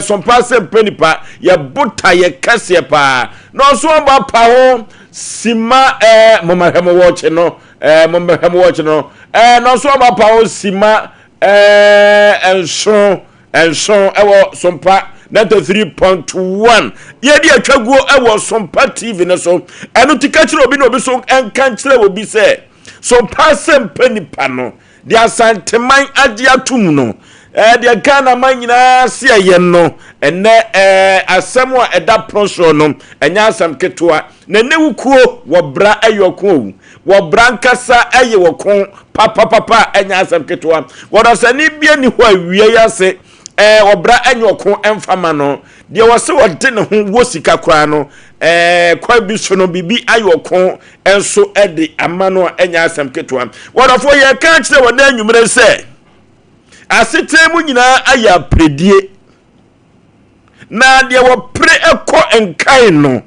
Sompa Asɛmpa Nipa, yɛ botaeɛ kɛseɛ paa. Na ɔso ɔbɔ apa ho sima ɛɛ momahwɛ mo wɔɔkye no ɛɛ momahwɛ mo wɔɔkye no ɛɛ na ɔso ɔbɔ apa ho sima ɛɛ nson nson ɛwɔ Sompa 93.1. Yɛde atwa guo ɛwɔ Sompa TV no so. Ɛno ti ka kyerɛ obi na obi so nka nkyerɛ obi sɛ Sompa Asɛmpa Nipa no deɛ Asanteman agye atom no, ɛɛ deɛ Ghana man nyinaa se ɛyɛ no, ɛnɛ ɛɛ asɛm a ɛda pono soɔ no, ɛnyɛ asɛm ketewa. Na ɛnɛ wukuo wɔ bra ɛyɛ ɔko owu, wɔ bra nkasa ɛyɛ ɔko papapapa, ɛnyɛ asɛm ketewa. Wɔdasani bi ani hɔ awie yi ase, ɛɛ ɔbra ɛnyɛ ɔko ɛmfa no. Deɛ wɔsɛ wɔde ne ho wɔ sika koraa no, ɛɛ kwan bi so no biribi ayɛ ɔko nso ɛde ama no a ɛnyɛ asɛm ketewa. Wɔdɔfoɔ, yɛka kyerɛ wɔn anwummerɛ sɛ asetena mu nyinaa ayɛ aperedie, na deɛ wɔpere ɛkɔ nkan no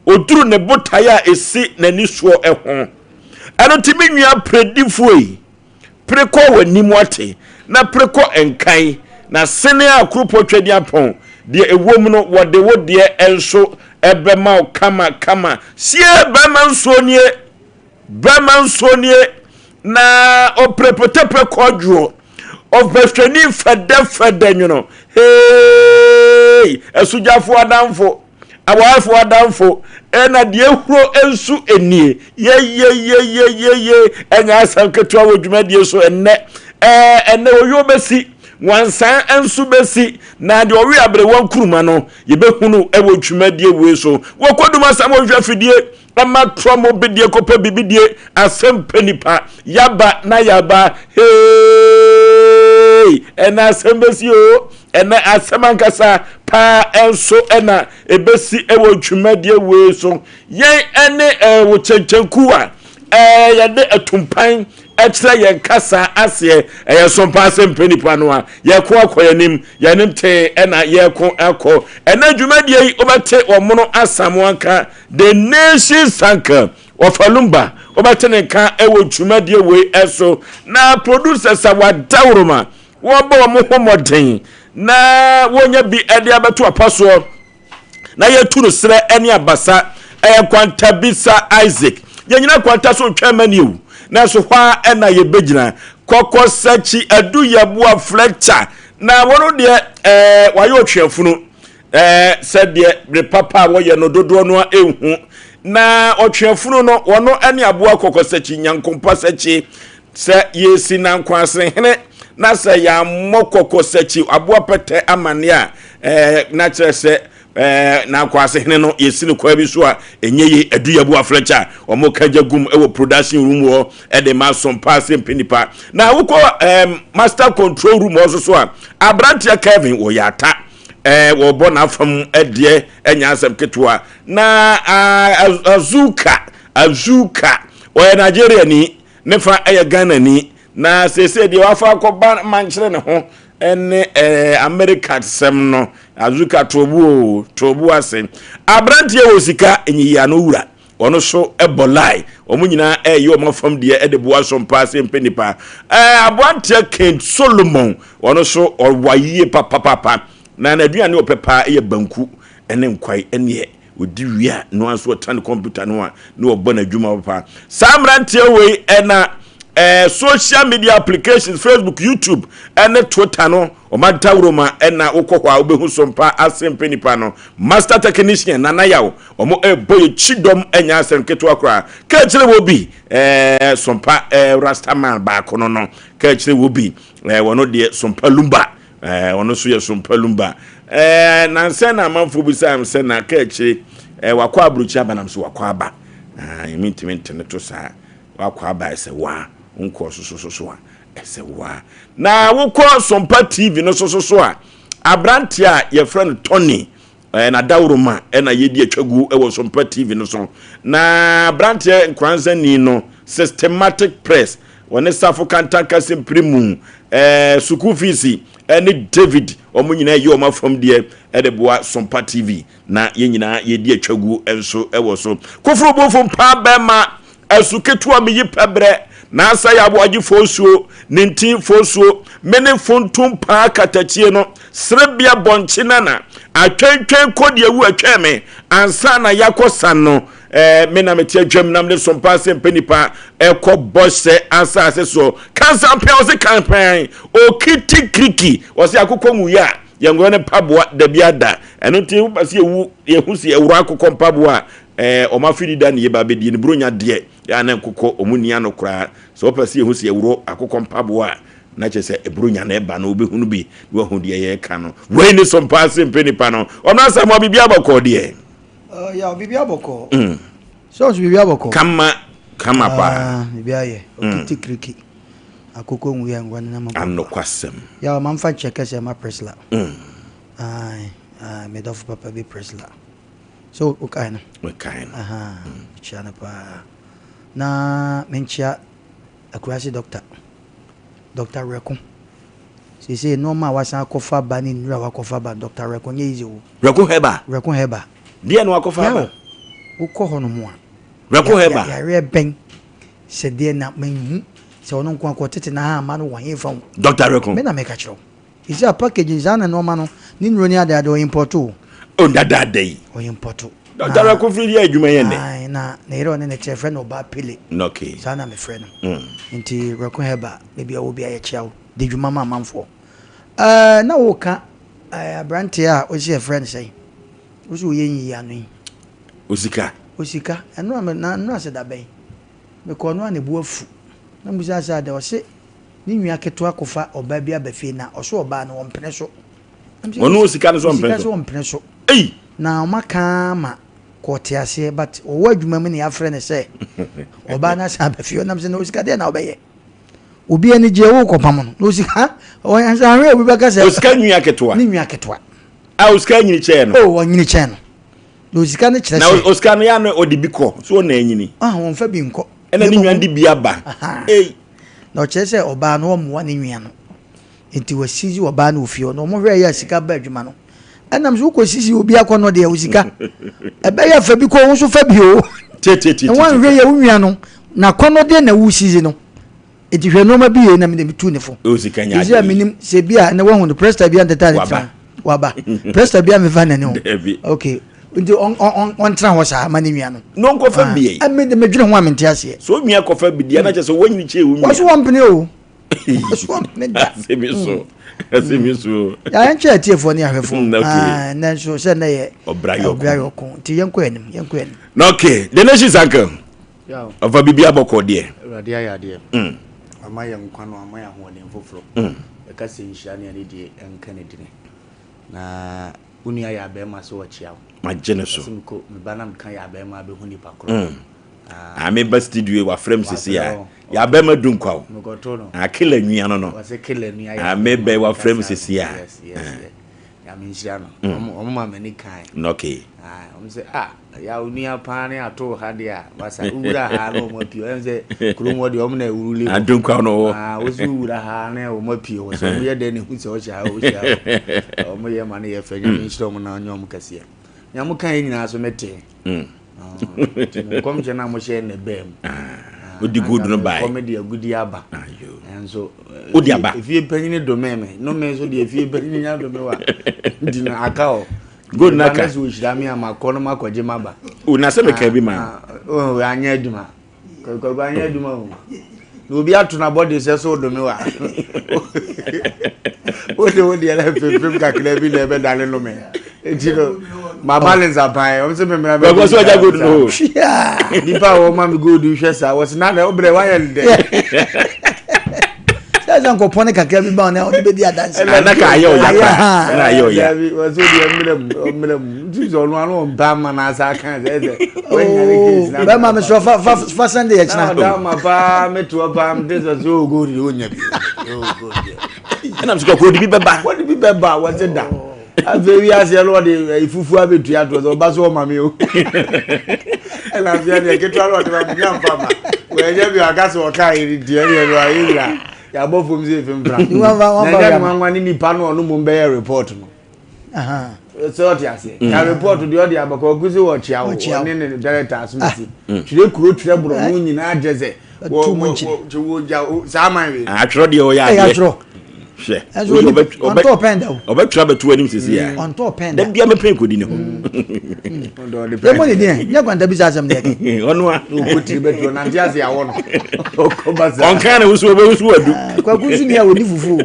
oduru ne botaeɛ a esi n'ani soɔ ɛho. Ɛno ti mi nua peredifoɔ yi, pere kɔ w'anim ate, na pere kɔ nkan, na sene a kuropɔ twadi apɔn deɛ ɛwɔ mu no, wɔde wo deɛ nso ɛbɛma wo kama kama. Sie bɛrima nsuo nie, bɛrima nsuo nie, na ɔpere kɔdwoɔ ɔbɛhwɛni fɛdɛfɛdɛ nwono. Hei, asogyafoɔ adamfo, awarefoɔ adamfo, ɛna deɛ ehuro nso enie. Yeyeyeyeyeye, ɛnyɛ asɛm ketewa wɔ dwumadie so ɛnɛ. Ɛnɛ oyo bɛsi wansan nso bɛsi, na deɛ ɔwe aberewa nkuruma no yɛbɛhunu ɛwɔ dwumadie wei so. Wɔkɔdum asɛm wɔhwɛ fidie ɛma trɔ mo bidie kɔpɛ bibidie asɛm pɛ nipa yaba na yaba. Hei, ɛna asɛm bɛsi o, ɛnɛ asɛm ankasa paa nso ɛna ɛbɛsi ɛwɔ dwumadie wei so. Yɛn ɛne wɔ kyɛnkyɛnku a yɛde atumpan ɛkyerɛ yɛn kasa aseɛ, ɛyɛ Sompa Asɛm pɛ nipa no a yɛko akɔ yɛnim yɛnim tee, ɛna yɛko akɔ. Ɛnɛ dwumadie yi wobɛte wɔn asamoanka, the nation sanka wɔfa wobɛte ne nka ɛwɔ dwumadie wei ɛso. Na producers a wadawuroma wɔbɔ wɔn ho mmɔden na wɔnya bi ɛde abɛto apa soɔ na yɛtu no serɛ ne abasa, ɛyɛ Kwantabisa Isaac. Yɛnyina kwanta so ntwɛn ma ni o, nanso hɔ a ɛna yɛbɛgyina kɔkɔ sɛkyi adu yɛboa Fletcher na wɔn deɛ wɔayɛ ɔtweafunu sɛdeɛ bere papa a wɔyɛ no dodoɔ no a ehu na ɔtweafunu no wɔn ne aboa kɔkɔ sɛkyi nyankompa sɛkyi sɛ yɛsi nankwansene na sɛ yɛammɔ kɔkɔ sɛkyi aboa pɛtɛ amanneɛ a na kyerɛ sɛ nankwase hene no yɛsi no kwan bi so a ɛnyɛ ye. Adu yɛboa Fletcher a wɔn ka gya gum wɔ production room hɔ ɛde ma Sompa Asɛmpa Nipa. Na wokɔ master control room hɔ nso so a, aberanteɛ Kevin wɔyɛ ata wɔbɔ n'afam deɛ, ɛnyɛ asɛm ketewa. Na Azuka, Azuka wɔyɛ Nigeria ni, ne fa ɛyɛ Ghana ni, na seesei deɛ wafa akɔba mankyerɛ ne ho ɛne America sɛm no. Azuka tobu o tobu ase, aberanteɛ wɔ sika nyiyi ano wura, ɔno so ɛbɔ lie. Wɔn nyinaa ɛyɛ wɔn afam deɛ ɛde boa Sompa ase mpɛ nipa. Aberanteɛ King Solomon, ɔno so ɔwa yie papapapa, na n'aduane ɔpɛ paa ɛyɛ banku ɛne nkwae. Ɛneɛ ɔdi wie a, no nso ɔtena ne kɔmputa no a na ɔbɔ n'adwuma papa. Saa mmeranteɛ wei ɛna social media applications, Facebook, YouTube ɛne Twitter no, ɔma dawuroma ɛna wokɔ hɔ a wobɛhu Sompa Asɛmpa Nipa no. Master technician Nana Yaw, ɔmo ɛbɔ yɛ kyidɔm, ɛnyɛ asɛm ketewa koraa. Ka kyerɛ wɔ bi Sompa rastaman baako no ka kyerɛ wɔ bi wɔno deɛ Sompa Lumba, ɔno nso yɛ Sompa Lumba. Nansɛn na amanfoɔ bi sɛ sɛ na ka akyire wakɔ aburokyi aba, nam so wakɔ aba ɛmi ntumi ntene to saa wakɔ aba. Ɛsɛ waa nkɔ sosososo a ɛsɛ waa. Na wokɔ Sompa TV no sososo a, aberanteɛ a yɛfrɛ no Tony na dawuroma ɛna yɛdi atwa gu ɛwɔ Sompa TV no so. Na aberanteɛ nkoransani no, Systematic Press, wɔne Safo Kantanka Simpiri mu sukuu fees ɛne David, wɔn nyinaa yi wɔn afam deɛ ɛde boa Sompa TV na yɛn nyinaa yɛdi atwa gu nso ɛwɔ so. Koforo bofo mpaa bɛrima ɛso ketewa mi yi pɛbrɛ n'asa yɛ aboagye fosuo ne ntin fosuo mene funtum paa katakyie no. Serebea bɔnkye nana atwɛntwɛn kɔ deɛ wu atwɛn me ansa na yɛakɔ san no. Me na mete adwam nam ne sompa sɛ mpɛ nipa ɛkɔ bɔhyɛ asase so. Kansa mpɛn ɔse kanpɛn okiti kiriki ɔse akokɔ nwuiɛ a yɛnworɔ ne mpaboa dabi ada. Ɛno nti woba sɛ yɛwu yɛhu sɛ yɛworɔ akokɔ mpaboa a ɔma afidi da ne yɛba bɛdie no buronya deɛ yɛ a na nkokɔ ɔmu nni ano koraa. Sɛ wopɛ sɛ yɛhu sɛ yɛworɔ akokɔ mpaboa a na kyerɛ sɛ buronya na ɛba no wobɛhunu bi na wahu deɛ yɛreka no. Wei ne sompa ase mpɛ nipa no. Ɔno asɛm a biribi abɔkɔɔ deɛ. Ya biribi abɔkɔɔ. Sɛ ɔnso biribi abɔkɔɔ. Kama kama paa. Biribi ayɛ. Okiti kiriki. Akoko nwu yɛ ngwa nenam abɔ. Anokwasɛm. Ya ɔma mfa nkyɛ kɛsɛ ma Priscilla. Aye, aye, me dɔfo papa bi Priscilla. So wokae no? Mekae no. Aha, mekyia no paa. Na menkyia Akurase doctor. Doctor Reko. Seesei nneɛma a wasan akɔfa ba ne nnuro a wakɔfa ba, Doctor Reko nyɛ easy o. Reko Herbal. Reko Herbal. Deɛ na wakɔfa aba. Wokɔ hɔ nom a. Reko Herbal. Yareɛ bɛn sɛ deɛ na menhu sɛ ɔno nko akɔ tete na ha ama no wɔ he fa ho. Doctor Reko. Me na meka kyerɛ wo. Seesei a packaging saa na nneɛma no ne nnuro ne ade ade ɔyɛ import o. O dadaada yi. Ɔyɛ import. Doctor Reko firi yɛ adwuma yɛ nnɛ. Na ne yere ɔne ne kyerɛ frɛ no ɔbaa Pele. Okay. Saa na mefrɛ no. Nti Reko Herbal baabi a wɔ biara yɛkyia wo. Di dwuma ma amanfoɔ. Ɛɛ na woka ɛɛ aberanteɛ a wosi yɛfrɛ no sɛn? Wosi woyɛ nyiyi ano yi. Osika. Osika. Ɛno a me na ɛno asɛ da bɛn? Mekɔɔ no a ne bo afu. Na mebisa sɛ adɛn? Ɔse ne nua ketewa kɔfa ɔbaa bi aba fie na ɔso ɔbaa no ɔmpene so. Ɔno osika no so ɔmpene so. Osika so ɔmpene so. Ei! Na ɔma kaa ma kɔ ɔte aseɛ but ɔwɔ adwuma mu na yɛafrɛ no sɛ ɔbaa no asan aba fie. Ɔnam sɛ na osika deɛ na wobɛyɛ? Obi ani gye wo kɔpam no na osika ɔyansa obi bɛka sɛ osika nua ketewa ne nua ketewa a osika nyini kyɛn no oh ɔnyini kyɛn no na osika no kyerɛ sɛ na osika no ya no ɔde bi kɔ so ɔna anyini ah wɔnfa bi nkɔ ɛna ne nua de bi aba ei na ɔkyerɛ sɛ ɔbaa no ɔmmoa ne nua no nti wasisi ɔbaa no ofie hɔ na ɔmo hwɛ yɛ sika ba adwuma no ɛnam so wokɔ sisi obi akɔ no deɛ osika ɛbɛyɛ fa bi kɔ wo nso fa bi o na wɔnhwɛ yɛ wo nua no na kɔnɔ deɛ na wo sisi no nti hwɛ nneɛma bi yɛ na mede tu ne fo ɛsɛ a menim sɛ bi a na wahu no presta bi a nteta ne tena waba presta bi a mefa n'ani ho ok nti ɔntena hɔ saa ma ne nua no na ɔnkɔfa bi ɛ medwene ho a mente aseɛ so onua kɔfa bi deɛ na kyɛ sɛ wɔnyini kyɛ wo nua wɔso wɔmpene o wɔso wɔmpene da asɛmi so asɛmi so yɛnkyɛ atiefoɔ ne ahwɛfoɔ nanso sɛ nnɛ yɛ ɔbra yɔko nti yɛnkɔ anim yɛnkɔ anim na ok the nation's uncle Ɔfa biribi abɔkɔ deɛ. Awurade ayɛ adeɛ. Wama yɛn nkwa no, wama yɛn ahoɔden foforɔ. Yɛka sɛ nhyira ne anidie nka ne dini. Na wo nua yɛ abɛɛma sɛ ɔkyea wo. Magye ne so. Ɔsɛ mekɔ me ba na meka yɛ abɛɛma abɛhu nipa korɔ. Ah, me ba studio yi wafrɛ me sisi a. Yɛ abɛɛma du nkwa o. Mekɔto no. Ah, killer nua no no. Ɔsɛ killer nua yɛ. Ah, me bɛ wafrɛ me sisi a. Yes, yes, yes. Nyame nhyira no. Ɔmo ma m'ani kan. Okay. Ah, ɔmo sɛ ah Ya onua paa ne ato ha deɛ a masa wowura ha na wɔn apue ɛn sɛ kurom hɔ deɛ wɔn na ɛwuruli hɔ adunkwa no wɔ aa wosi wowura ha na wɔn apue hɔ sɛ wɔn yɛ dɛ ne hu sɛ ɔhyɛ ha ɔhyɛ ha wɔn yɛ ma ne yɛ fɛ nyame nhyira wɔn na ɔnyɛ wɔn kɛseɛ nea mo kan yɛ nyinaa so mete nkɔmhyɛ no a mohyɛ na ɛbaa mu wodi good no bae kɔm de agudi aba nso wodi aba efie panyin dome me no me nso deɛ efie panyin nya dome wa nti no aka hɔ Gold na ka. Sɛ ohyira me a makɔ no makɔgye maba. O na sɛ meka bi ma. Oh, anyɛ adwuma. Kwaku anyɛ adwuma o. Na obi ato na bɔde sɛ so dome wa. Wode wo deɛ na fefem kakra bi na ɛbɛdane no me. Nti no, ma balance apan. Ɔm sɛ memra bɛ. Kwaku sɛ ɔgya gold no. Nipa a wɔma me gold hwɛ saa, wɔse na na wobrɛ woayɛ no dɛ. Sɛ sɛ nkɔpɔne kakra bi ba na ɔde bɛdi adanse. Ana ka ayɛ ɔya kora. Na ayɛ ɔya. Dabi wɔsɛ ɔde ɔmmerɛ mu ɔmmerɛ mu nti sɛ ɔno ano ɔmpa ama na asa aka sɛ sɛ wɔanya ne case na. Bɛma me so fa fa fa sɛnde yɛ kyena. Na ɔda ma paa metoɔ paa mete sɛ sɛ ɔgo deɛ ɔnya bi ɔgo deɛ. Ɛnam sɛ kɔkɔɔ de bi bɛba. Wɔde bi bɛba wɔse da. Afei wiase no ɔde fufuo abɛtua toɔ sɛ ɔba so ɔma me o. Ɛna afei deɛ ketewa no ɔde ma me nya mfa ma. Wɔanya bi aka sɛ ɔka yɛ ne deɛ deɛ no ayɛ nyina yɛabɔ fam sɛ ɛfim fra. Na ɛnyɛ nwanwa ne nipa no ɔno mmom bɛyɛ report no. Sɛ ɔte aseɛ. Na report deɛ ɔde abakɔ ɔku sɛ wɔkyea wo ɔne ne director asomasi. Twerɛ kuro twerɛ borɔ no nyinaa kyerɛ sɛ wɔ wɔ wɔ saa man wei. Atwerɛ deɛ ɔyɛ adeɛ. Hwɛ. Ɛnso ɔni ɔntɔɔ pɛn da o. Ɔbɛtwerɛ abɛto anim sisi a. Ɔntɔɔ pɛn da. Da bia mepɛn kɔdi ne hɔ. Yɛ mo ne deɛ nyɛ kwantabisa asɛm deɛ kɛ. Ɔno a. Ɔkɔ tiri bɛtwerɛ nante ase awɔ no. Ɔkɔ ba saa. Ɔnka ne wusu ɔbɛwusu wadu. Kwaku nso ni a ɔni fufuo.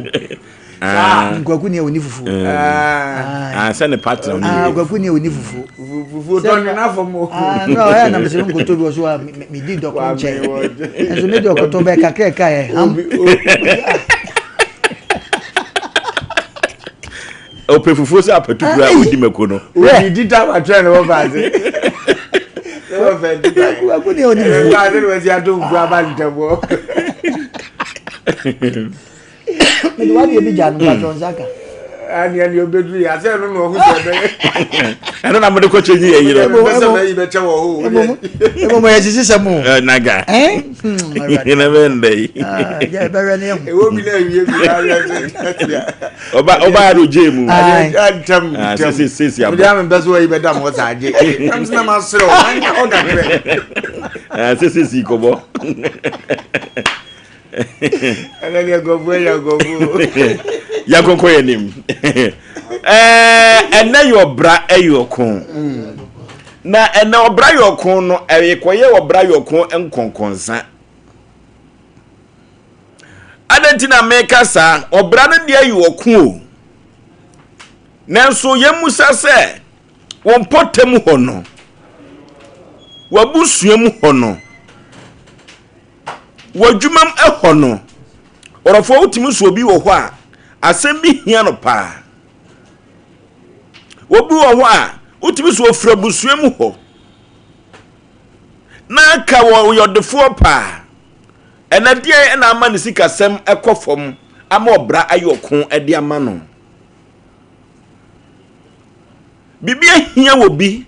Ah. Kwaku ni a ɔni fufuo. Ah, sɛ ne partner ɔni. Ah, kwaku ni a ɔni fufuo. Fufuo tɔ ne n'afɔ mu. Ah, no, ɔyɛ na mesɛ nkoto bi wɔ so a me di dɔko nkyɛn. Nso me di ɔkoto bɛ kakra ka yɛ ham. Ɔpɛ fufuo sɛ apɛtu kura ɔdi mako no. Ɔdi di ta wa twɛn ne wɔ faase. Ne wɔ fɛ di ta. Kwaku ni a ɔni fufuo. Faase ne wɔ si ato fufuo aba ntɛm wɔ. Mede wadeɛ bi gya no mpatwɔ nsa ka. Ani ani obeduru yi asɛ ɛno na ɔho sɛ ɛbɛyɛ. Ɛno na mode kɔkyɛ nyi yɛ yerɛ. Ɛbɛ sɛ mɛyi bɛkyɛ wɔ hɔ. Ɛmom yɛ sisi sɛ mo. Naga. Ɛna bɛ ndɛ yi. Ɛbɛwɛ ne ɛho. Ɛwɔ bi na ɛwie bi na awia sɛ ɛtia. Ɔba ɔba yɛ do gye mu. Ntɛm ntɛm. Sisi sisi abɔ. Mede ame bɛ so wɔyi bɛda mo saa gye. Ɛm sɛ na ma serɛ o. Manya hɔ kakra. Sisi sisi kɔbɔ. Ɛnɛ deɛ nkurɔfoɔ anya nkurɔfoɔ. Yɛnkɔnkɔ yɛn anim. Ɛnɛ yɛ ɔbra ɛyɛ ɔko. Na ɛnɛ ɔbra yɛ ɔko no ɛyɛkɔyɛ ɔbra yɛ ɔko nkɔnkɔnsa. Adɛn nti na meka saa? Ɔbra no deɛ yɛ ɔko o. Nanso yɛmmusa sɛ wɔn mpɔtam hɔ no, w'abusua mu hɔ no, W'adwumam hɔ no, ɔdɔfoɔ wotumi so obi wɔ hɔ a, asɛm bi hia no paa. Obi wɔ hɔ a, wotumi so ofiri abusua mu hɔ. Na aka wɔ ɔyɛ ɔdefoɔ paa. Ɛnɛ deɛ na ama ne sikasɛm kɔ fam ama ɔbra ayɛ ɔko de ama no. Biribi ahia wɔ bi.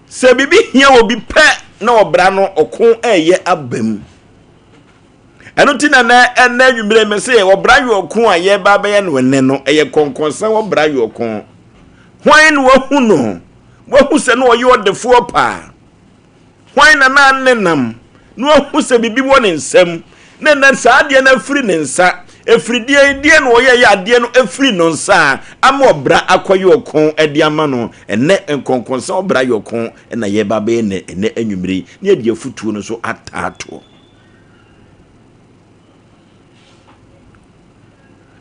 Sɛ biribi hia obi pɛ na ɔbra no ɔko ɛyɛ aba mu. Ɛno nti na nɛ ɛnɛ anwummere me se ɔbra yɛ ɔko a yɛba abɛyɛ no ɛnɛ no ɛyɛ kɔnkɔnsa ɔbra yɛ ɔko. Hwan na wahu no? Wahu sɛ na ɔyɛ ɔdefoɔ paa. Hwan na na ne nam na wahu sɛ biribi wɔ ne nsam na na saa adeɛ no afiri ne nsa? Ɛfiri deɛn? Deɛn na ɔyɛeɛ a adeɛ no afiri no nsa a ama ɔbra akɔyɛ ɔko de ama no? Ɛnnɛ nkɔnkɔnsa ɔbra yɛ ɔko na yɛreba abɛyɛ no ɛnnɛ anwummere yi na yɛde afotuo no nso ataa toɔ.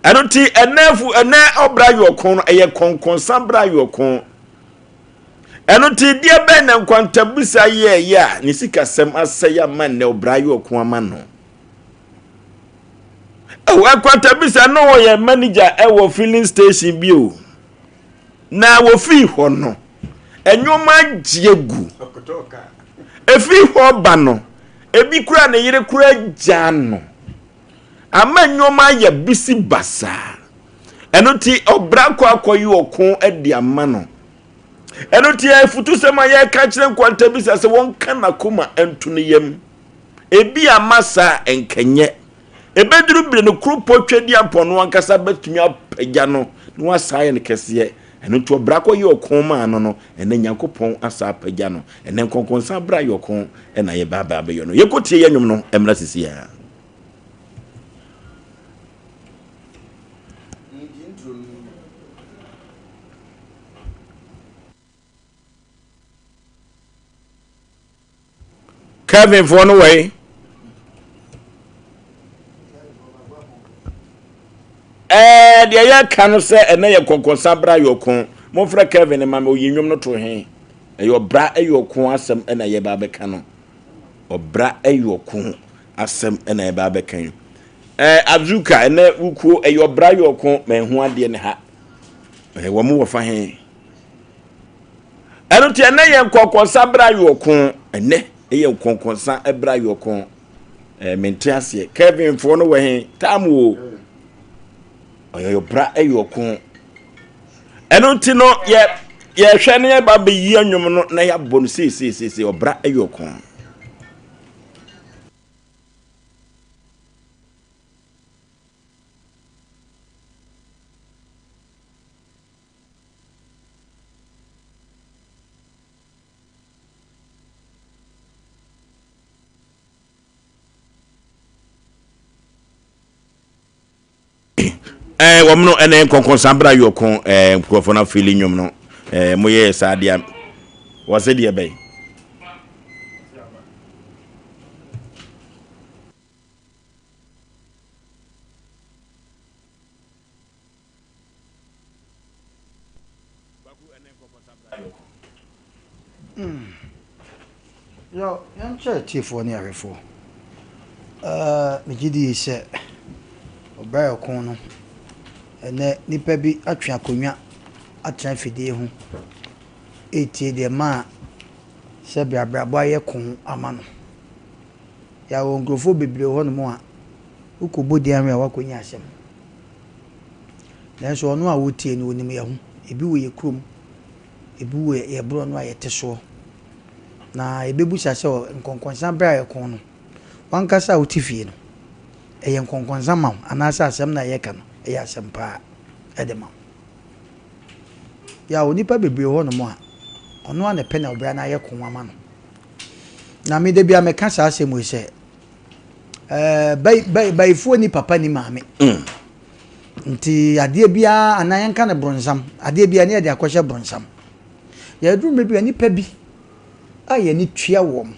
Ɛno nti ɛnnɛ afu ɛnnɛ ɔbra yɛ ɔko no ɛyɛ kɔnkɔnsa bra yɛ ɔko. Ɛno nti, deɛ bɛn na nkwantabisa yɛeɛ a ne sikasɛm asɛe ama nnɛ ɔbra ayɛ ɔko ama no? Oh, nkwantabisa no ɔyɛ manager ɛwɔ filling station bi o. Na wɔfii hɔ no, nneɛma agye agu. Ɛfiri hɔ ba no, ebi kura ne yere kura gyaa no. Ama nneɛma ayɛ bisi basaa. Ɛno nti ɔbra kɔ akɔyɛ ɔko de ama no. Ɛno nti afutusɛm a yɛka kyerɛ nkwantabisa sɛ wɔnka n'akoma nto ne yam. Ebi ama saa nkɛnyɛ. Ebeduru bere no kuropɔ twadiampɔn no ankasa bɛtumi apagya no na wasan ayɛ no kɛseɛ. Ɛno nti ɔbra kɔyɛ ɔko maa no no, ɛnɛ Nyankopɔn asa apagya no. Ɛnɛ nkɔnkɔnsa bra yɛ ɔko na yɛba aba abɛyɛ no. Yɛnkɔtie yɛn nnwom no mmra sisi ara. Kevin foɔ no wɔ yi. Ɛɛ deɛ yɛka no sɛ ɛnɛ yɛ kɔnkɔnsa bra yɛ ɔko. Momfrɛ Kevin ma me oyi nnwom no to he. Ɛyɛ ɔbra ɛyɛ ɔko asɛm ɛna yɛba abɛka no. Ɔbra ɛyɛ ɔko asɛm ɛna yɛba abɛka yi. Ɛɛ Azuka ɛnɛ wukuo ɛyɛ ɔbra yɛ ɔko ma ɛho adeɛ ne ha. Ɛɛ wɔn wɔ fa he. Ɛno nti ɛnɛ yɛ nkɔnkɔnsa bra yɛ ɔko. Ɛnɛ ɛyɛ nkɔnkɔnsa bra yɛ ɔko. Ɛɛ mente aseɛ. Kevin foɔ no wɔ he? Tam o. Ɔyɛ ɔbra ɛyɛ ɔko. Ɛno nti no yɛ yɛhwɛ ne yɛba bɛyi anwom no na yɛabɔ no seeseeseesei ɔbra ɛyɛ ɔko. Okay. Eh, wɔn no ɛna nkɔnkɔnsa bra yɔko eh, nkurɔfoɔ no afeeli nnwom no eh, moyɛɛ saa deɛ wɔsɛ deɛ bɛn. Yo, yɛnkyɛ atiefoɔ ne ahwɛfoɔ. Uh, megye di sɛ ɔbrɛ a ɔko no, ɛnɛ nipa bi atwe akonnwa atena afidie ho ɛretie deɛ maa sɛ brɛabrabɔ ayɛ ko ama no. Yɛwɔ nkurɔfoɔ bebree wɔ hɔnom a wokɔbɔ din ahwɛ a woakɔnya asɛm. Nanso ɔno a wotie no, onim yɛn ho. Ebi wɔ yɛn kurom, ebi wɔ yɛn borɔno a yɛte soɔ. Na yɛbɛbisa sɛ nkɔnkɔnsa berɛ a yɛko no, w'ankasa a wote fie no, ɛyɛ nkɔnkɔnsa ma wo anaasɛ asɛm no a yɛka no, ɛyɛ asɛm paa de ma wo? Yaw, nnipa bebree wɔ hɔnom a, ɔno ara na ɛpɛ na ɔbra no ayɛ ko ama no. Na me da bi a meka saa asɛm wei sɛ, ɛɛ bayifoɔ ni papa ni maame. Mm. Nti adeɛ biara anaa yɛnka no bronsam, adeɛ biara ne yɛde akɔhyɛ bronsam. Yɛduru mmerɛ bi a nnipa bi a yɛn ani tua wɔn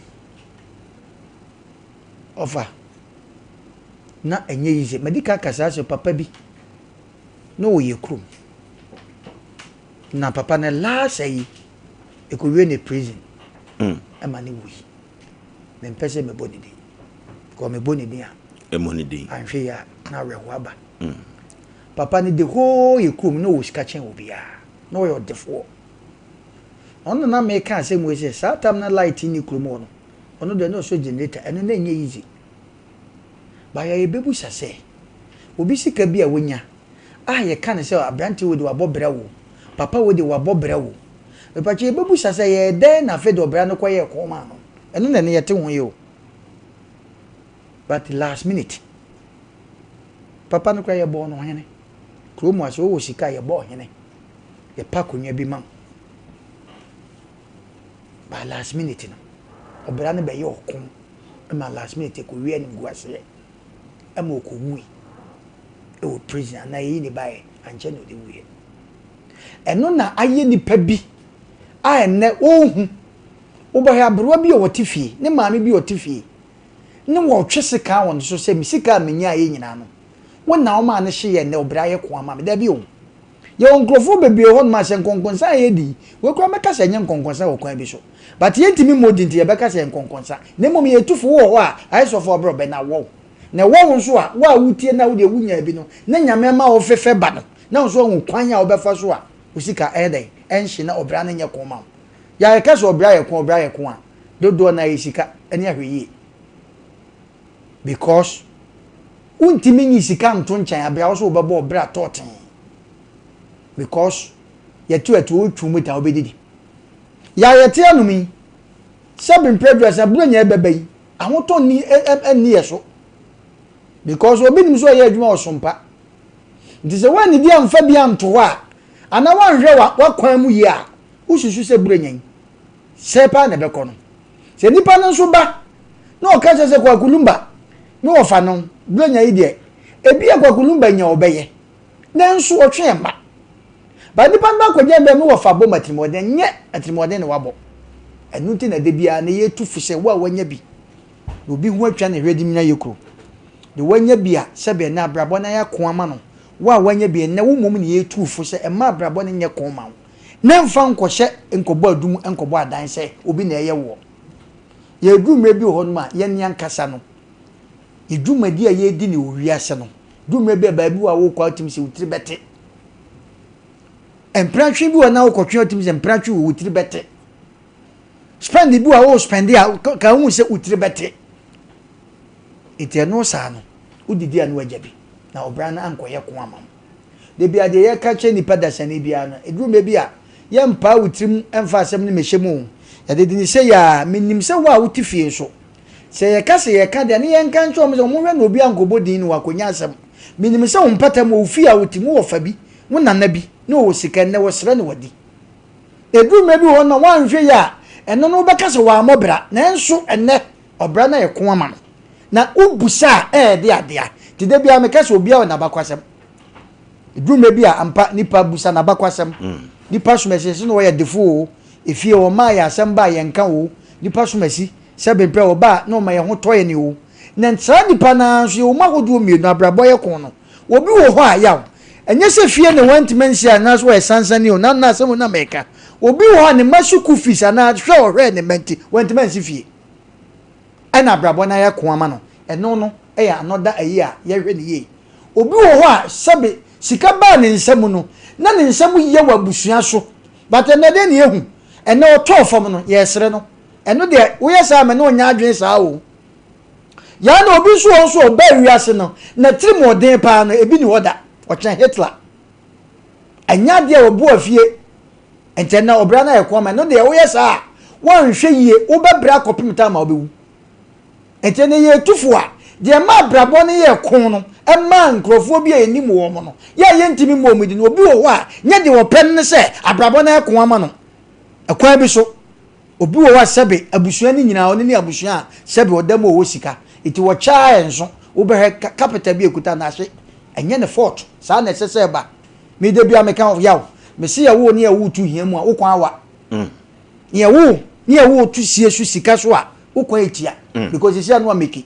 ɔfa na ɛnyɛ yize. Madi kan ka saa sɛ papa bi na ɔwɔ yɛ kurom. Na papa no last ayi ɛkɔwie ne prison mm. ɛma ne wui. Mempɛ sɛ mebɔ ne din. Because mebɔ ne din a ɛmmɔ ne din. Anhwɛ yie a na awerɛhoɔ aba. Papa no the whole yɛ kurom na ɔwɔ sika kyɛn obiara. Na ɔyɛ ɔdefoɔ. Ɔno na na meka asɛm wei sɛ saa tam na light nni kurom hɔ no, ɔno deɛ na ɔsɔ generator, ɛno na ɛnyɛ easy. But yɛbɛbusa sɛ, obi sika bi a wanya a yɛka no sɛ aberanteɛ wei deɛ wabɔ bra o, papa wei deɛ wabɔ bra o. Mepakyɛ yɛbɛbusa sɛ yɛyɛ dɛn na afei deɛ ɔbra no kɔyɛɛ kɔn maa no? Ɛno na ɛno yɛte ho yi o. But last minute papa no koraa yɛbɔɔ no ɔhene. Kurom ha sɛ wowɔ sika a yɛbɔ ɔhene. Yɛpa akonnwa bi ma wo. But last minute no, ɔbra no bɛyɛ ɔko ma last minute ɛkɔwie animguaseɛ ma ɔkɔwui wɔ prison anaa yɛyi ne baeɛ ankyɛ na ɔde wuiɛ. Ɛno na ayɛ nipa bi a ɛnnɛ ɔnhu. Wobɛhwɛ aberewa bi a ɔte fie, ne maame bi a ɔte fie, ne wɔtwe sekan wɔ ne so sɛ me sika a menyaeɛ nyinaa no, wo na womaa no hyeeɛ nnɛ ɔbrɛ ayɛ ko ama me. Dabi o. Yɛwɔ nkurɔfoɔ bebree wɔ hɔnom a sɛ nkɔnkɔnsa a yɛdi yi, wei koraa mɛka sɛ ɛnyɛ nkɔnkɔnsa wɔ kwan bi so. But yɛntumi mmɔ din nti yɛbɛka sɛ ɛyɛ nkɔnkɔnsa. Na mmom yɛtu fo wɔ hɔ a, ayɛ sɛ ɔfa ɔbrɛ ɔbɛ na awɔ wo. Na ɛwɔ wo nso a, wo a wotie no a wodeɛ wonyaa bi no, na Nyame ama wo fefɛ ba no, na wo nso woahu kwan a wobɛfa so a wo sika ɛyɛ dɛn? Ɛnhye na ɔbra no nyɛ ko ma wo. Yɛ a yɛka sɛ ɔbra yɛ ko, ɔbra yɛ ko a, dodoɔ no ara yɛ sika ne ahwɛyie. Because wontumi nyi sika nto nkyɛn abere a wo so wobɛbɔ ɔbra tɔɔtee. Because yɛto atuo wotwu mu ta wobɛdidi. Yɛ a yɛte anom yi, sɛ mprɛ aduasa Buronya ɛbɛba yi, ahotɔ nni nni yɛ so. Because obi nim sɛ ɔyɛ adwuma wɔ sompa. Nti sɛ woannidi amfa bi anto hɔ a, anaa woanhwɛ w'akwan mu yie a, wosusu sɛ Buronya yi, sɛɛ paa na ɛbɛkɔ no. Sɛ nipa no nso ba na ɔka kyerɛ sɛ Kwaku Lumba ne wɔfa no, Buronya yi deɛ, ebia Kwaku Lumba nya ɔbɛyɛ, nanso ɔtwe ɛmma. Ba nipa no ba akɔgyina baabi ne wɔfa bɔ mu atirimuɔden, nyɛ atirimuɔden na wabɔ. Ɛno nti na da biara na yɛtu fo sɛ wo a wanya bi, na obi ho atwa ne hwɛ de mina yɛ kuro. De wanya bi a, sɛbe ɛnnɛ abrabɔ no ayɛ ko ama no. Wo a wanya bi ɛnnɛ, wo mmom na yɛtu fo sɛ mma abrabɔ no nyɛ ko mma wo. Na mfa nkɔhyɛ nkɔbɔ adum nkɔbɔ adan sɛ obi na ɛyɛ woɔ. Yɛduru mmerɛ bi wɔ hɔnom a, yɛn ankasa no, yɛ dwumadi a yɛredi no wɔ wiase no, duru mmerɛ bi a baabi wɔ a wokɔ a wotumi sɛ wo tiri bɛte. Mpratwe bi wɔ na wokɔtwe a wotumi sɛ mpratwe wɔ wo tiri bɛte. Spend bi wɔ a wo spend a ka wohu sɛ wo tiri bɛte. Nti ɛno saa no, wodidi a na wagya bi na ɔbra no ankɔyɛ ko ama wo. Da bi a deɛ yɛka kyerɛ nipa dasani biara no, ɛduru mmerɛ bi a, yɛmpaa wo tirim mfa asɛm no mmɛhyɛ mu o. Yɛde de no sei ara, menim sɛ wo a wote fie nso, sɛ yɛka sɛ yɛka deɛ, ne yɛnka nkyerɛ wɔn sɛ wɔnhwɛ na obi ankɔbɔ din na wakɔnya asɛm. Menim sɛ wo mpata mu, wo fie a wote mu, wowɔ fa bi, wo nana bi, na ɔwɔ sika, nnɛ wɔsrɛ na wadi. Ɛduru mmerɛ bi wɔ hɔ no a, woanhwɛ yie a, ɛno no wobɛka sɛ wammɔ bra, nanso ɛnnɛ, ɔbra no ayɛ ko ama no. Na wobisa a, ɛɛde adea. Nti da biara meka sɛ obiara wɔ n'abakwasɛm. Ɛduru mmerɛ bi a, ampa, nipa busa n'abakwasɛm. Nipa som asi, ɛsɛ sɛ ɔyɛ defo oo, efie ɔmaa yɛn asɛm ba a yɛnka oo, nipa som asi, sɛ bemprɛ ɔba a na ɔma yɛn ho tɔ yɛn oo. Na saa nipa no ara nso yɛwɔ mu ahodoɔ mmienu, abrabɔ yɛ ko no. Obi wɔ hɔ a, yaw, ɛnyɛ sɛ fie na wantumi ansi anaasɛ ɔyɛ sansani oo, na na asɛm na meka. Obi wɔ hɔ a ne mma sukuu fees anaa hwɛ a ɔhwɛɛ ne mma nti, wantumi ansi fie. Ɛna abrabɔ no ayɛ ko ama no. Ɛno no yɛ another ayi a yɛhwɛ no yie. Obi wɔ hɔ a sɛbe sika baa ne nsa mu no, na ne nsa mu yɛ wɔ abusua so. But ɛnnɛ dɛn na yɛhu? Ɛnnɛ ɔtɔɔ fam no, yɛresere no. Ɛno deɛ, woyɛ saa a me ne wo nyɛ adwene saa o. Yaa na obi nso wɔ hɔ nso a ɔbaa wiase no, n'atirimuɔden paa no, ebi nni hɔ da. Ɔkyɛn Hitler. Ɛnyɛ adeɛ a ɔboa fie. Nti ɛnnɛ ɔbra no ayɛ ko ama. Ɛno deɛ woyɛ saa a, woanhwɛ yie, wobɛbrɛ akɔpem time a wobɛwu. Nti ɛnnɛ yɛtu fo a, deɛ ɛma abrabɔ no yɛ ko no, ɛma nkurɔfoɔ bi a yɛnim wɔn no, yɛ a yɛntumi mmɔ wɔn din. Obi wɔ hɔ a, nyɛ deɛ ɔpɛ no ne sɛ abrabɔ no ayɛ ko ama no. Ɛkwan bi so, obi wɔ hɔ a sɛbe abusua no nyinaa, ɔno ne abusua a sɛbe ɔda mu ɔwɔ sika. Nti wɔkyɛ ara nso, wobɛhwɛ capital bi a ɛkuta no ahye. Ɛnyɛ ne fault. Saa na ɛsɛ sɛ ɛba. Me da biara meka yaw. Mese yɛwo ne yɛwo to hia mu a, wo kwan awa. Yɛwo ne yɛwo to sie so sika so a, wo kwan etia. Because sisi ano ameki.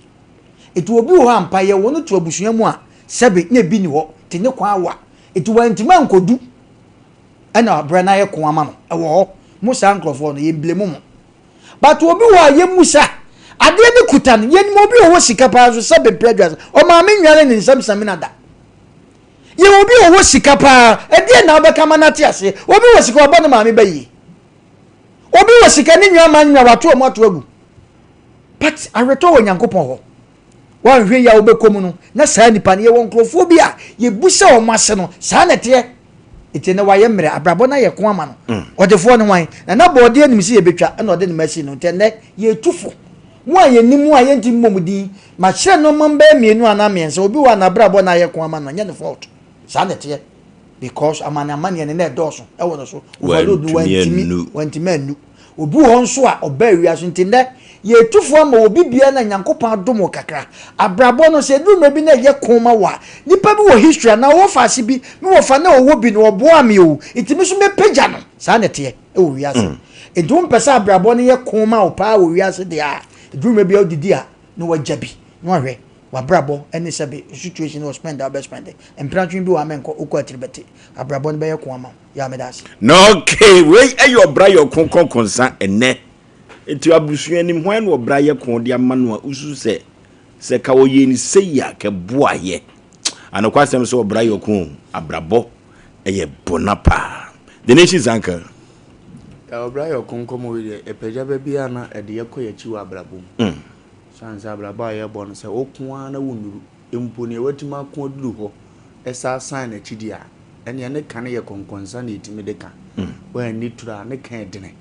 Eti obi wɔ hɔ ampa yɛwo no to abusua mu a, sɛbe na ebi ni hɔ. Te ne kwan awa. Eti wantumi ankodu ɛna abrɛ no ayɛ ko ama no. Ɛwɔ hɔ. Mo saa nkurɔfoɔ no, yɛn blame mo. But obi wɔ hɔ a yɛmmu sa. Adeɛ no kuta no. Yɛnim obi a ɔwɔ sika paa nso sɛbe mpere aduasa. Ɔmaame nnware ne nsam samina da. Yɛwɔ obi a ɔwɔ sika paa, ɛdeɛn na wobɛka ama no ate aseɛ? Obi wɔ sika, ɔbɔ ne maame ba yie. Obi wɔ sika, ne nua ma nwa, wato ɔmo ato agu. But awerɛtɔ wɔ Nyankopɔn hɔ. Woanhwɛ yie a wobɛkɔ mu no, na saa nipa no, yɛwɔ nkurɔfoɔ bi a yɛbu sɛ wɔn ase no, saa na ɛteɛ. Nti ɛnɛ wayɛ mmerɛ, abrabɔ no ayɛ ko ama no. Ɔdefoɔ no hwan? Na na bɔɔdeɛ nim sɛ yɛbɛtwa, ɛna ɔde ne mma si no. Nti ɛnɛ yɛtu fo. Mo a yɛnnim mo a yɛntumi mmɔ mo din, makyerɛ nnoɔma bɛyɛ mmienu anaa mmiɛnsa, obi wɔ hɔ a n'abrabɔ na ayɛ ko ama no, ɛnyɛ ne fault, saa na ɛteɛ, because amane amaneɛ no na ɛdɔɔso ɛwɔ ne so, overload no wantumi, wantumi annu. Obi wɔ hɔ nso a ɔbaa wiase nti nnɛ yɛtu fo ama obi biara na Nyankopɔn adom wo kakra. Abrabɔ no sɛ ɛduru mmerɛ bi na ɛyɛ ko ma wo a, nipa bi wɔ history anaa ɔwɔ faase bi, me wɔfa na ɔwɔ bi no ɔboaa me o, nti me nso mɛpagya no, saa na ɛteɛ. wɔ wiase. Nti wompɛ sɛ abrabɔ no yɛ ko ma wo paa wɔ wiase deɛ a, ɛduru mmerɛ bi a wodidi a na wagya bi na wahwɛ w'abrabɔ ne sɛbe situation wɔ spend a wobɛ spend. Mprantwe bi wɔ ha menkɔ, wokɔ akyiri bɛte. Abrabɔ no bɛyɛ ko ama wo. Yaa meda ase. Na okay, wei ɛyɛ ɔbra yɛ ɔko kɔnkɔnsa ɛnɛ. Nti abusua nim hwan na ɔbra yɛ ko de ama no a wosusu sɛ sɛ ka ɔyɛ ne sei a kɛboa yɛ. Anokwasɛm sɛ ɔbra yɛ ɔko o, abrabɔ ɛyɛ bona paa. The Nation's Anchor. Ɔbra yɛ ɔko nkɔmmɔ wei deɛ, ɛpagya ba bi a na ɛde yɛkɔ yɛn akyi wɔ abrabɔ mu. Sane sɛ abrabɔ a yɛbɔ no, sɛ woko ara na wonnuru, mpo nea watumi ako aduru hɔ san san n'akyi deɛ a, ɛnneɛ ne ka no yɛ kɔnkɔnsa na ɛtumi de ka. Woanni toro a, ne ka yɛ dene.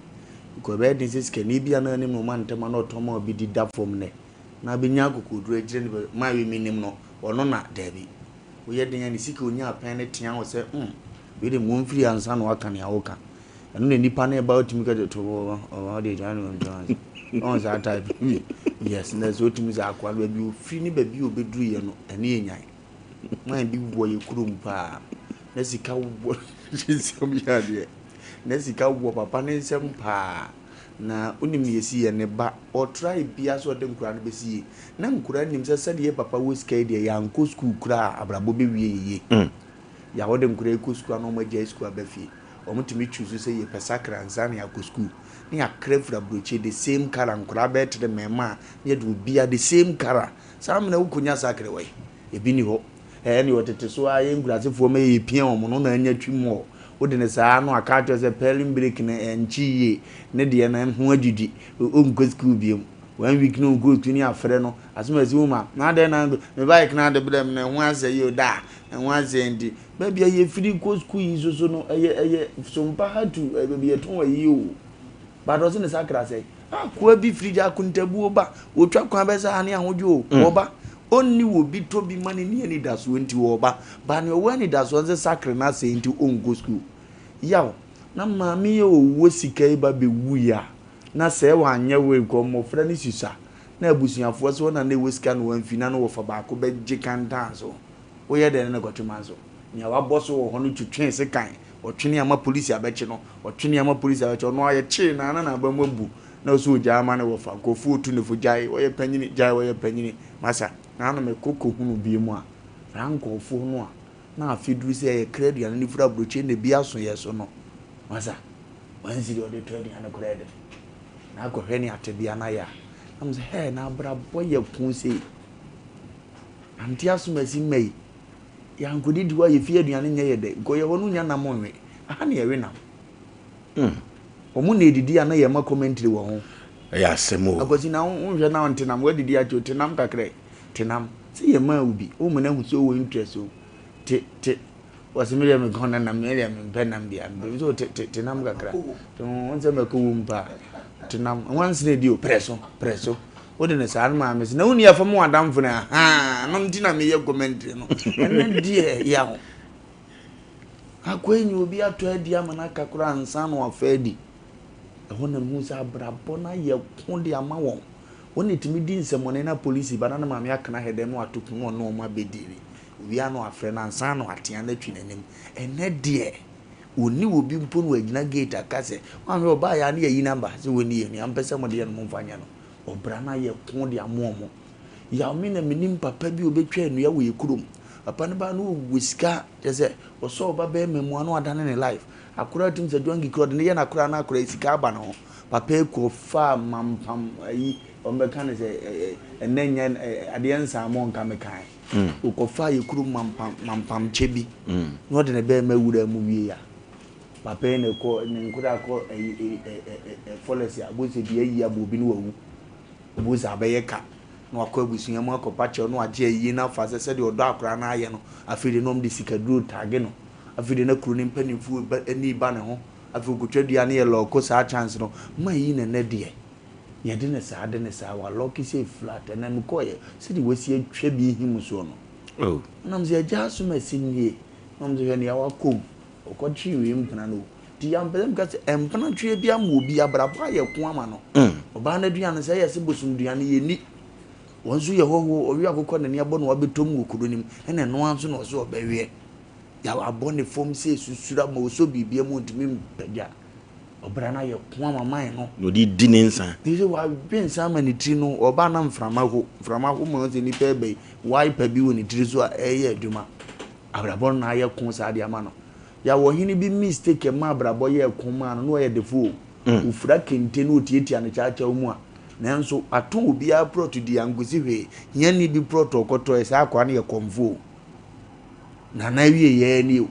Because ɛbɛyɛ den sɛ sikani bi a na anim na ɔma ntɛm a na ɔtɔn ma obi di da fam nnɛ, na abɛnya akokoɔduro agyina ne baabi, maa wei menim no, ɔno na, daabi. Woyɛ den a ne sika a ɔnya pɛn no tea wo sɛ hmm, wei de mo mfiri ansa na waka nea woka. Ɛno na nipa no ba wotumi ka to ɔba ɔde gya no nto ansa. Ɔn saa type bi. Yes, na sɛ wotumi sɛ akoa no baabi ofiri ne baabi a obɛduru yɛ no, ɛne yɛ nyan. Man bi wɔ yɛ kurom paa. Na sika wɔ ne nsɛm yɛ adeɛ. Na sika wɔ papa ne nsɛm paa. Na wonim nea esi yɛ ne ba ɔtrae biara sɛ ɔde nkwadaa no bɛsi yie. Na nkwadaa nim sɛ sɛdeɛ yɛ papa wɔ sika yi deɛ yɛankɔ sukuu koraa a abrabɔ bɛwie yɛ yie. Yɛ a wɔde nkwadaa yi kɔ sukuu a na wɔagyae sukuu aba fie. Wɔtumi choose sɛ yɛpɛ sakra ansa na yɛakɔ sukuu. Na yɛakra firi aburokyire the same colour nkwadaa bɛyɛ tere mmarima a na yɛde obiara the same colour. Saa mmerɛ wokɔnya sakre wɔ he? Ebi nni hɔ. Ɛɛ nea ɔtete so ara yɛ nkurasefoɔ ma yɛpia wɔn no na anya twi mu hɔ. Wode no saa na waka akyerɛ sɛ pɛlin break no ɛnkye yie, ne deɛ no ho adwidwi, ɔnkɔ sukuu biom. One week na ɔnkɔɔ sukuu ne afrɛ no, asɛm a ɛsi wo ma, na adɛn na me bike no ade brɛ me no ɛho asɛe o da, ɛho asɛe nti. Baabi a yɛfiri kɔ sukuu yi soso no ɛyɛ ɛyɛ Sompa Hatu, ɛyɛ baabi yɛtɔn ayi o. But ɔse ne sakra sɛe. Akoa bi firi gya akontabuo ba, ɔtwa kwan bɛsɛ ha ne ahodwo o, ɔba. Ɔnni wɔ bi tɔ bi ma no nni anidasoɔ nti ɔba. But nea ɔwɔ anidasoɔ no sɛ sakre no asɛe nti ɔnkɔ sukuu. Yaw, na maame yi a ɔwɔ sika yi ba bɛwui a, na sɛɛ wanyɛ wei kɔ, mmɔfra no susua, na abusuafoɔ sɛ ɔna na ɛwɔ sika na wamfi na ne wɔfa baako bɛgye kantan so. Woyɛ dɛn ne no kɔtwe manso? Nea wabɔ so wɔ hɔ no twetwee sekan, ɔtwene ama polisi abɛkye no, ɔtwene ama polisi abɛkye ɔno ara yɛkyee no ara na n'aba mu abu na ɔsɛ ogyaa ama ne wɔfa. Nkurɔfoɔ retu no fo, gyae, ɔyɛ panyini, gyae, ɔyɛ panyini. Masa, na ano mekɔ kɔhunu bi mu a, saa nkurɔfoɔ no a na afe duru sɛ yɛkra aduane no firi aburokyire na ebi aso yɛn so no, masa, wansi deɛ ɔde tɔ aduane koraa de na akɔhwɛ nea tebea no ayɛ a, na mesɛ, hɛɛ, na abrabɔ yɛ ko sei. Ante asomasi mma yi. Yɛankodidi hɔ a yɛfie aduane nyɛ yɛ dɛ. Nkɔ yɛ hɔ no nya nam nwe. Aha na yɛwe nam. Wɔn na ɛdidi a na yɛma commentary wɔ ho. Ɛyɛ asɛm o. Akwasi na wonhwɛ na ɔnte nam. Wadidi akyɛ o. Te nam kakra ɛ. Te nam. Sɛ yɛmaa wo bi. Woma no ahu sɛ wowɔ interest o. Te, te. Wɔse me deɛ mekɔn na nam. Me deɛ mempɛ nam bia. Mepɛ bi sɛ te, te, te nam kakra. Te ho, wo nsɛ mako wom paa. Te nam. Nwansena di o. Prɛ so, prɛ so. Wode no saa no maa me se na wonni afa mu adamfo no ahaa no nti na meyɛ commentary no ɛno deɛ yaw akɔ enyi obi atɔ adi ama no aka koraa ansa na wafa adi ɛhɔ na mehu sɛ abrabɔ no ayɛ ko de ama wɔn wɔn na ɛtumi di nsɛmmɔne na polisi ba na ne maame akena hɛ dɛm na wato kun na ɔne wɔn abɛdiri owia na wafrɛ no ansa na watea no atwi n'anim ɛnɛ deɛ wɔnni obi mpo na wagyina gate aka sɛ wɔanhwɛ ɔbaa yɛ a ne yɛyi namba sɛ wɔnni yɛ nua mpɛ sɛ mode yɛ no momfa nyɛ no Ɔbra no ayɛ ko de ama ɔmo. Yaw me na menim papa bi a ɔbɛtwa nnua wɔ yɛ kurom. Papa no baa no ɔwɔ sika kyerɛ sɛ ɔsɔ ɔba bɛɛma mu a na wadane ne life. Akora atum sɛ John Gikura ɔde no yɛ n'akora na akora yi sika aba ne ho. Papa yi kɔ faa mampam ayi ɔmo bɛka no sɛ ɛnɛ nyɛ adeɛ nsaa mo nka me kan. Ɔkɔ faa yɛ kurom mampam mampam kyɛ bi na ɔde ne bɛɛma wura mu wie a papa yi na ɛkɔ ne nkora kɔ ɛyi ɛ ɛ ɛ ɛ fɔlɛsi a bohu sɛ dua yi abɔ obi no wawu bohu sɛ abɛyɛ ka na wakɔ abusua mu akɔpa kyɛw na wagye ayie no afa sɛ sɛdeɛ ɔdɔ akora no ayɛ no afei de na wɔde sikaduro taage no afei de na kuro no mpanimfoɔ ba ani ba ne ho afei okotwa dua no yɛ lɔɔko saa chance no ma yi na ɛnɛ deɛ yɛde ne saa de ne saa walɔɔke sɛ flat ɛnɛ mekɔɔyɛ sɛdeɛ wasi atwa bi him soɔ no Oh. Nam sɛ agya asom asi nie nam sɛ hwɛ nea wakɔ mu Ɔkɔtwee wei mpena no o. Nti yɛampɛ sɛ meka sɛ mpena tweɛ bi ama obi abrabɔ ayɛ ko ama no. Ɔbaa no aduane sɛ ɛyɛ sɛ bosom duane yɛnni. Wɔn nso yɛ hɔhoɔ ɔwe akokɔ n'ani abɔ na wabɛtɔ mu wɔ kuro no mu ɛna ɛno ara nso na ɔsɛ ɔbɛweɛ. Yɛabɔ ne fam sɛ susura ma ɔsɔ biribia mu ɔntumi mpagya. Ɔbra no ayɛ ko ama man no. Na ɔde di ne nsa. Nti sɛ wawe nsa ama ne tiri no ɔbaa na mframa ho mframa ho ma ɔsɛ nipa ɛbɛ yi wiper bi wɔ ne tiri so a ɛyɛ adwuma. Abrabɔ no na ayɛ ko saa de ama no. Yaw ɔhene bi mistake ɛma abrabɔ yɛɛ ko maa no na ɔyɛ defo o. Ofura kente na otiatia ne kyawkyaw mu a. Nanso atɔn obiara prɔto di ankosi hwee. Hiani bi prɔto ɔkɔtɔe saa akoa no yɛ kɔmfo o. Nana awie yɛ nie o.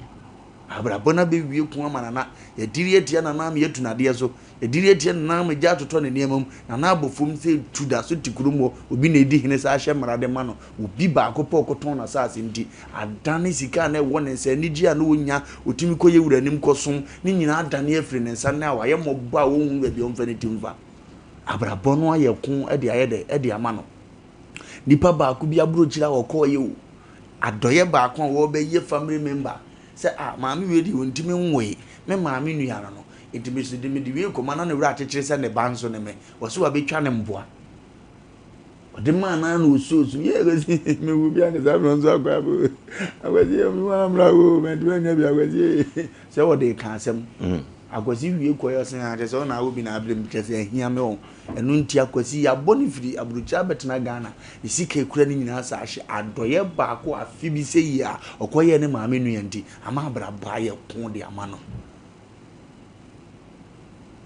Abrabɔ no abɛwie ko ama Nana. Yɛdiri atia Nana ama yɛatu n'adeɛ so. Yɛdiri atia Nana ama gya atotɔ ne nneɛma mu. Nana abɔ fam sɛ tu da so te kurom hɔ. Obi na ɛdi hene saa hyɛ mmara de ma no. Obi baako pɛ a ɔkɔtɔn n'asase nti, adane sika a na ɛwɔ ne nsa, anigye a na ɔnya, ɔtumi kɔyɛ wura anim kɔsom, ne nyinaa adane afiri ne nsa nnɛ a wayɛ mmɔbɔ a ɔnhunu baabi a ɔmfa ne ti mfa. Abrabɔ no ayɛ ko de ayɛ dɛ de ama no. Nipa baako bi aburokyire a ɔkɔɔyɛ o, adɔeɛ baako a wɔbɛyɛ family member sɛ ah maame wei deɛ ɔntumi nwoe, me maame nua no no, nti me nso de mede wei kɔma na ne werɛ akyekyere sɛ ne ba nso ne me, ɔse wabɛtwa ne mboa. Ɔde maa no na osuo su yɛ akwasi mewu bi anka saa mmerɛ nso akɔ abɔ akwasi yɛ mewu amra o mɛntumi anya bi akwasi sɛ ɔde ka asɛm mm. Akwasi wie kɔ yɛ ɔsɛn akyɛ sɛ ɔna awo bi na abere mu kyɛ sɛ ahia me wɔn ɛno nti akwasi yɛabɔ ne firi aburokyire abɛtena Ghana ne sika ekura ne nyinaa saa ahye adɔyɛ baako afe bi sɛ yie a ɔkɔyɛ ne maame nua nti ama abrabɔ ayɛ ko de ama no.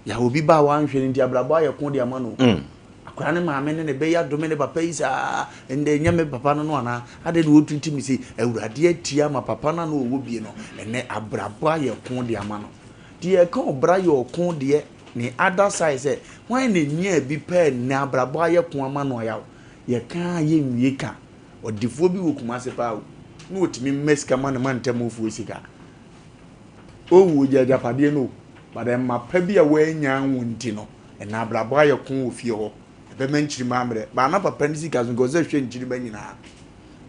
Yaw obi ba a wanhwɛ no nti abrabɔ ayɛ ko de ama no. Mm. Akwadaa ne maame ne ne bɛyɛ adome ne papa yi saa ndɛ nyɛ me papa no no anaa adɛn na wɔtiriti me sei awurade atia ama papa no a na ɔwɔ bie no ɛnɛ abrabɔ ayɛ ko de ama no nti yɛka ɔbra yɛ ɔko deɛ ne other side sɛ hwan na nyaa bi pɛɛ nnɛ abrabɔ ayɛ ko ama no ayaw yɛka a yɛnwie ka ɔdefoɔ bi wɔ Kumase paa o na ɔtumi mma sika ma ne mantamufoɔ sika Owu ogya agyapadeɛ no o, but mma pa bi a wannya anwo nti no, ɛnna abrabɔ ayɛ ko wɔ fie hɔ. Ɛbɛma nkyirimma ammerɛ. But na papa no sika so nka ɔsɛ hwɛ nkyirimma nyinaa.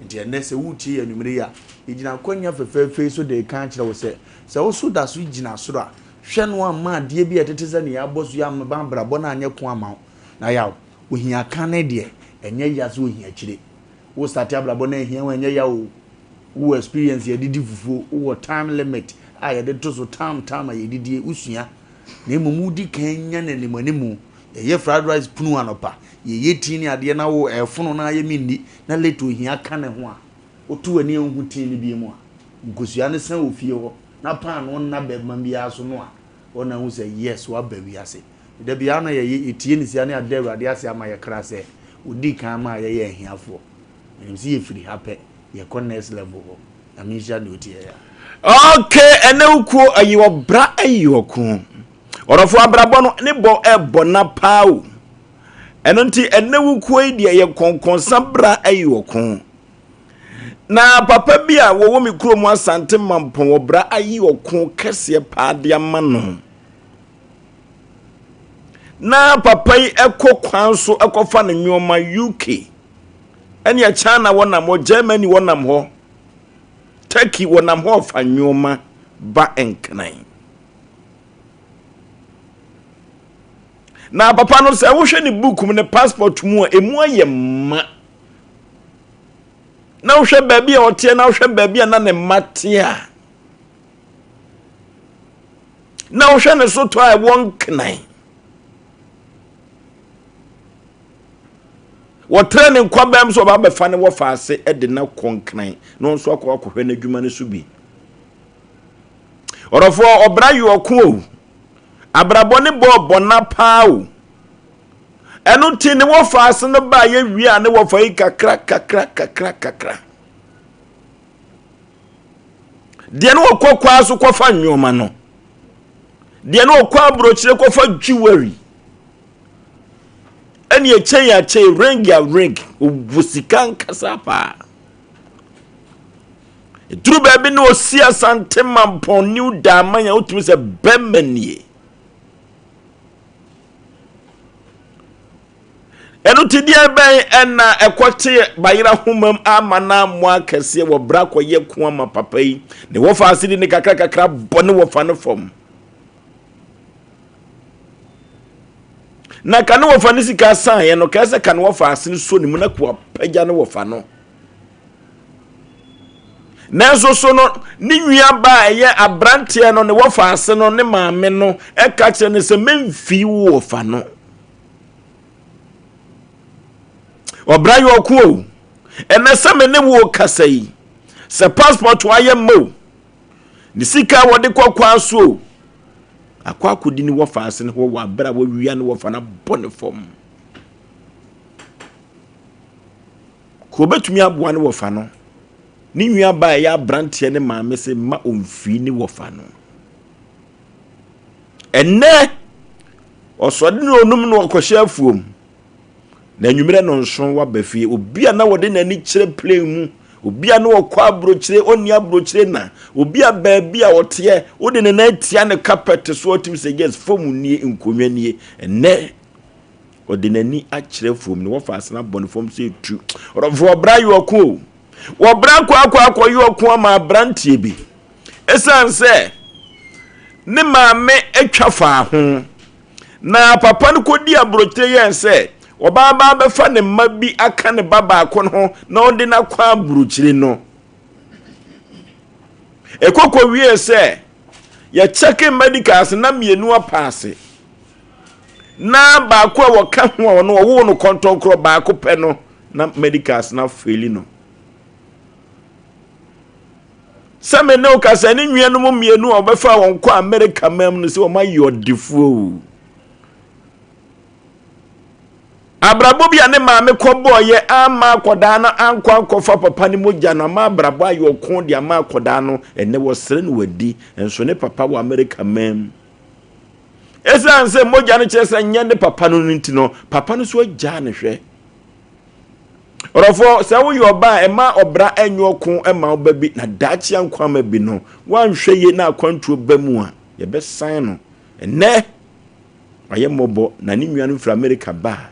Nti ɛnnɛ sɛ woretie yɛn anwummere yi a, yɛgyina akwannya fɛfɛɛfɛ yi so de reka akyerɛ wo sɛ, sɛ wo so da so gyina soro a, hwɛ no amma adeɛ bi a ɛtete sɛ nea yɛabɔ so yi amma abrabɔ no anyɛ ko amma wo. Na yaw, ohia kane deɛ, ɛnyɛ ya sɛ ohia akyire. Wo starte abrabɔ no ahia wo a, ɛnyɛ ya o. Wowɔ experience yɛde di fufuo, wowɔ time limit a yɛde to so time time a yɛdidie, wosua. Na mmom wodi kan nya no animanimu. Yɛyɛ fried rice punu anɔpa, yɛyɛ tea ne adeɛ na wo ɛfono na ayɛ menni na late ohia ka ne ho a, woto w'ani a wonhu tea no bi mu a, nkosua no sɛn wɔ fie hɔ na paanoo nna bɛma biara so no a, hɔ na wohu sɛ yes woaba wiase. Da biara na yɛyɛ yɛtie ne sia ne ada Awurade ase ama yɛ kra sɛ ɔdii kan maa yɛyɛ ahiafoɔ. Menim sɛ yɛfiri ha pɛ yɛkɔ next level hɔ. Nyame nhyira deɛ ɔtie yɛ. Okay, ɛnɛ wo kuo ayi ɔbra ayi ɔko. Ɔdɔfo abrabɔ no ne bɔ ɛbɔ na paa o. Ɛno nti ɛnɛ wo kuo yi deɛ yɛ kɔnkɔnsa bra ayi ɔko. Na papa bi a wɔwɔ me kurom Asante Mampɔn ɔbra ayi ɔko kɛseɛ paa de ama no. Na papa yi ɛkɔ kwan so ɛkɔfa ne nneɛma UK ɛne China wɔnam hɔ, Germany wɔnam hɔ, Turkey wɔnam hɔ ɔfa nneɛma ba Nkran. Na papa no sɛ wohwɛ ne book mu ne passport mu a emu ayɛ mma. Na wohwɛ baabi a ɔteɛ na wohwɛ baabi a na ne mma teɛ a na wohwɛ ne so tɔ a ɛwɔ Nkran. Wɔtrɛ ne nkwabaa mu sɛ ɔba abɛfa ne wɔfa ase de no akɔ Nkran na ɔnso akɔ akɔhwɛ n'adwuma no so bi. Ɔdɔfoɔ, ɔbra yɛ ɔko o. Abrabɔ ne bɔɔ bɔna paa o. Ɛno nti ne wɔfa ase no baa yɛ wie a ne wɔfa yi kakra kakra kakra kakra. Deɛ ne wɔkɔ kwaa so kɔfa nneɛma no. Deɛ ne wɔkɔ aburokyire kɔfa jewelry. Ɛne ɛkyɛn akyɛn ring a ring. Ɔwɔ sika nkasa paa. Ɛduru baabi na ɔsi Asante Mampɔn New Daaman a wotumi sɛ bɛrima nie. Ɛno ti deɛ bɛn ɛna ɛkɔte bayera homam ama no ammɔ akɛseɛ wɔ bra kɔyɛ ko ama papa yi. Ne wɔfa ase de ne kakra kakra bɔ ne wɔfa no fam. Na ka ne wɔfa ne sika saeɛ no kɛɛ sɛ ka ne wɔfa ase no so ne mu na ko apagya ne wɔfa no. Nanso so no, ne nuabaa a ɛyɛ aberanteɛ no ne wɔfa ase no ne maame no ɛka kyerɛ no sɛ memfii wo wɔfa no. Ɔbra yɛ ɔko o. Ɛnɛ sɛ me ne wo kasa yi, sɛ passport ayɛ mma o, ne sika a wɔde kɔ kwan so o, akɔ akɔdi ne wɔfa ase no hɔ wɔ abere a wɔawia ne wɔfa no abɔ ne fam. Ka obetumi aboa ne wɔfa no. Ne nuabaa a ɛyɛ aberanteɛ ne maame se mma ɔmfii ne wɔfa no. Ɛnnɛ, ɔsɔre ne onum no ɔkɔhyɛ afuom. Na anwummerɛ no nso waba fie. Obi a na wɔde n'ani kyerɛ plane mu, obi a na ɔkɔ aburokyire, ɔnni aburokyire na, obi a baabi a ɔteɛ, wode ne nan tia ne carpet so ɔtumi sɛ yes, fam nie, nkonnwa nie. Ɛnnɛ, Ɔde n'ani akyerɛ fam na wɔfa asena bɔ ne fam sɛ etu. Ɔdɔfo ɔbra yɛ ɔko o. Wɔbra kɔ akɔ akɔyɛ ɔko ama aberanteɛ bi. Ɛsiane sɛ ne maame atwa faa ho na papa no kɔdi aburokyire yɛn sɛ ɔbaa baa bɛfa ne mma bi aka ne ba baako no ho na ɔde no akɔ aburokyire no. Ɛkɔkɔ wie sɛ yɛkyɛke medicals na mmienu apaase. Na baako a wɔka ho a ɔno ɔwoo no kɔntɔnkorɔ baako pɛ no na medicals na afeeli no. Sɛ me ne wo kasa ne nuanom mmienu a wɔbɛfa wɔn kɔ Amerika mam no sɛ wɔn ayɛ ɔdefoɔ o. Abrabɔ bi a ne maame kɔbɔɔyɛ ama akɔdaa no ankɔ ankɔfa papa ne mogya no ama abrabɔ ayɛ ɔko de ama akɔdaa no ɛnɛ wɔsrɛ no wadi nso ne papa wɔ Amerika mam. Esiane sɛ mogya no kyerɛ sɛ nyɛ ne papa no no nti no, papa no nso agyaa no hwɛ. Ɔdɔfoɔ, sɛ woyɛ ɔba a, ɛma ɔbra ɛnyɛ ɔko ɛma ɔba bi, na daakye ankwama bi no, woanhwɛ yie na akwantuo ba mu a, yɛbɛsan no. Ɛnnɛ, wayɛ mmɔbɔ na ne nuanom firi Amerika ba a,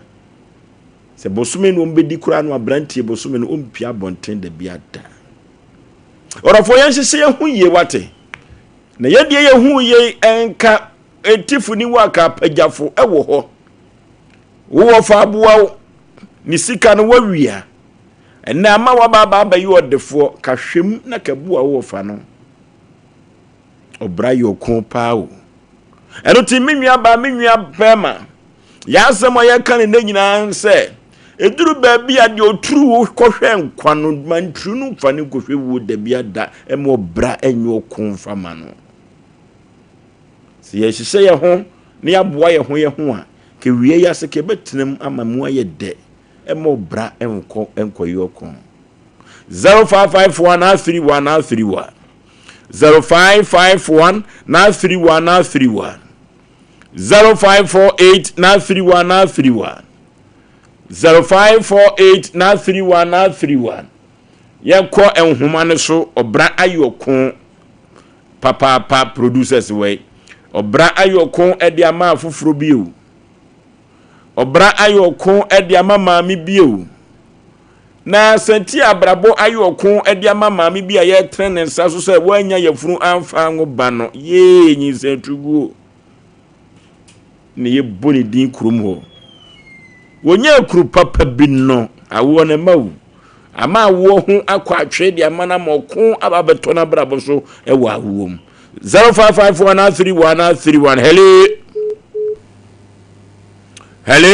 sɛ bosome no ɔmbɛdi koraa no aberanteɛ bosome no ɔmpia abɔnten da bi ada. Ɔdɔfoɔ, yɛnhyehyɛ yɛn ho yie wate. Na yɛn deɛ yɛhuu yei nka etifo ne waka apagyafo wɔ hɔ. Wowɔ fa aboa wo ne sika no wawia. Ɛnnɛ ama waba aba abɛyɛ ɔdefoɔ, ka hwɛ mu na ka bu a wowɔ fa no. Ɔbra yɛ ɔko paa o. Ɛno ti me nua baa me nua bɛrima, yɛn asɛm a yɛka ne nnɛ nyinaa sɛ, ɛduru baabi a deɛ ɔturu wo kɔhwɛ nkwa no, ma nturu no mfa ne nkɔhwɛ wuo da bi ada, ɛma ɔbra ɛnyɛ ɔko mfa ma no. Sɛ yɛhyehyɛ yɛn ho na yɛaboa yɛn ho yɛn ho a, kɛwie yi ase kɛbɛtena mu ama mu ayɛ dɛ. Ɛmma ɔbra nkɔ nkɔyɛ ɔko. 0551 931 931 0551 931 931 0548 931 931 0548 931 931 Yɛnkɔ nhoma no so ɔbra ayɛ ɔko papaapa producers wei ɔbra ayɛ ɔko ɛde ama afoforɔ bio. Ɔbra ayɛ ɔko de ama maame bi o. Na sɛnti a abrabɔ ayɛ ɔko de ama maame bi a yɛretene ne nsa so sɛ wannya yafunu amfa anwo ba no, yee nyinsɛn tuguo na yɛbɔ ne din kurom hɔ. Wɔnya kuru papa bi no, awoɔ no mma wu. Ama awoɔ ho akɔ atwere de ama no ama ɔko aba abɛtɔ n'abrabɔ so wɔ awoɔ mu. 0551 31 31 Hello. Hello?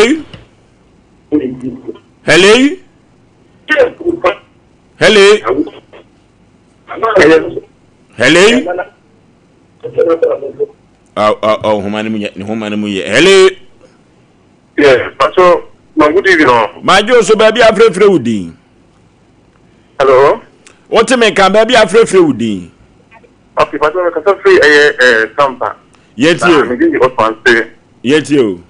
Hello? Hello? Hello? Oh, oh, oh, nhoma no mu yɛ, ne nhoma no mu yɛ. Hello? Yeah, Pastor, ma good evening. Madwo so baabi afrɛfrɛ wo din. Hello? Wote me ka baabi afrɛfrɛ wo din. Okay, Pastor, mekasa firi ɛyɛ eh, Sampa. Yɛtie o. Me din de Osman se. Yɛtie o.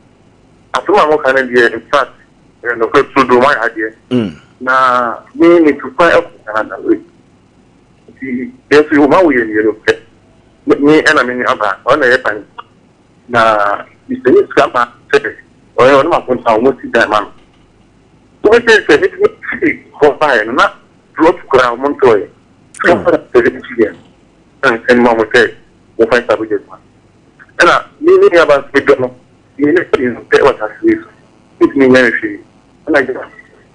Asɛm a moka no deɛ, in fact, ɛyɛ nokorɛ turodoo, moayɛ adeɛ. Na me metu kwan akɔ Canada wei. Nti yɛn nso yɛwɔ mu awo yɛ mmienu pɛ. Me ɛna me nua baa, ɔno na ɛyɛ panin. Na mesɛne sika ma sɛ ɔyɛ ɔne m'akonta wɔn si dan ma no. Wobɛsɛ sɛ me firi hɔ baeɛ no na plot koraa wɔn ntɔeɛ. 470 million na mesɛne ma wɔn sɛ wɔmfa nsa bɛgya adwuma. Ɛna me me nuabaa nso medɔ no, me ne no pɛ wɔ asase wei so, mentumi nyɛ no hwee. Ɛna agya,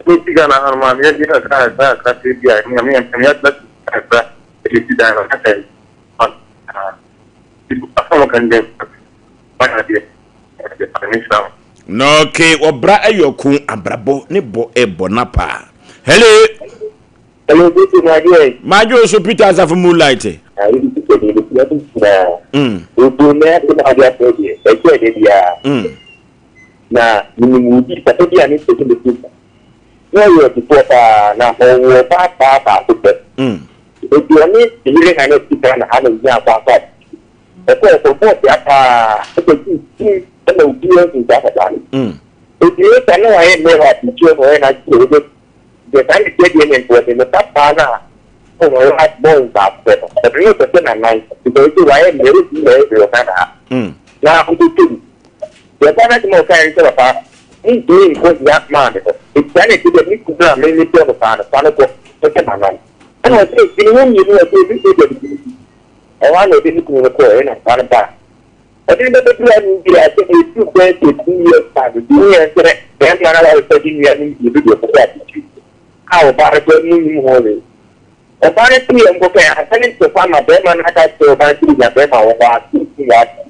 meti Ghana hanom a, meyɛ deɛ kakra kakra kakra sɛ bi a Nyame yɛ mpɛ, meyɛ atena kakra de si dan no, kasa yi, asɛm a wɔka no deɛ, wayɛ adeɛ, Nyame nhyira wo. Na okay, ɔbra ɛyɛ ɔko, abrabɔ ne bɔ ɛbɔ na paa. Hello. Hello, Peter, my dear. Madwo so Peter Asafo Moonlight. Ah, you Peter, deɛ bɛsi ɔde nyinaa. Obu na ase na ɔde afɔ deɛ, ɛkyɛ ɛdɛ biara. Na menim wo bi, papa bi a ne sɛ ne fi. Na ɔyɛ ɔdefoɔ paa, na ɔwɔ ɔbaa paa baako pɛ. Enti ɔne ne yere na na ɛte Ghana ha na ɔnyaa kwan kɔɔ aburokyire. Ɔkɔɔ ɔkɔbɔɔ dua paa, ɛkɔduu sukuu ɛna obiara huu saa papa no. Enti later na wayɛ mmerɛ wɔ aburokyire hɔ na ɔyɛ n'adwene sɛ ɔbɛtu. Deɛ saa ne teɛ deɛ ne nka ɔde ne ba paa no a ɔwɔ last born baako pɛ no ɔde no rekɔhyɛ n'anan because ɔse wayɛ mmerɛ ɔntumi mmɛyɛ hwee wɔ Ghana ha na ɔbɛtɔ mu. Deɛ ɔbaa no asɛm a ɔkaeɛ ne sɛ papa mentumi nkɔ hia maame hɔ nti saa na ɛte deɛ me kunu a me medɔ no paa no fa no kɔ kɔhyɛ m'anan. Ɛna ɔse dwene ho mmienu ɔse ɛdu sɛ deɛ mede no si ɛhɔ ara na ɔde ne kunu no kɔɔ ɛna papa no baa Ɔde no bɛbɛduru ano wie a, sɛdeɛ ɛduru bɛyɛ sɛ 2 years time no, deɛ ohia sɛ barima no awarefo de nua no mmienu deɛ kɔkɔ abukyiri a ɔbaa no koraa mu nnim ho hwee. Ɔbaa no te yam kɔkɔɛ ansa ne ntɔkwa ama barima no aka akyerɛ ɔbaa no sɛ ɔnya barima wɔ hɔ a, sɛ ɔkum w'asɛm.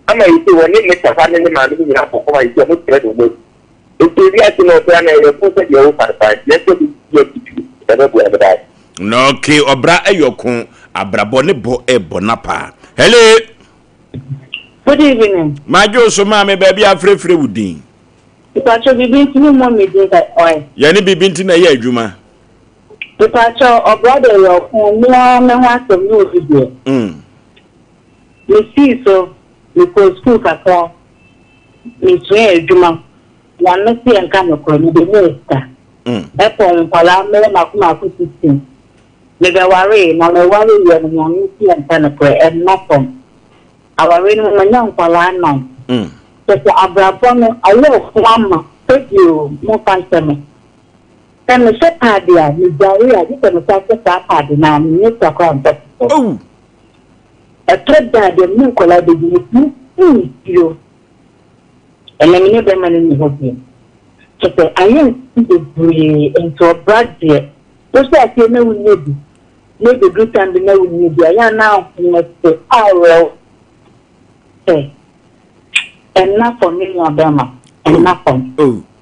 Ama yɛsei wɔne ne papa ne ne maame no nyinaa kɔkɔm a yɛsei wɔkyerɛ deɛ wɔn adi. Nti ewiase no ɔbra no ɛyɛ fo sɛ deɛ wofa no paa nti yɛnhwɛ de di akyiri ɛbɛboa yɛn daakye. Na okay ɔbra ɛyɛ ɔko abrabɔ ne bɔ ɛbɔ na paa hello. Good evening. Madwo so maame baabi afrɛfrɛ wo din. Mepakyɛw biribi nti me mmɔ me din ka ɔe. Yɛne biribi nti na ɛyɛ adwuma. Mepakyɛw ɔbra deɛ ɛyɛ ɔko me ara me ho asɛm ne obi deɛ. Me sii so me kɔɔ sukuu kakra me suaa adwuma Nyame se yɛnka nokorɛ me bɛnyaa sika ɛpɔn nkwadaa mɛyɛ mako mako 16 me bɛwaree na me wareeɛ no Nyame se yɛnka nokorɛ ɛmma fam awareɛ no mu manya nkwadaa nan kyɛsɛ abrabɔ no ayɛ ɔko ama sɛbi o momfa nkyɛ me sɛ mehyɛ paade a medware a gye sɛ mesan hyɛ saa paade no a mennya sika koraa ntɔ foforɔ ɛtɔ da a deɛ me ne nkwadaa bɛdi metumi si nsuo. Ɛnnɛ me ne bɛrima no nni hɔ bio. Kyerɛ sɛ ayɛ nsɛm bebree nti ɔbra deɛ wohyɛ aseɛ na wonya bi na ɛbɛduru time bi na wonya bi a ɛyɛ a na ahomete awerɛw sɛ ɛnna fam me nua bɛrima ɛnna fam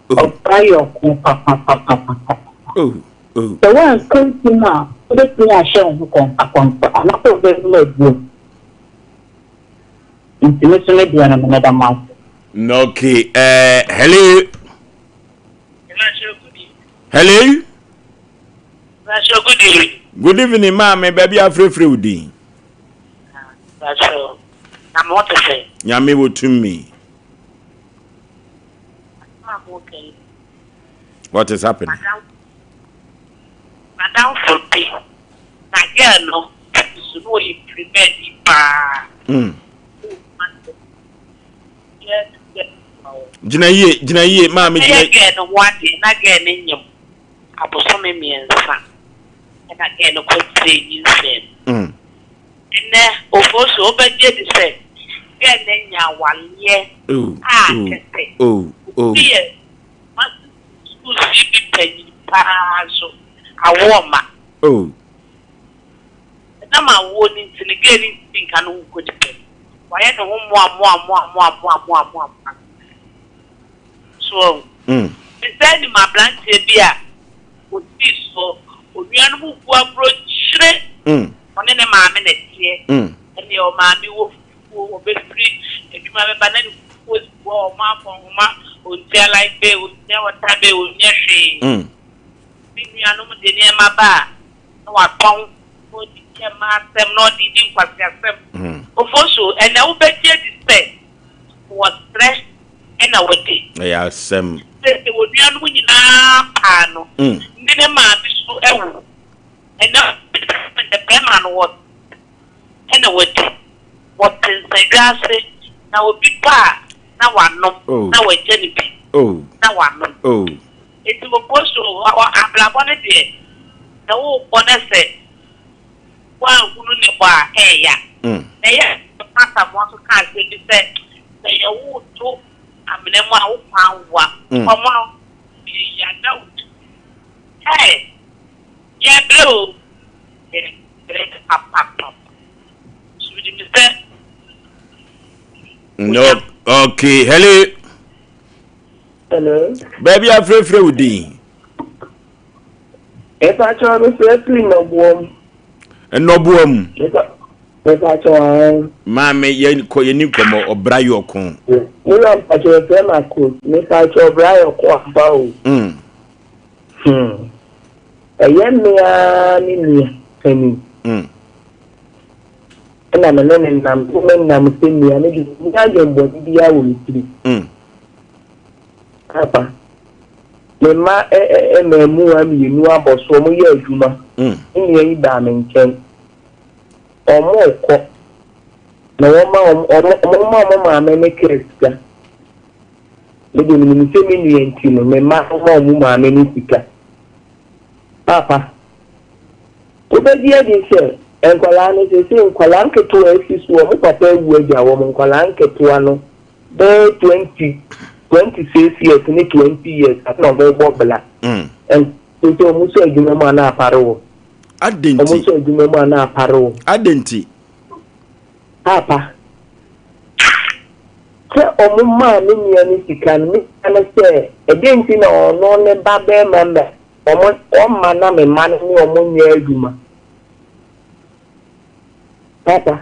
ɔbra yɛ ɔko papapapapapa sɛ woanka nsi mu a wobɛtumi ahyɛ wo ho kɔn akɔmfo anaasɛ wobɛnom aduro Nti me so me deɛ no no meda mo ase. Okay, uh, hello. Hello. Good evening. Good evening, maame. Baabi afrɛfrɛ wo din. Na mo te sɛ. Nyame wɔ tumi. What is happening? Madamfo bi, na girl no so na ɔyɛ pirimɛni paa. Mm. Gyina yie, gyina yie, maame gyina. Ɛyɛ girl no ho adeɛ, na girl no nyim abosome mmiɛnsa ɛna girl no kɔ tire nyinsɛn mu. Mm. Ɛnɛ Ofosu wobɛgye adi sɛ girl no anya awaleɛ a kɛsɛ. Oh, oh. Obi yɛ Sukuusi bi panyin paa nso, awoɔ mma. Oh. Ɛnam awoɔ no nti no, girl no ntumi nka ne ho nkɔ nipa mu. Wayɛ ne ho mmoa mmoa mmoa mmoa mmoa mmoa mmoa mmoa. So wahu? Mm. Mesan nim aberanteɛ bi a ɔsii so, onuanom gu aburokyire. Mm. Ɔne ne maame na ɛteɛ. Mm. Ɛnneɛ ɔmaame wɔ fufuo, ɔbɛfiri adwuma bɛba na ne fufuo si hɔ, ɔma akɔnhoma, ɔntua light bill, ɔntua water bill, ɔnyɛ hwee. Ne nuanom de nneɛma ba a, na watɔn, na ɔde di mmaa asɛm, na ɔde di nkwaseasɛm. Ofosu, ɛnɛ wobɛgye adi sɛ wɔsrɛ na wɔdi. Ɛyɛ asɛm. Seesei wɔn nuanom nyinaa paa no, ne ne maame so awu. Ɛnɛ bɛrima no wɔ. na wadi. Wɔte nsadwa ase, na obi ba a, na wanom, na wagya no bi, na wanom. Enti wɔkɔ so, abrabɔ no deɛ, sɛ worebɔ na sɛ woanhunu ne bɔ a, ɛyɛ ya. Na ɛyɛ a Pastor Amoah nso ka asɛm bi sɛ, sɛ yɛwo to amena mu a, wo kwan wa. Ɔmono, yɛ adult. Hey! Yɛbrɛ o, yɛbrɛ papapapa. So menim sɛ. No, okay, hello. Hello. Baabi afrɛfrɛ wo din. Mepakyɛw mefrɛ firi Nnɔboa mu. Nnɔboa mu. Mepakyɛw ahan. Maame yɛn kɔ yɛn ni nkɔmɔ ɔbra yɛ ɔko. Mewura mpakyɛw yɛfrɛ me Akos. Mepakyɛw ɔbra yɛ ɔko ampa o. Mm. Hmm. Ɛyɛ me ara me nua panin. Mm. Ɛna me ne ne nam, me nam sɛ nua, me de menni adwemmɔne biara wɔ me tirim. Mm. Papa, me mma mmaamuwa mmienu abɔ so, wɔyɛ adwuma. Mm. Me nua yi baa me nkyɛn. Wɔrekɔ. Na wɔma wɔn, wɔn, wɔma wɔn maame ne kaa sika. Me deɛ menim sɛ me nua nti no, me mma no ma wɔn maame no sika. Paapa, wobɛgye adi sɛ nkwadaa no seesei nkwadaa nketewa asi so, wɔn papa awu agya wɔn, nkwadaa nketewa no bɛyɛ 20, 26 years ne 20 years na wɔrebɔ bla. Mm. Seesei wɔn sɔ adwuma mu a na apare wɔn. Adɛn nti? Wɔn sɔ adwuma mu a na apare wɔn. Adɛn nti? Paapa, sɛ wɔmaa me nua no sika no, mebisa no sɛ, ɛdɛn nti na ɔno ne ba barima mma wɔn, ɔmma na me mma no ne wɔn nyɛ adwuma? Paapa,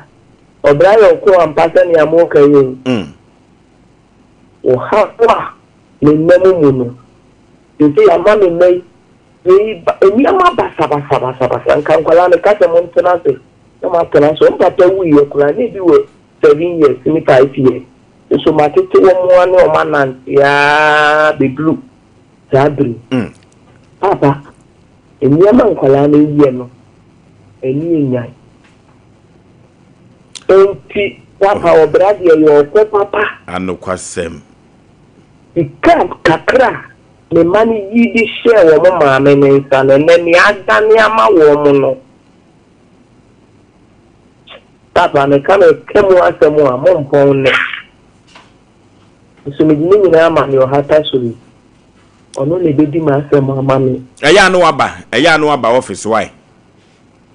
ɔbra yɛ ɔko ampa sɛnea moreka yi o. Ɔhaw a menam mu no, seesei ama me mma yi, wei ba, nneɛma basabasabasabasa. Nka nkwadaa meka sɛ montena ase na moatena ase. Wɔn papa wuiɛ koraa na ebi wɔ seven years ne five years. Nso matete wɔn ara ne wɔn anante ara bɛduru saa bere yi. Paapa, nneɛma nkwadaa no yɛ no, ani nnyan. Enti, papa, ɔbra deɛ yɛ ɔko papa. Anokwasɛm. Sika kakra a me mma no yi de hyɛɛ wɔn maame no nsa no, ɛnnɛ nea adane ama wɔn no, papa, meka meka mu asɛm a, mompɔn nnɛ. Nso mede ne nyinaa ma nea ɔhata soro yi. Ɔno na ɛbɛdi m'asɛm ama me. Ɛyɛ a na waba, ɛyɛ a na waba office why?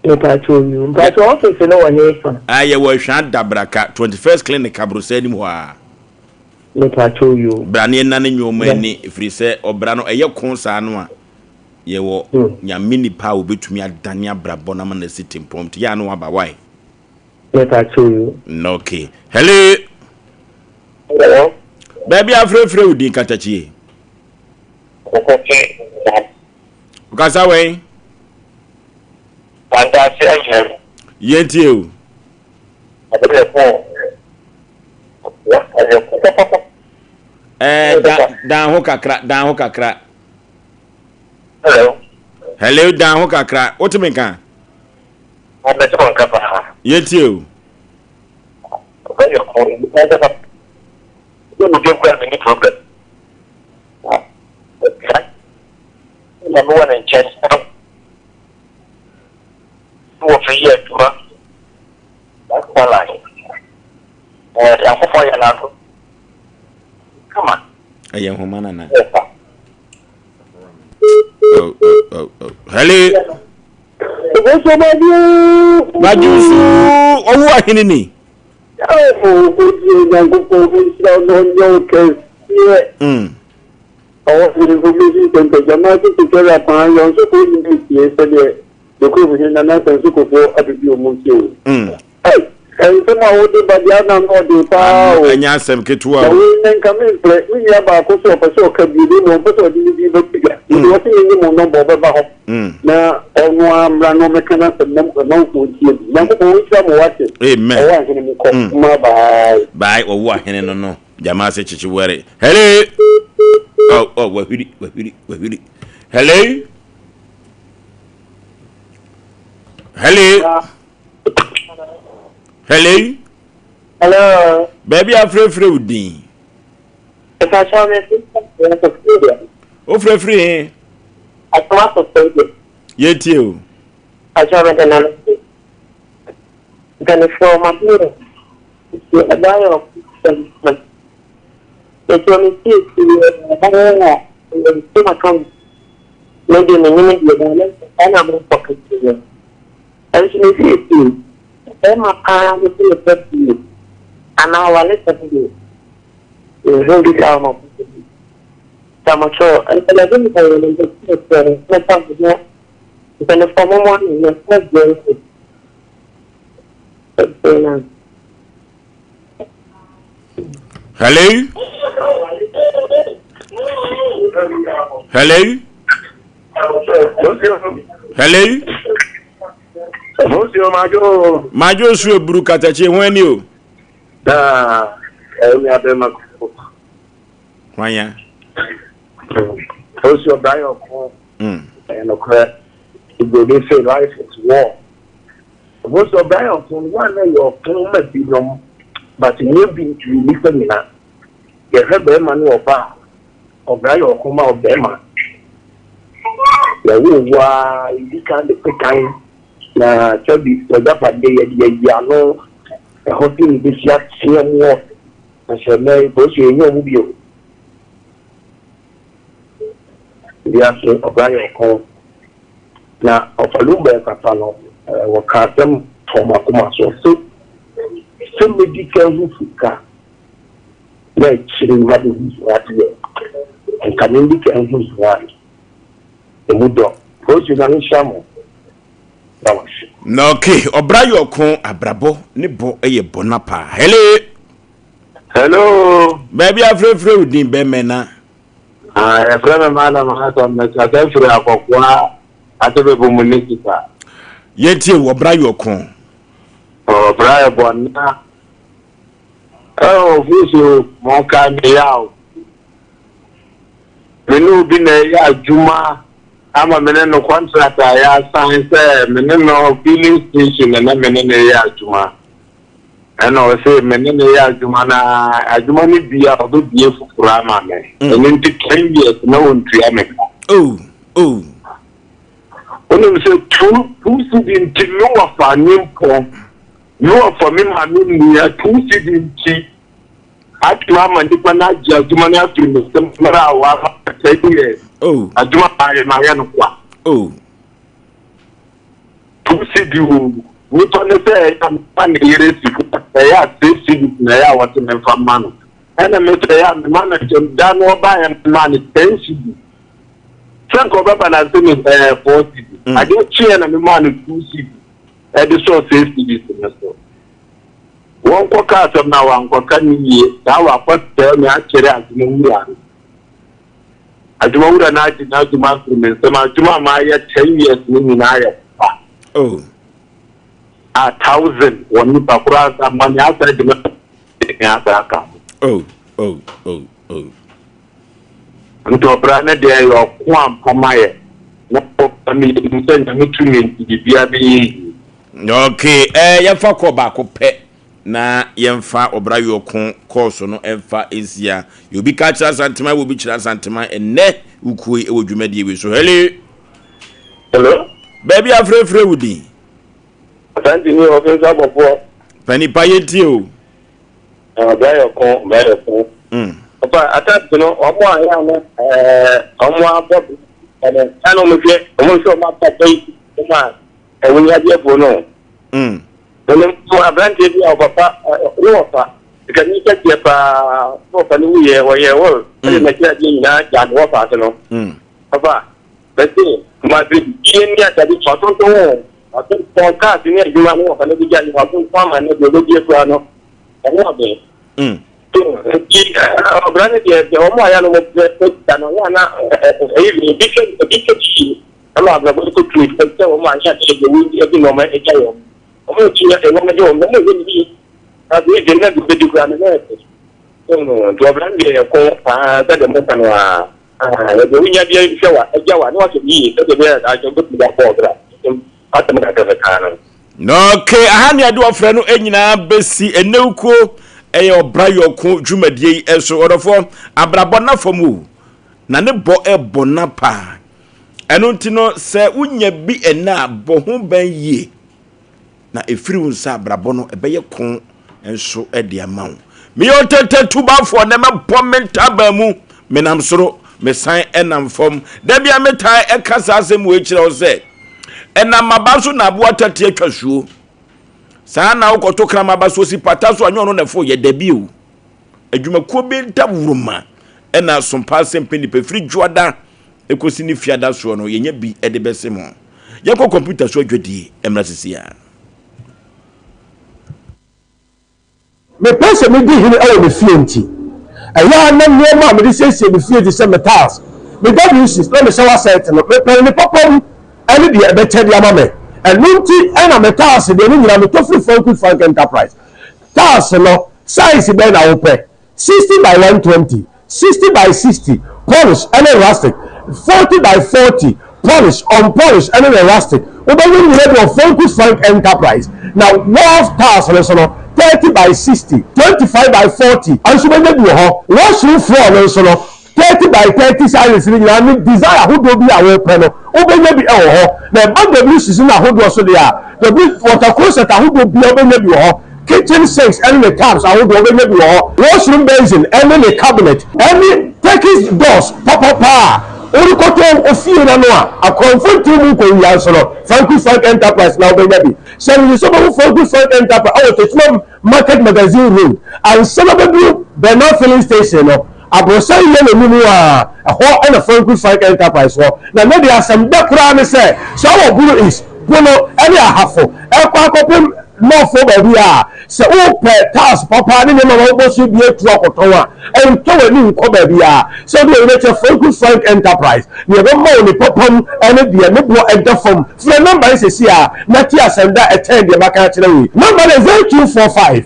Mepakyɛw you. Mpakyɛw office no wɔ he fa? Ah, yɛwɔ Ahwea Dabraka, 21st Clinic, Abrosɛ anim hɔ ara. Mepakyɛw you. Bra na yɛnnane nnoɔma ani, ɛfiri sɛ ɔbra no ɛyɛ ko saa no a, yɛwɔ Nyame nipa a ɔbɛtumi adane abrabɔ no ama no asi tempɔn, nti yɛ a na waba why? Mepakyɛw you. Okay. Hello. Hello. Baabi afrɛfrɛ wo din katakyie. Wokasa wɛn? Fantaase agyina mu. Yɛntie o. Ɛɛ da dan ho kakra dan ho kakra. Hello. Hello dan ho kakra wote me nka? Mete wo nka paa. Yɛntie o. Ɔbɛyɛ ɔko nipa nkasa. Sɛ mo dwom kura me ni problem. Na mewɔ ne nkyɛn. Wɔ fɛ yɛ adwuma. That's line. Ɛɛ Nyankopɔn yɛ n'ado. Kama. Ɛyɛ nhoma nana. Oh, oh, oh, oh. Hello. Baju su ɔwo ahene ni. Nsɛm a wode ba deɛ ana na ɔde paa o. Ɛnyɛ asɛm ketewa o. Na wei nɛ nka memfrɛ me nua baako sɛ ɔpɛ sɛ ɔka bi na mmom ɔmpɛ sɛ ɔde ne din bɛto dwa. Nti ɔse menye mo nɔmba ɔbɛba hɔ na ɔno ara mmra na ɔmmɛka n'asɛm na amanfoɔ ntie bi. Nyankopɔn ɔnhyira mo wate. Amen. Ɔwɔ ahene mekɔ mma bye. Bye ɔwɔ ahene no no gyama ase kyekye wɛre. Hello. Oh oh wahwiri wahwiri wahwiri. Hello. Hello. Hello. Hello. Baabi afrɛfrɛ wo din. Wofrɛfrɛ he? Yɛtie o. Mpanimfoɔ ma ho yɛ nti ɛbaa yɛ ɔkɔsɛm nti ɔno siesie ɛbaa yɛ a ɛyɛ nti na ka me deɛ menyini deɛ baa na saa na amanfoɔ ka kyerɛ me ɛnso me siesie bɛrima paa no sɛ mepɛ bie anaa awalesɛm deɛ mehu bi saa ɔma bi samɔkyɛ nkɔlɛde nkɔyɛ no mpɛsɛ mɛfa me ho mpanimfoɔ mɔmɔ ano yɛmfa deɛ nso Hello? Hello? Hello? Monsieur Majo. Majo su eburu katakye ho ani o. Na ɛmi abɛma koko. Hwan ya? Monsieur Brian Oko. Ɛyɛ nokorɛ. Ibroni say life is war. Ɔno nso ɔbra yɛ ɔko no one na ɛyɛ ɔko ma binom but nyɛ bi nnipa nyina. Yɛhwɛ bɛrima ne ɔba a, ɔbra yɛ ɔko ma ɔbɛrima. Yɛwo wo a yɛdi kan de pekan na sɛbi w'agyapadeɛ yɛde ayi ano ɛhɔ sɛ yɛbɛsi ateɛ moɔ na sɛ nnɛ yi polisi yɛnyɛ ɔmo bio. Wiase ɔbra yɛ ɔko. Na ɔfa Lumba kasa no, wɔka asɛm tɔɔ m'akoma so. Ɔse, sɛ medi kan hu sika na akyire yi mabɛhu hia deɛ, nka mendi kan hu hia no. Emu dɔ. Polisi Nyame nhyira mo. Da mo ase. Na okay, ɔbra yɛ ɔko, abrabɔ ne bɔ yɛ bɔ na paa. Hello. Hello. Baabi afrɛfrɛ wo din bɛmɛ na. Ah, yɛfrɛ me Madam Hassan, mekasa firi Akɔkoa Atebebo Municipal. Yɛntie wo, ɔbra yɛ ɔko. Ɔbra yɛ bɔ na. Oh, Fusu, monkae me yaw. Me ne obi na ɛyɛ adwuma ama me ne no contract a yɛasan sɛ me ne no filling station na na me ne no yɛ adwuma. Ɛna ɔse me ne no yɛ adwuma na adwuma no bi a ɔbɛbie foforɔ ama me. Ɛno nti 10 years na ɔntua me ka. Oh, oh. Wonim sɛ two cedi nti me wɔfa ne mpɔ, me wɔfa me maame nua two cedi nti atumi ama nipa no agye adwuma no afiri me nsam mmerɛ a wama 10 years. Oh. Adwuma mayɛ mayɛ no kwa. Oh. 2 cedi o. Nipa no sɛ ɛyɛ a mema ne yere sika ɛyɛ a 6 cedis na ɛyɛ a wɔse memfa mma no. Ɛna me sɛ ɛyɛ a mema no kyɛm da no ɔbaeɛ memaa no 10 cedis. Sɛ nka ɔbɛba na nse me ɛɛ 4 cedis. Adeɛ kyeeɛ na memaa no 2 cedis ɛde sɔɔ 6 cedis no so. Wɔnkɔka asɛm no a wankɔka no yie saa wakɔsɛe me akyerɛ adwuma wura no. Adwuma wura no agye n'adwuma afiri me nsam. Adwuma a mayɛ 10 years no nyinaa yɛ kwa. Oh. 1000 wɔ nipa koraa nsa ma me asa adwuma me asa aka ho. Oh, oh, oh, oh. Nti ɔbra no deɛ ɛyɛ ɔko ampa ma yɛ. Na ɔba me yɛnim sɛ Nyame tumi nti biribiara bɛyɛ yie. Okay, eh, yɛmfa kɔɔ baako pɛ na yɛmfa ɔbra yɔko kɔɔso no mfa nsia. Yɛ obi ka kyerɛ Asantema, wɔ obi kyerɛ Asantema ɛnnɛ wokuo yi wɔ dwumadie wei so. Hello. Hello. Baabi afrɛfrɛ wo din. Asante ni ɔfin sɛ abɔfoɔ. Panipa yɛtie o. Ɔbra yɔko, ɔbra yɔko. Ɔfa atase no ɔmo a yɛ ano ɛɛ ɔmo abɔ ɛno ɛna ɔmo hwɛ ɔmo hwɛ ɔmo abɔ yi ɔmo a. Awunyadeɛfoɔ no. Menim aberanteɛ bi a ɔpapa ne wɔfa sikani kɛseɛ paa ne wɔfa no wuyɛ wɔyɛ wɔl ɛde n'akyiradeɛ nyinaa gyaa ne wɔfa ase no papa bɛse kumase fie ne atade watontɔn o watontɔn cars ne adwuma ne wɔfa no de gya ne watontɔn ama ne deɛ ɔbɛdie koraa no ɛho ɔden nti ɔbra no deɛ deɛ wɔn a yɛ no wɔbrɛ da no yɛ ana ɛyɛ ebi hwɛ ebi hwɛ yie Ɛma abrabɔ no kɔ turu efisɛ wɔn anyɛ ade de wɔn de nneɛma agya wɔn. Wɔn akyi na nneɛma gye wɔn na wɔn yɛ ne yie. Na afei deɛ na deɛ ɔbɛdi koraa no na ɛte. Nti ɔbra no deɛ yɛ ko paa sɛdeɛ moka no ara. Yɛde wonya deɛ hwɛ wa agya wa na wahyɛ ne yie sɛdeɛ ɛbɛyɛ a daakye wobɛtumi de abɔ ɔbra. Asɛm kakra mekaa no. Okay, aha ne ade ɔfrɛ no nyinaa bɛsi ɛnɛ kuo ɛyɛ ɔbra yɔko dwumadie yi so. Ɔdɔfoɔ, abrabɔ na fam o, na ne bɔ ɛbɔ na paa. Ɛno nti no, sɛ wonya bi ɛnnɛ a, bɔ ho ban yie, na ɛfiri wo nsa abrabɔ no ɛbɛyɛ ko nso de ama wo. Meyɛ ɔtɛtɛ tubafoɔ na mɛbɔ me ntaban mu, menam soro, mesan ɛnam fam. Da bia metaa ɛka saa asɛm wei kyerɛ wo sɛ, ɛnam aba so na aboa tɛte atwa suo. Saa na wokɔto krama aba so si pata so a, nyɛ ɔno na ɛfo yɛ dabi o. Adwumakuo bi dawuroma ɛna sompa asɛm pɛ nipa firi dwoada Ekosi ne fiada soɔ no, yɛnya bi de bɛse mo. Yɛnkɔ kɔmputa so adwadie mmra sisi a. Mepɛ sɛ midi hene wɔ me fie nti, ɛyɛ a na nneɛma a mede siesie me fie te sɛ me tiles, me WCs, na me shower set no, mepɛ no ne papa mu ne deɛ ɛbɛkyɛ de ama me. Ɛno nti na me tiles deɛ ne nyinaa metɔ firi Frank Frank Enterprise. Tiles no, size bɛn na wopɛ? 60 by 120, 60 by 60, polish ne rustic, 40 by 40, polish, unpolish ne ne rustic. Wobɛnya ne nyinaa bi wɔ Franku Frank Enterprise. Na wharf tiles no nso no, 30 by 60, 25 by 40 nso wobɛnya bi wɔ hɔ. Washroom floor no nso no, 30 by 30 sizes no nyinaa ne design ahodoɔ bi a wopɛ no, wobɛnya bi wɔ hɔ. Na ɛba WCs no ahodoɔ so deɛ a, W water closet ahodoɔ biara wobɛnya bi wɔ hɔ. Kitchen sinks ne ne taps ahodoɔ wobɛnya bi wɔ hɔ. Washroom basin ne ne cabinet ne Turkish doors papapa a worekɔtɔ wo fie no ano a akorɔmfo ntew mu nkɔwia nso no, Franco Frank Enterprise na wobɛnya bi. Hyɛ no nso sɛ wobɛhu Franco Frank Enterprise wɔ Techiman Market Magazine Road ansa na wobɛduru Bernard Filling Station no. Aborosan yellow no mu a, ɛhɔ na Franco Frank Enterprise wɔ. Na ne deɛ asɛm dɛ koraa ne sɛ, sɛ wowɔ Bono East, Bono ne Ahafo ɛkɔ akɔpem North hɔ baabi a, sɛ wopɛ tiles papa ne nneɛma ma wobɔ so bi atu akɔtɔn a, ɛntɔ w'ani nkɔ baabiara. Sɛ wode w'ani bɛkyerɛ Franco Frank Enterprise, nea ɛbɛma wo ne papa mu ne deɛ ne boɔ ɛda fam. Frɛ nɔmba yi seesei ara na te asɛm da a ɛkyɛn deɛ maka akyerɛ wo yi. Nɔmba no yɛ 0245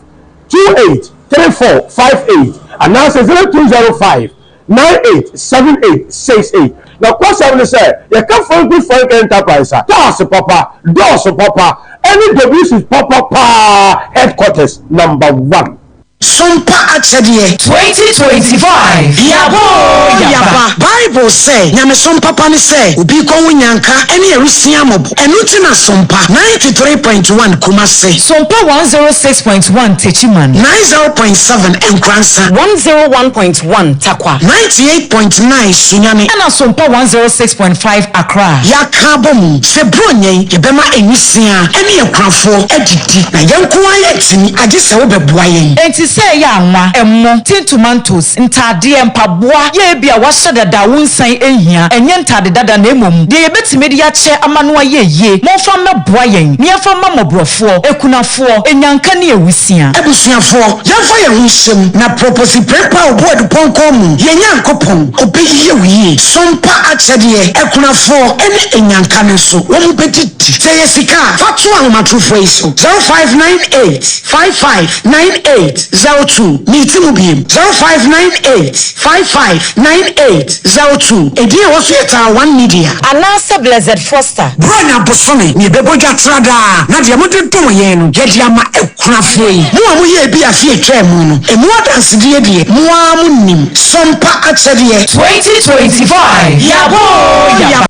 28 34 58 anaasɛ 0205 98 78 68. Nokwasɛm ne sɛ, yɛka Franco Frank Enterprise a, tiles papa, doors papa, ne WC papa paa headquarters number one. Sompa akyɛdeɛ. 2025 Yɛaba oo yɛaba. Bible sɛ, Nyamesom papa ne sɛ obi rekɔhu nyanka ne awisiaa mmɔbɔ. Ɛno nti na Sompa 93.1 Kumasi. Sompa 106.1 Techiman. 90.7 Nkoransa. 101.1 Tarkwa. 98.9 Sunyani. Ɛna Sompa 106.5 Accra. Yɛaka abɔ mu sɛ Buronya yi yɛbɛma nwisiaa ne akunafoɔ adidi na yɛn nko ara yɛntumi agye sɛ wobɛboa yɛn. Enti sɛ ɛyɛ anwa, ɛmo, tin tomatoes, ntaadeɛ, mpaboa, yɛ ebia wɔahyɛ dada a wonsan nhia, ɛnyɛ ntaade dada na mmom deɛ yɛbɛtumi de akyɛ ama no ayɛ yie, momfa mmɛboa yɛn na yɛmfa mma mmɔborɔfoɔ, akunafoɔ, anyanka ne awusia. Abusuafoɔ, yɛmfa yɛn ho nhyɛ mu na Proposi Prempeh a ɔbɔ adupɔnkɔn mu, yɛn Nyankopɔn, ɔbɛyɛ wo yie. Sompa akyɛdeɛ, akunafoɔ ne anyanka no nso, wɔbɛdidi. Sɛ ɛyɛ sika a, fa to ahomatorofoɔ yi so, 0598 55 9802. Meti mu biem, 0598 55 9802. Edin a ɛwɔ so yɛ Taa One Media. Anaasɛ Blessed Foster. Buronya bosome na yɛbɛbɔ dwa tra daa, na deɛ mode dom yɛn no, yɛde ama akunafoɔ yi. Mo a moyɛɛ bi afe a ɛtwaa mu no, ɛmu adansedie deɛ, mo ara monim. Sompa akyɛdeɛ. 2025 Yɛaba oo yɛaba.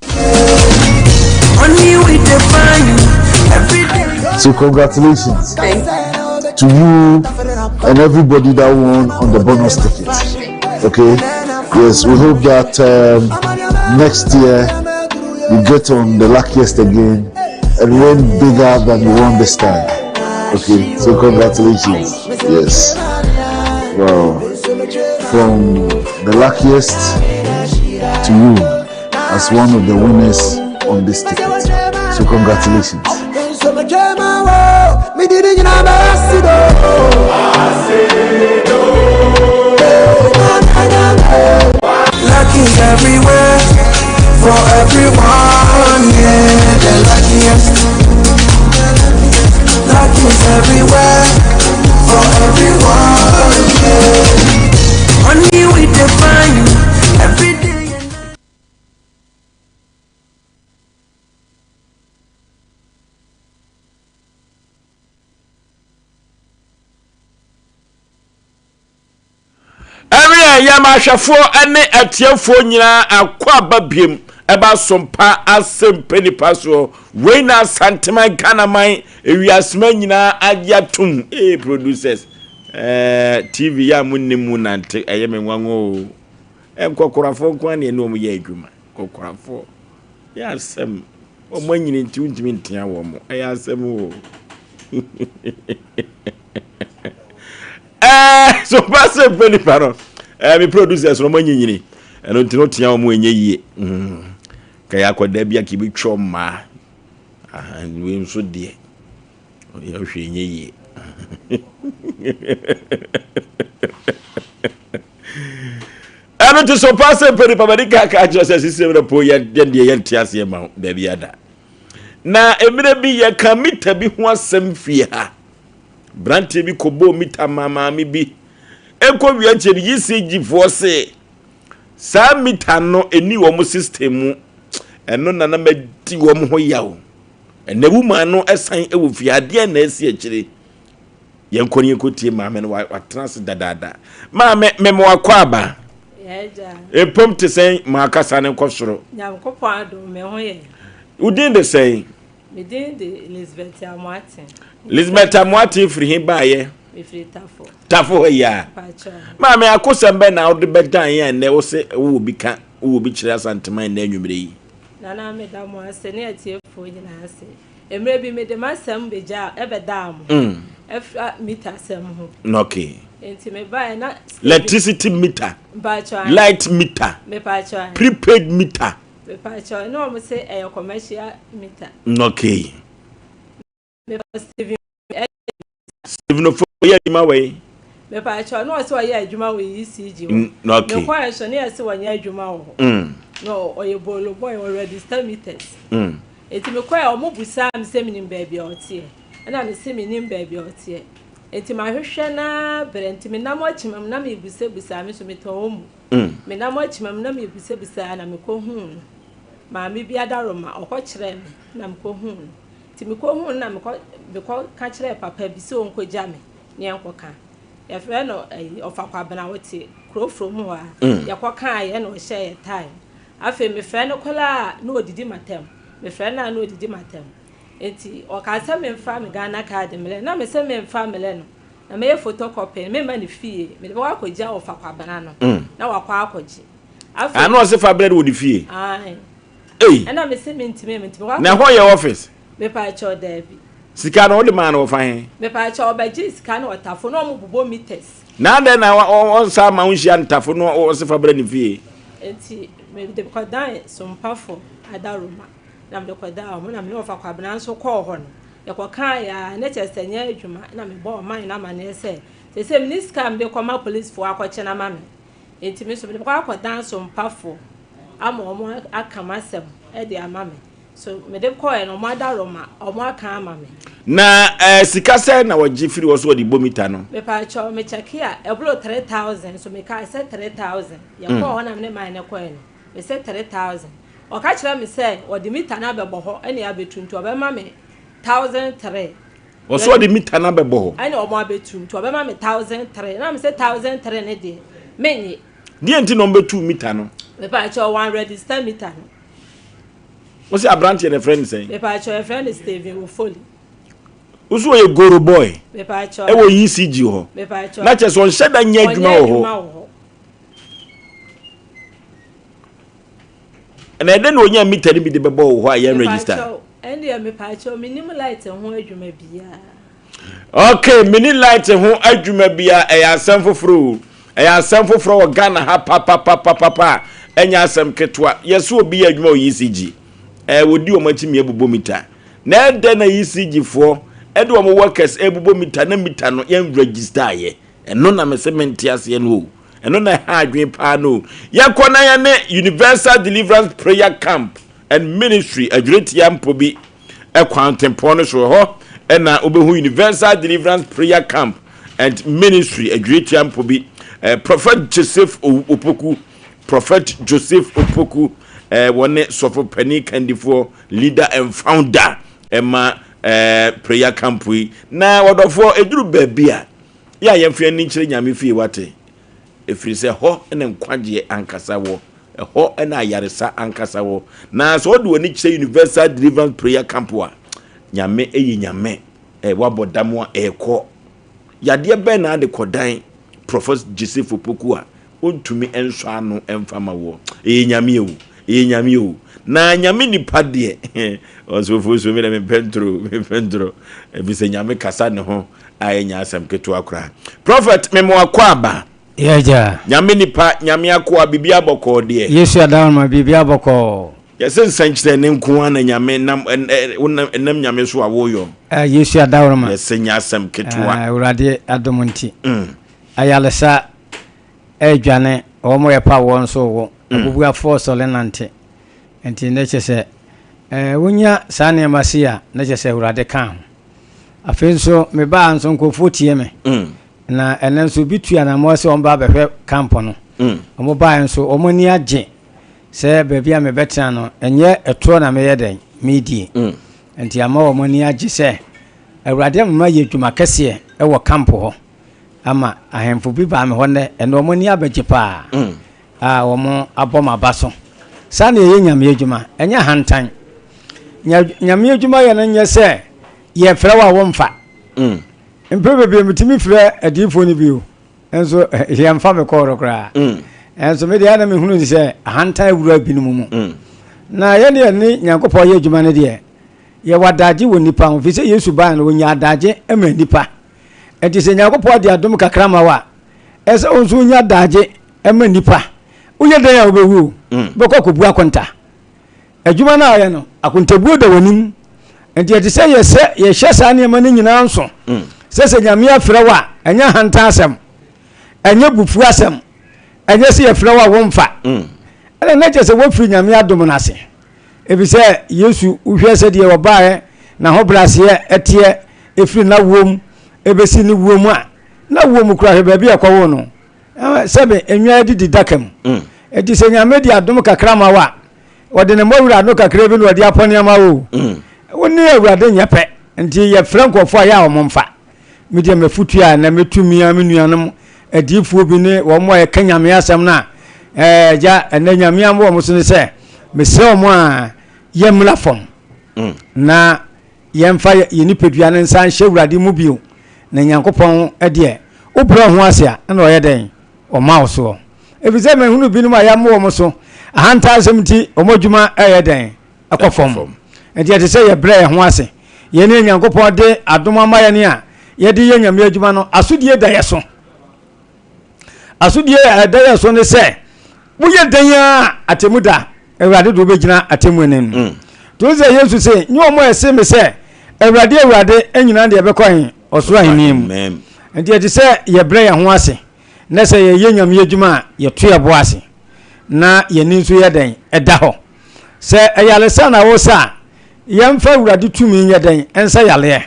So congratulations to you and everybody that won on the bonus ticket. Okay? Yes, we hope that um, next year you get on the luckiest again and win bigger than you won this time. Okay, so congratulations. Yes. Well, from the luckiest to you as one of the winners on this ticket. So congratulations. Luck is everywhere for everyone, yeah, the luckiest. Luck is everywhere for everyone, yeah. Only we define every day. Ɛnneɛ yɛn ahwɛfoɔ ne atiefoɔ nyinaa akɔ aba biem ɛba sompa asɛmpɛ nipa soɔ wei na asanteman ghanaman ewiasema nyinaa agye atom ee producers ɛɛ tv yɛ a mo nni mu nante ɛyɛ me nwanwa o nkɔkorafoɔ nko ara na ɛne wɔn yɛ adwuma nkɔkorafoɔ yɛ asɛm wɔn anyini nti wontumi ntea wɔn ɛyɛ asɛm o ɛɛ so ba sɛ mpɛ nipa no ɛɛ mi producers no wɔn anyinyini ɛno nti no tea wɔn ɛnyɛ yie mm. ka yɛ akɔda bi a ka ebi twɛ mmaa wei nso deɛ ɔyɛ hwɛ ɛnyɛ yie ɛno nti so pa sɛ mpɛ nipa bɛde kaka kyerɛ sɛ sisɛ mmerɛ po yɛ deɛ yɛnte aseɛ ma baabi ada na mmerɛ bi yɛka mita bi ho asɛm fie ha Branteɛ bi kɔbɔɔ mita maa maame bi. Ɛkɔ wie akyire no, ECG foɔ se saa mita no ɛni wɔn system mu. Ɛno na na madi wɔn ho yaw. Ɛnɛ woman no ɛsan ɛwɔ fie adeɛ na ɛsi akyire. Yɛnkɔ ne yɛnkɔ tie maame no watena ase dadaada. Maame mema wakɔ aba. Mpom te sɛn ma akasa no nkɔ soro. Nyankopɔn adom me ho yɛ. Wo din de sɛn? Me din de Lisbeth Amoaten. Lisbeth Amoaten firi he baeɛ? Mefiri Tafo. Tafo hɔ yi a. Maame akosɛm bɛn na wode bɛdan yɛn ɛnnɛ wo se wowɔ bi ka wowɔ bi kyerɛ Asanteman nnɛ anwummerɛ yi? Nana meda mo ase ne atiefoɔ nyinaa ase. Mmerɛ bi mede m'asɛm bɛgyaa ɛbɛdaa mo mm. ɛfa mita asɛm ho. Okay. Nti mebaeɛ na. Electricity meter. Light meter. Prepaid meter. Mepakyɛw na wɔn se ɛyɛ commercial meter. Okay. Mepa Stephen ɛyɛ. Stephen Ofo yɛ adwuma wɔ yi. Mepakyɛw na ɔsɛ ɔyɛ adwuma wɔ ECG hɔ. Okay. Mekɔɛ nso ne yɛsɛ wɔnyɛ adwuma wɔ hɔ. Mm. Na ɔyɛ bolo boy ɔ register meters. Mm. Eti mekɔɛ ɔmo busaa me sɛ menim baabi a ɔteɛ. Ɛna mese menim baabi a ɔteɛ. Eti mahwehwɛ naa brɛ nti menam akyima mu na mebusabusa me so metɔn wɔ mu. Menam akyima mu na merebisabisaa na mekɔhuu no. Maame bi adaworoma, ɔkɔkyerɛɛ me na mekɔhuu no. Nti mekɔhuu no na mekɔ mekɔka kyerɛɛ papa bi sɛ ɔnkɔgya me ne yɛnkɔka. Yɛfrɛ no ɛyi Ɔfa Kwabena ɔte kuro from hɔ a. Yɛkɔ kaeɛ na ɔhyɛɛ yɛ time. Afei mefrɛ no koraa a na ɔdidi m'atɛm. Mefrɛ no a na ɔdidi m'atɛm. Nti ɔkaa sɛ memfa me Ghana card mmrɛ no. Na mese memfa mmrɛ no. Na mɛyɛ photocopy no memma no fie. Mede bɛkɔ akɔgya Ɔfa Kwabena no na wakɔ akɔgye. Afei. Ah na ɔse fa brɛ no wɔ ne fie? Ae. Ei! Ɛna mese mentumi, mentumi kɔ akɔ. Na ɛhɔ yɛ office? Mepaakyɛw daabi. Sika no wode maa no wɔfa he? Mepaakyɛw ɔbɛgyee sika no ɔtafo na ɔmo bobɔ meters. Na adɛn na ɔnsa ama wonhyia no tafo na ɔse fa brɛ ne fie? Nti mede kɔdan Sompafo Adaroma na mede kɔdaa ɔmo na mene ɔfa Kwabena nso kɔɔ hɔ no yɛkɔkaeɛ a na kyerɛ sɛ ɛnyɛ adwuma na mebɔɔ ɔman no amaneɛ sɛ seesei menni sika a mede kɔma policefoɔ akɔkye no ama me nti me nso mede bɛkɔ akɔdan Sompafo ama ɔmo aka m'asɛm de ama me. So mede kɔɛ no ɔmo adaworoma ɔmo aka ama me. Na eh, sika sɛn na wɔgye firi hɔ so wɔde bɔ mita no? Mepaakyɛw, me kyɛke a, ɛboro 3000 so mekae sɛ 3000. Yɛkɔɔ hɔ na me ne man no kɔɛ no, mese 3000. Ɔka kyerɛ me sɛ wɔde mita no abɛbɔ hɔ ɛne abɛtu nti ɔbɛma me 1003. Ɔso ɔde mita no abɛbɔ hɔ? Ɛne ɔmo abɛtu nti ɔbɛma me 1003. Na mese 1003 ne deɛ, mennye. Deɛ nti na ɔmo bɛtu mita no? Mepaakyɛw, wɔn register mita no. Wo sɛ aberanteɛ no yɛfrɛ no sɛn? Mepaakyɛw yɛfrɛ no Stephen Ofoli. Wo sɛ ɔyɛ Goro boy. Mepaakyɛw. Ɛwɔ ECG hɔ. Mepaakyɛw. Na kyerɛ sɛ ɔnhyɛ da nyɛ adwuma wɔ hɔ. hɔ. Na ɛdɛn na ɔnya mita no bi de bɛbɔ wɔ hɔ a yɛn register? Mepaakyɛw ɛndeɛ mepaakyɛw menim light ho adwuma biara. Okay, mini light ho adwuma bia ɛyɛ asɛm foforɔ o. Ɛyɛ asɛm foforɔ wɔ Ghana ha papapapapa a ɛnyɛ asɛm ketewa. Yɛsɛ obi yɛ adwuma wɔ ECG. Ɛɛ wɔdi wɔn akyi mia bobɔ mita. Na ɛdɛn na ECG foɔ ɛde wɔn workers ɛbobɔ mita na mita no yɛn register yɛ. Ɛno na mese mente aseɛ no o. Ɛno na ɛha adwene paa no o. Yɛkɔ na yɛne Universal Deliverance Prayer Camp and Ministry adwuretia mpo bi Kwan tempɔn no so ɛhɔ na wobɛhu Universal Deliverance Prayer Camp and Ministry adwiritia mpo bi. Eh, Prophet Joseph Opoku, Prophet Joseph Opoku, eh, wɔne sɔfo panin kandifoɔ, leader and founder ɛma eh, prayer camp yi. Na wɔdɔfoɔ ɛduru baabi a yɛ a yɛmfa ani nkyerɛ Nyame fie wate. Ɛfiri sɛ hɔ na nkwagyeɛ ankasa wɔ. Ɛhɔ na ayaresa ankasa wɔ. Na sɛ wode w'ani kyerɛ Universal Deliverance Prayer Camp a, Nyame yɛ Nyame. Eh, woabɔ dam a, ɛrekɔ. Yadeɛ bɛn na ade kɔdan Prophet Joseph Opoku a ɔntumi nsɔ ano mfa ma woɔ? Ɛyɛ Nyame o, ɛyɛ Nyame o. Na Nyame nipa deɛ, ɔsofo so me deɛ mempɛ ntoro, mempɛ ntoro. Ɛfiri sɛ Nyame kasa ne ho a ɛnyɛ asɛm ketewa koraa. Prophet, mema wakɔ aba. Yɛ agya. Nyame nipa, Nyame akoa, biribiara bɔkɔɔ deɛ. Yesu adaworoma, biribiara bɔkɔɔ. Yɛse nsɛnkyerɛnne nko ara na Nyame nam, wonam, ɛnam Nyame so a woyɔ. Eh, Yesu adaworoma. Yɛse nyɛ asɛm ketewa. Eh, Awurade adom nti. Mm. Ayaresa ɛredwane, wɔn a yɛpaw wɔn nso rewo, mm. abubuafoɔ sɔre nante. Nti ne kyɛ sɛ, eh, wonya saa nneɛma si a, ne kyɛ sɛ Awurade ka ho. Afei nso, mebaa nso nkurɔfoɔ tie me. Mm. Na ɛnɛ nso obi tu anammɔn sɛ wɔn ba abɛhwɛ kamp no. Wɔn baeɛ nso wɔn ani agye sɛ baabi a mebɛtena no ɛnyɛ ɛtoɔ na meyɛ dɛn meredie. Nti ama wɔn ani agye sɛ Awurade ama mayɛ adwuma kɛseɛ wɔ kamp hɔ ama ahemfo bi baa me hɔ nnɛ ɛnɛ wɔn ani abɛgye paa a wɔn abɔ m'aba so. Saa na yɛyɛ Nyame adwuma, ɛnyɛ ahantan. Nyame adwuma yɛ no nyɛ sɛ yɛfrɛ wo a womfa. Mpɛn bebree metumi frɛ adiyifoɔ no bio, nso yɛmfa me kɔɔro koraa. Nso me deɛ na mehunu ne sɛ ahantan awura binom mu. Na yɛne yɛne Nyankopɔn yɛ adwuma no deɛ, yɛwɔ adagye wɔ nnipa ho, firi sɛ Yesu baeɛ no, ɔnyaa adagye ma nnipa. Nti sɛ Nyankopɔn de adom kakra ma wo a, ɛsɛ wo nso wonya adagye ma nnipa. Woyɛ dɛn a wobɛwu o, wobɛkɔ akɔbu akonta. Adwuma no a ɔyɛ no, akontabuo da w'anim. Nti ɛte sɛ yɛsɛ yɛhyɛ saa nneɛma no nyinaa nso mm. sɛ sɛ Nyame afrɛ wo a, ɛnyɛ ahantan asɛm, ɛnyɛ bufuo asɛm, ɛnyɛ sɛ yɛfrɛ wo a womfa. Mm. Ɛna na kyerɛ sɛ wofiri Nyame adom no ase. Efisɛ Yesu wohwɛ sɛdeɛ ɔbaeɛ, n'ahobrɛaseɛ ɛteɛ, ɛfiri n'awoɔ mu ɛbɛsi ne wuo mu a, n'awoɔ mu koraa hwɛ baabi a ɛkɔwoo no. Sɛbe nnwan didi daka mu. Mm. Enti sɛ Nyame de adom kakra ma wo a, Ɔde ne mmɔwerɛ ano kakra bi na ɔde apɔ nneɛma wo. Mm. Wo ne Awurade nyɛ pɛ. Nti yɛfrɛ nkurɔfoɔ a yɛ a wɔn mfa. Me deɛ m'afotuo a na mɛtu me ara me nuanom adiyifoɔ bi ne wɔn a yɛka Nyame asɛm no a ɛɛ agya ɛnɛ Nyame ama wɔn so ne sɛ mesrɛ wɔn a yɛmmra fam na yɛmfa yɛn nipadua no nsa nhyɛ Awurade mu bio na Nyankopɔn deɛ wobrɛ wo ho ase a ɛna ɔyɛ dɛn ɔma wo soɔ ɛfiri sɛ mahunu binom a yɛama wɔn so ahantansɛm nti wɔn adwuma ɛyɛ dɛn ɛkɔ fam. Enti ɛte sɛ yɛbrɛ yɛn ho ase. Yɛn a Nyankopɔn de adom ama yɛn a yɛde yɛ Nyame adwuma no, asodie da yɛ so. Asodie a ɛda yɛ so ne sɛ, woyɛ dɛn a atemu da, Awurade de wobɛgyina atemu anim. Mm. To sɛ Yesu se, nyɛ wɔn a ɛse me sɛ, Awurade, Awurade, nyinaa deɛ ɛbɛkɔ he? Ɔsoro ahenni mu. Enti ɛte sɛ yɛbrɛ yɛn ho ase, na sɛ yɛyɛ Nyame adwuma a, yɛto yɛn bo ase, na yɛn ani nso yɛ dɛn? Ɛda hɔ. Sɛ ayaresa na wosa a, yɛmfa Awurade tumi nyɛ dɛn nsa yareɛ?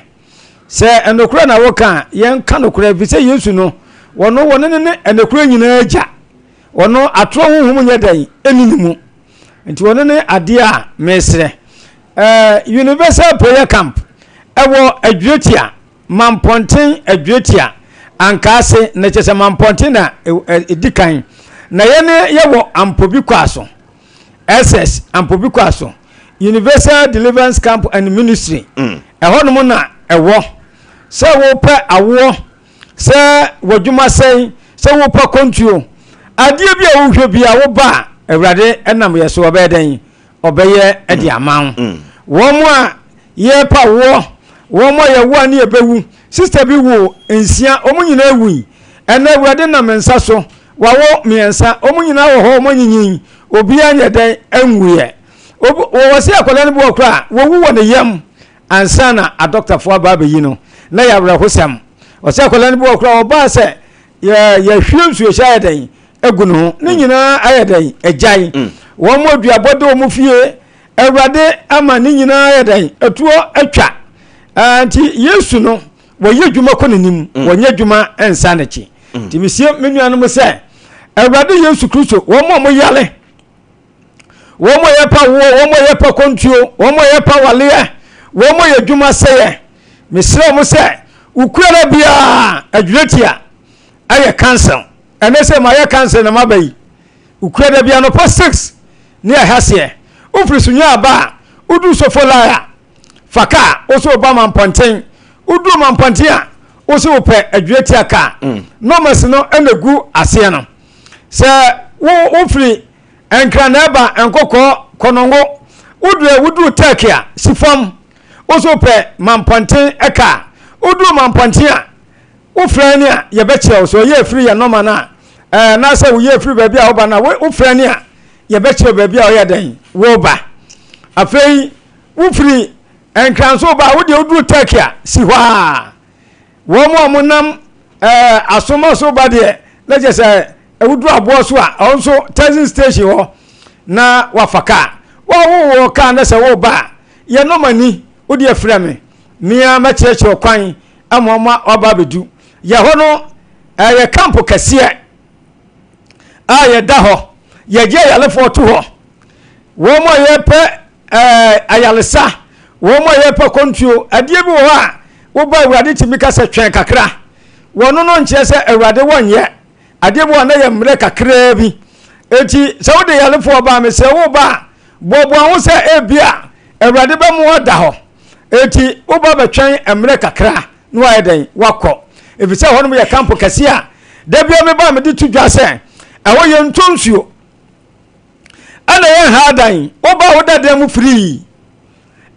Sɛ ɛnokorɛ na woka a, yɛnka nokorɛ, ɛfiri sɛ Yesu no, ɔno wɔne no ne ɛnokorɛ nyinaa agya. Ɔno atorɔ honhom nyɛ dɛn ɛnni ne mu. Nti ɔno ne adeɛ a mesrɛ. Eh, Universal Prayer Camp ɛwɔ Adwiratia, Mampɔnten Adwiratia, Ankaase, na kyerɛ sɛ Mampɔnten na ɛdi kan. Na yɛne yɛwɔ Ampobi Kwaso. SS Ampobi Kwaso, Universal Deliverance Camp and Ministry. Mm. Ɛhɔnom na ɛwɔ. Sɛ wopɛ awoɔ, sɛ w'adwuma sɛn, sɛ wopɛ kɔntuo, adeɛ bi a wohwɛ bi a woba a, Awurade nam yɛ so ɔbɛyɛ dɛn? Ɔbɛyɛ de ama wo. Mm. Wɔn a yɛpɛ awoɔ, wɔn a yɛwo a ne yɛbɛwu. Sista bi wo nsia, wɔn nyinaa wui. Ɛnɛ Awurade nam nsa so Wawo mmiɛnsa, wɔn nyinaa wɔ hɔ, wɔn anyinyin, obiara nyɛ dɛn nwuiɛ. Obi, wɔwɔ sɛ akwadaa no bi wɔ koraa a, wɔwu wɔ ne yam ansa na adɔktafoɔ aba abɛyi no. Na yɛ awerɛhosɛm. Ɔsɛ akwadaa no bi wɔ koraa ɔbaa sɛ yɛ yɛhwie nsuohyɛ ayɛ dɛn agu ne ho. Ne nyinaa ayɛ dɛn agyae. Wɔn mu aduabɔ de wɔn fie. Awurade ama ne nyinaa ayɛ dɛn atuo atwa. Nti Yesu no wɔyɛ adwuma kɔ n'anim, wɔnyɛ adwuma nsa n'akyi. Nti mesie me nuanom sɛ Awurade Yesu Kristo, wɔn a wɔyare, wɔn a yɛpa woɔ, wɔn a yɛpa kɔntuo, wɔn a yɛpa waleɛ, wɔn a yɛ adwuma sɛyɛ, mesrɛ wɔn sɛ wokuara biara adwiratia ayɛ cancel. Ɛnɛ sɛ mayɛ cancel na maba yi, wokura da bi anɔpa 6 ne ɛhaseɛ, wofiri so nya aba a, woduru sofo line a, Fa kaa, wo se woba Mampɔnten. Woduru Mampɔnten a, wo se wopɛ Adwiratia kaa. Mm. Nɔmɛs no na egu aseɛ no. Sɛ wo wofiri Nkran na ɛba Nkɔkɔɔ, Kɔnɔngo, woduru woduru Turkey a, si fam. Wo se wopɛ Mampɔnten kaa. Woduru Mampɔnten a, wofrɛ ne a yɛbɛkyerɛ wo. Sɛ ɔyɛ afiri yɛ nɔma no a, ɛɛ na sɛ woyɛ afiri baabi a woba no a, wofrɛ ne a yɛbɛkyerɛ wo baabi a ɔyɛ dɛn woba. Afei Wofiri Nkranso ba a, wo deɛ woduru Turkey a, si hɔ ara. Wɔn a wɔnam ɛɛ asoma so ba deɛ, na kyerɛ sɛ woduru aboɔ so a, ɔno nso taxi station hɔ na wafa kaa. Wɔwowɔ kaa na sɛ woba a, yɛ nɔma ni, wo deɛ frɛ me. Me ara mɛkyerɛkyerɛ kwan ama wɔn aba abɛdu. Yɛ hɔ no, ɛyɛ camp kɛseɛ a yɛda hɔ. Yɛgye ayarefoɔ to hɔ. Wɔn a yɛpɛ Ɛɛ, ayaresa, wɔn a yɛpɛ kɔntuo, adeɛ bi wɔ hɔ a woba Awurade tumi ka sɛ twɛn kakra. Wɔno no nkyerɛ sɛ Awurade wɔnyɛ. Adeɛ bi wɔ hɔ na yɛ mmerɛ kakraa bi. Enti sɛ wode yarefoɔ ba a, mesrɛ wo ba a, boaboa ho sɛ ebia Awurade bɛma woada hɔ. Enti woba bɛtwɛn mmerɛ kakra na wayɛ dɛn? Wakɔ. Ɛfiri sɛ ɛhɔnom yɛ kampo kɛseɛ a da biara meba a mede to dwa sɛ ɛhɔ yɛntɔ nsuo. Ɛna yɛn ha dan, woba a woda dan mu firii.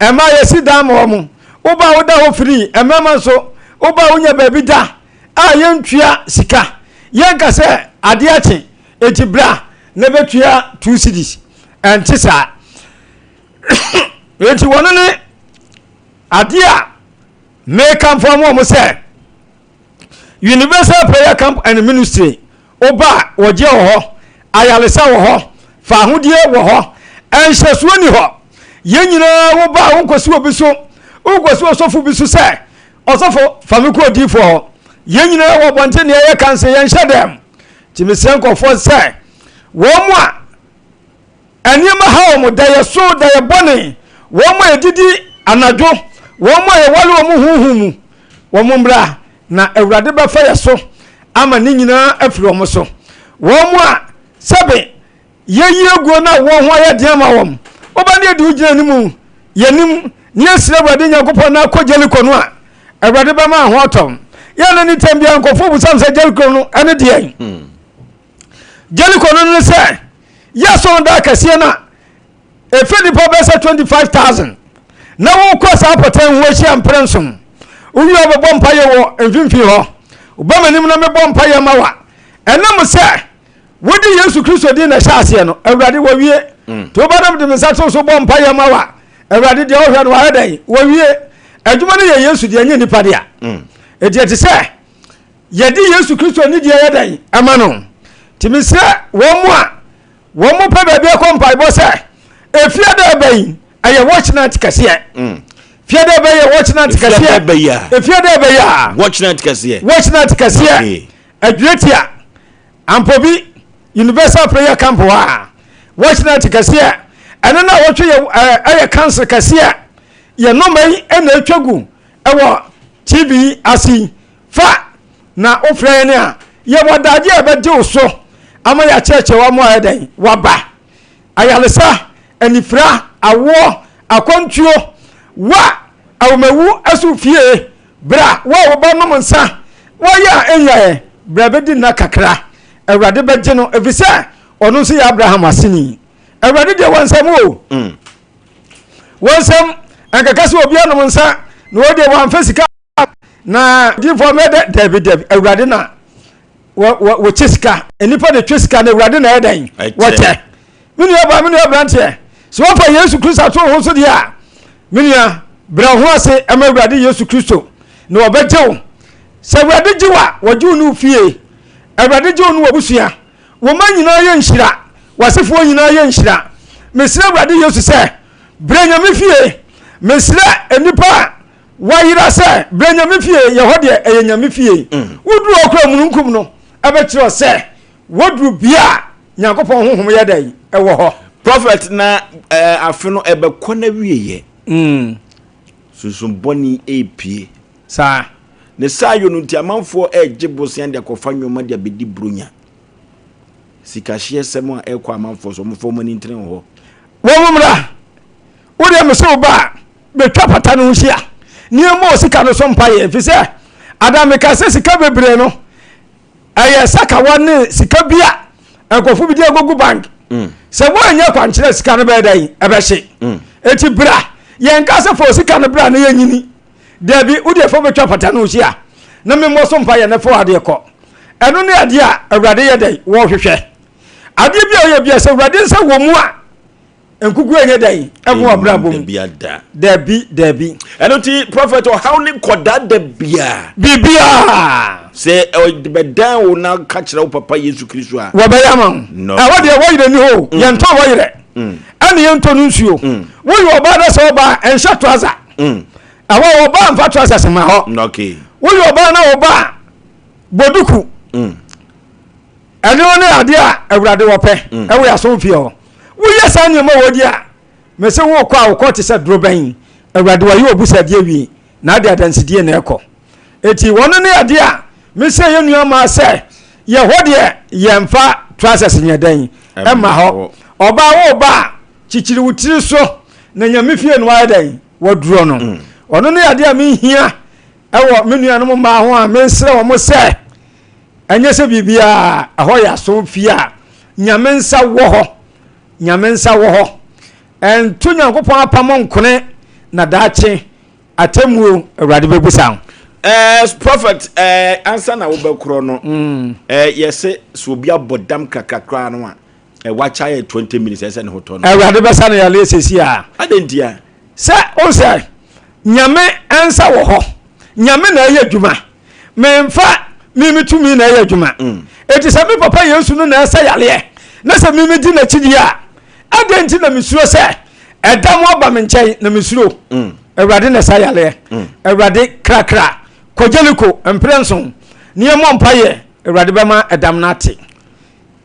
Ɛma yɛsi dan ma wɔn. Woba a woda hɔ firii. Mmarima nso, woba a wonya baabi da a yɛntua sika. Yɛnka sɛ adeɛ akye, enti bra na bɛtua two cedis. Ɛnte saa. Enti wɔn ne adeɛ a mekamfo ama wɔn sɛ Universal Prayer Camp and Ministry, woba a, wɔgyeɛ wɔ hɔ, ayaresa wɔ hɔ, faahodie wɔ hɔ, nhyɛsoɔ nni hɔ. Yɛn nyinaa woba a, wonkɔsi obi so, wonkɔsi ɔsɔfo bi so sɛ, ɔsɔfo fa me kɔ odiyifoɔ hɔ. Yɛn nyinaa wɔ abɔnten na yɛyɛ kanse, yɛnhyɛ dɛm. Nti mesrɛ nkurɔfoɔ sɛ, wɔn a Nneɛma ha wɔn, daeɛso, daeɛ bɔne, wɔn a ɛdidi anadwo, wɔn a yɛware wɔn honhom mu, wɔn mmra Na Awurade bɛfa yɛ so ama ne nyinaa afiri wɔn so. Wɔn a sɛbe yɛyi aguo no a wɔn ho ayɛ den ama wɔn, woba ne yɛde wo gyina ne mu, yɛnim, ne yɛsrɛ Awurade Nyankopɔn na akɔ Jeriko no a, Awurade bɛma ho atɔ. Yɛn na ne tɛm biara nkurɔfoɔ busam sɛ Jeriko no ɛne deɛn? Jeriko no ne sɛ yɛsɔn da kɛseɛ no a Efi nnipa bɛyɛ sɛ 25,000 na wɔkɔ saa pɔtɛn ho ahyia mprɛ nson. Wowie a wɔbɛbɔ mpaeɛ wɔ mfimfini hɔ. Woba m'anim na mebɔ mpaeɛ ma wa. Ɛnam sɛ wode Yesu Kristo din na ɛhyɛ aseɛ no, Awurade wɔwie. Nti woba na mede me nsa to so bɔ mpaeɛ ma wa. Awurade deɛ ɔhwɛ no wayɛ dɛn? Wɔwie. Adwuma no yɛ Yesu deɛ, ɛnyɛ nnipa dea. Enti ɛte sɛ yɛde Yesu Kristo anidie yɛ dɛn? Ɛma no. Nti mesrɛ wɔn mu a Wɔn mo pɛ baabi akɔ mpaebɔ sɛ efie dɛ ɛbɛ yi ɛyɛ watch night kɛseɛ. Mm. Fie dɛ ɛbɛ yɛ watch night kɛseɛ. Efie dɛ ɛbɛ yi a. Watch night kɛseɛ. Watch night kɛseɛ. Adwuretia Ampobi Universal Prayer Camp hɔ a watch night kɛseɛ ɛno na wɔtwe yɛ ɛyɛ council kɛseɛ yɛ nɔmba yi ɛna etwa gu ɛwɔ TV yi ase yi. Fa na wofrɛ yɛn a, yɛwɔ adagye a ɛbɛgye wo so ama yɛakyerɛkyerɛ wo ama ayɛ dɛn? Waba. Ayaresa, anifira, awoɔ, akwantuo, wo a awomawu asi wo fie, bra, wo a wo ba nom nsa, woayɛ a ɛnyaeɛ, bra bɛdi nna kakra. Awurade bɛgye no, ɛfiri sɛ ɔno nso yɛ Abraham aseni. Awurade deɛ wɔ nsam o. Mm. Wɔ nsam, ɛnkɛkɛ sɛ obi anom nsa na wɔdeɛ wɔamfa sika Na diifoɔ mɛ dɛ dabi dabi awurade na wɔkyɛ sika nnipa na ɛtwa sika na awurade na ɛyɛ dɛn wɔkyɛ me nua ba me nua aberanteɛ sɛ wɔfa yesu kristo ato ho so deɛ a me nua brɛ ho ase ɛma awurade yesu kristo na wɔbɛgye wo sɛ awurade gye wo a wɔgye wo ne wo fie awurade gye wo ne w'abusua wo ma nyinaa yɛ nhyira w'asefoɔ nyinaa yɛ nhyira mesrɛ awurade yesu sɛ brɛ nyame fie mesrɛ nnipa a Wayera sɛ brɛ nyame fie yɛ hɔ deɛ ɛyɛ nyame fie mm. Woduru hɔ kora mununkum no ɛbɛkyerɛ sɛ woduru bia a Nyankopɔn honhom yɛ dɛn ɛwɔ hɔ. Prophet na eh, afe no ɛbɛkɔ na wieyɛ mm. Sunsum bɔne ɛrepie saa ne saa yɔ no nti amanfoɔ ɛregye bosea de akɔfa nneɛma de abɛdi buronya sikahyeɛ sɛm a ɛrekɔ amanfoɔ so wɔmfa wɔn ani ntene wɔ hɔ. Wɔn mmra wodeɛ mese wo ba a bɛtwa pata no ho hyia ne yɛmmɔ sika no so mpaeɛ ɛfiri sɛ ada meka sɛ sika bebree no ɛyɛ sakawa ne sika bi a nkurɔfo bi de agogu bank mm. sɛ woanyɛ kwankyerɛ sika no bɛyɛ dɛn ɛbɛhye mm. enti bra yɛnka sɛ fa sika no bra na yɛnyini daabi wodeɛ fa bɛtwa pata no ho hyia na memmɔ so mpaeɛ na fa adeɛ kɔ ɛno ne adeɛ a awurade yɛ dɛn wɔhwehwɛ adeɛ bi a ɔyɛ bia sɛ awurade nsa wɔ mu a Nkukuo nyɛ dɛn ɛho abrabɔ mu. Dabi dabi. Ɛno nti prɔfɛt ɔhaw ne nkɔdaa da biara. Biribiara. Sɛ ɔbɛdan wo na ka kyerɛ wo papa Yesu Kristo a. Wɔbɛyɛ ama wo. Ɛhɔ deɛ wɔyerɛ ni hɔ o. Mm. Yɛntɔ wɔyerɛ. Mm. Ɛne yɛntɔ no nsuo. Mm. Woyɛ ɔbaa dɛ sɛ ɔbaa ɛnhyɛ trouser. Ɛhɔ ɔbaa mfa trousers ma hɔ. Woyɛ ɔbaa na ɔbaa bɔ duku. Ɛno ne adeɛ a Awurade wɔpɛ mm. ɛwɔ yɛn asɔnfie hɔ. Woyɛ saa nneɛma wɔ di a, mese wokɔ a wokɔ te sɛ dorobɛn. Awurade wɔyɛ obusadeɛ awie na ade adansedie na ɛkɔ. Eti wɔn ne adeɛ a mese yɛn nua maa sɛ yɛ hɔ deɛ yɛmfa trousers nyɛ dɛn ɛma hɔ. Ɔbaa wo ba a kyikyiri wo tiri so na nyame fie no ayɛ dɛn waduro no. Mm. Ɔno ne adeɛ a mehia ɛwɔ me nuanom mmaa ho a mesrɛ wɔn sɛ Ɛnyɛ sɛ biribiara ɛhɔ yɛ aso fie a Nyame nsa wɔ hɔ. Nyame nsa wɔ hɔ. Ɛnto Nyankopɔn apam nkone na daakye atemmuo Awurade bɛbusa wo. Eh, prophet eh, ansa na wobɛkorɔ no mm. eh, yɛse sɛ obi abɔ dam kakrakra no a eh, wakyɛ yɛ 20 minutes ɛsɛ ne ho tɔ no Awurade bɛsa no yareɛ sɛsi a. Adɛn ntia? Sɛ wo sɛ Nyame nsa wɔ hɔ, Nyame na ɛyɛ adwuma. Memfa me me tumi na ɛyɛ adwuma. Mm. Enti sɛ me papa Yesu no na ɛsɛ yareɛ na sɛ me medi n'akyi deɛ a, adɛn nti na mesuro sɛ ɛda mo aba me nkyɛn na mesuro? Mm. Awurade na ɛsa yareɛ. Mm. Awurade krakra kɔ Jeriko mprɛ nson ne yɛmmɔ mpaeɛ, Awurade bɛma ɛdam no ate.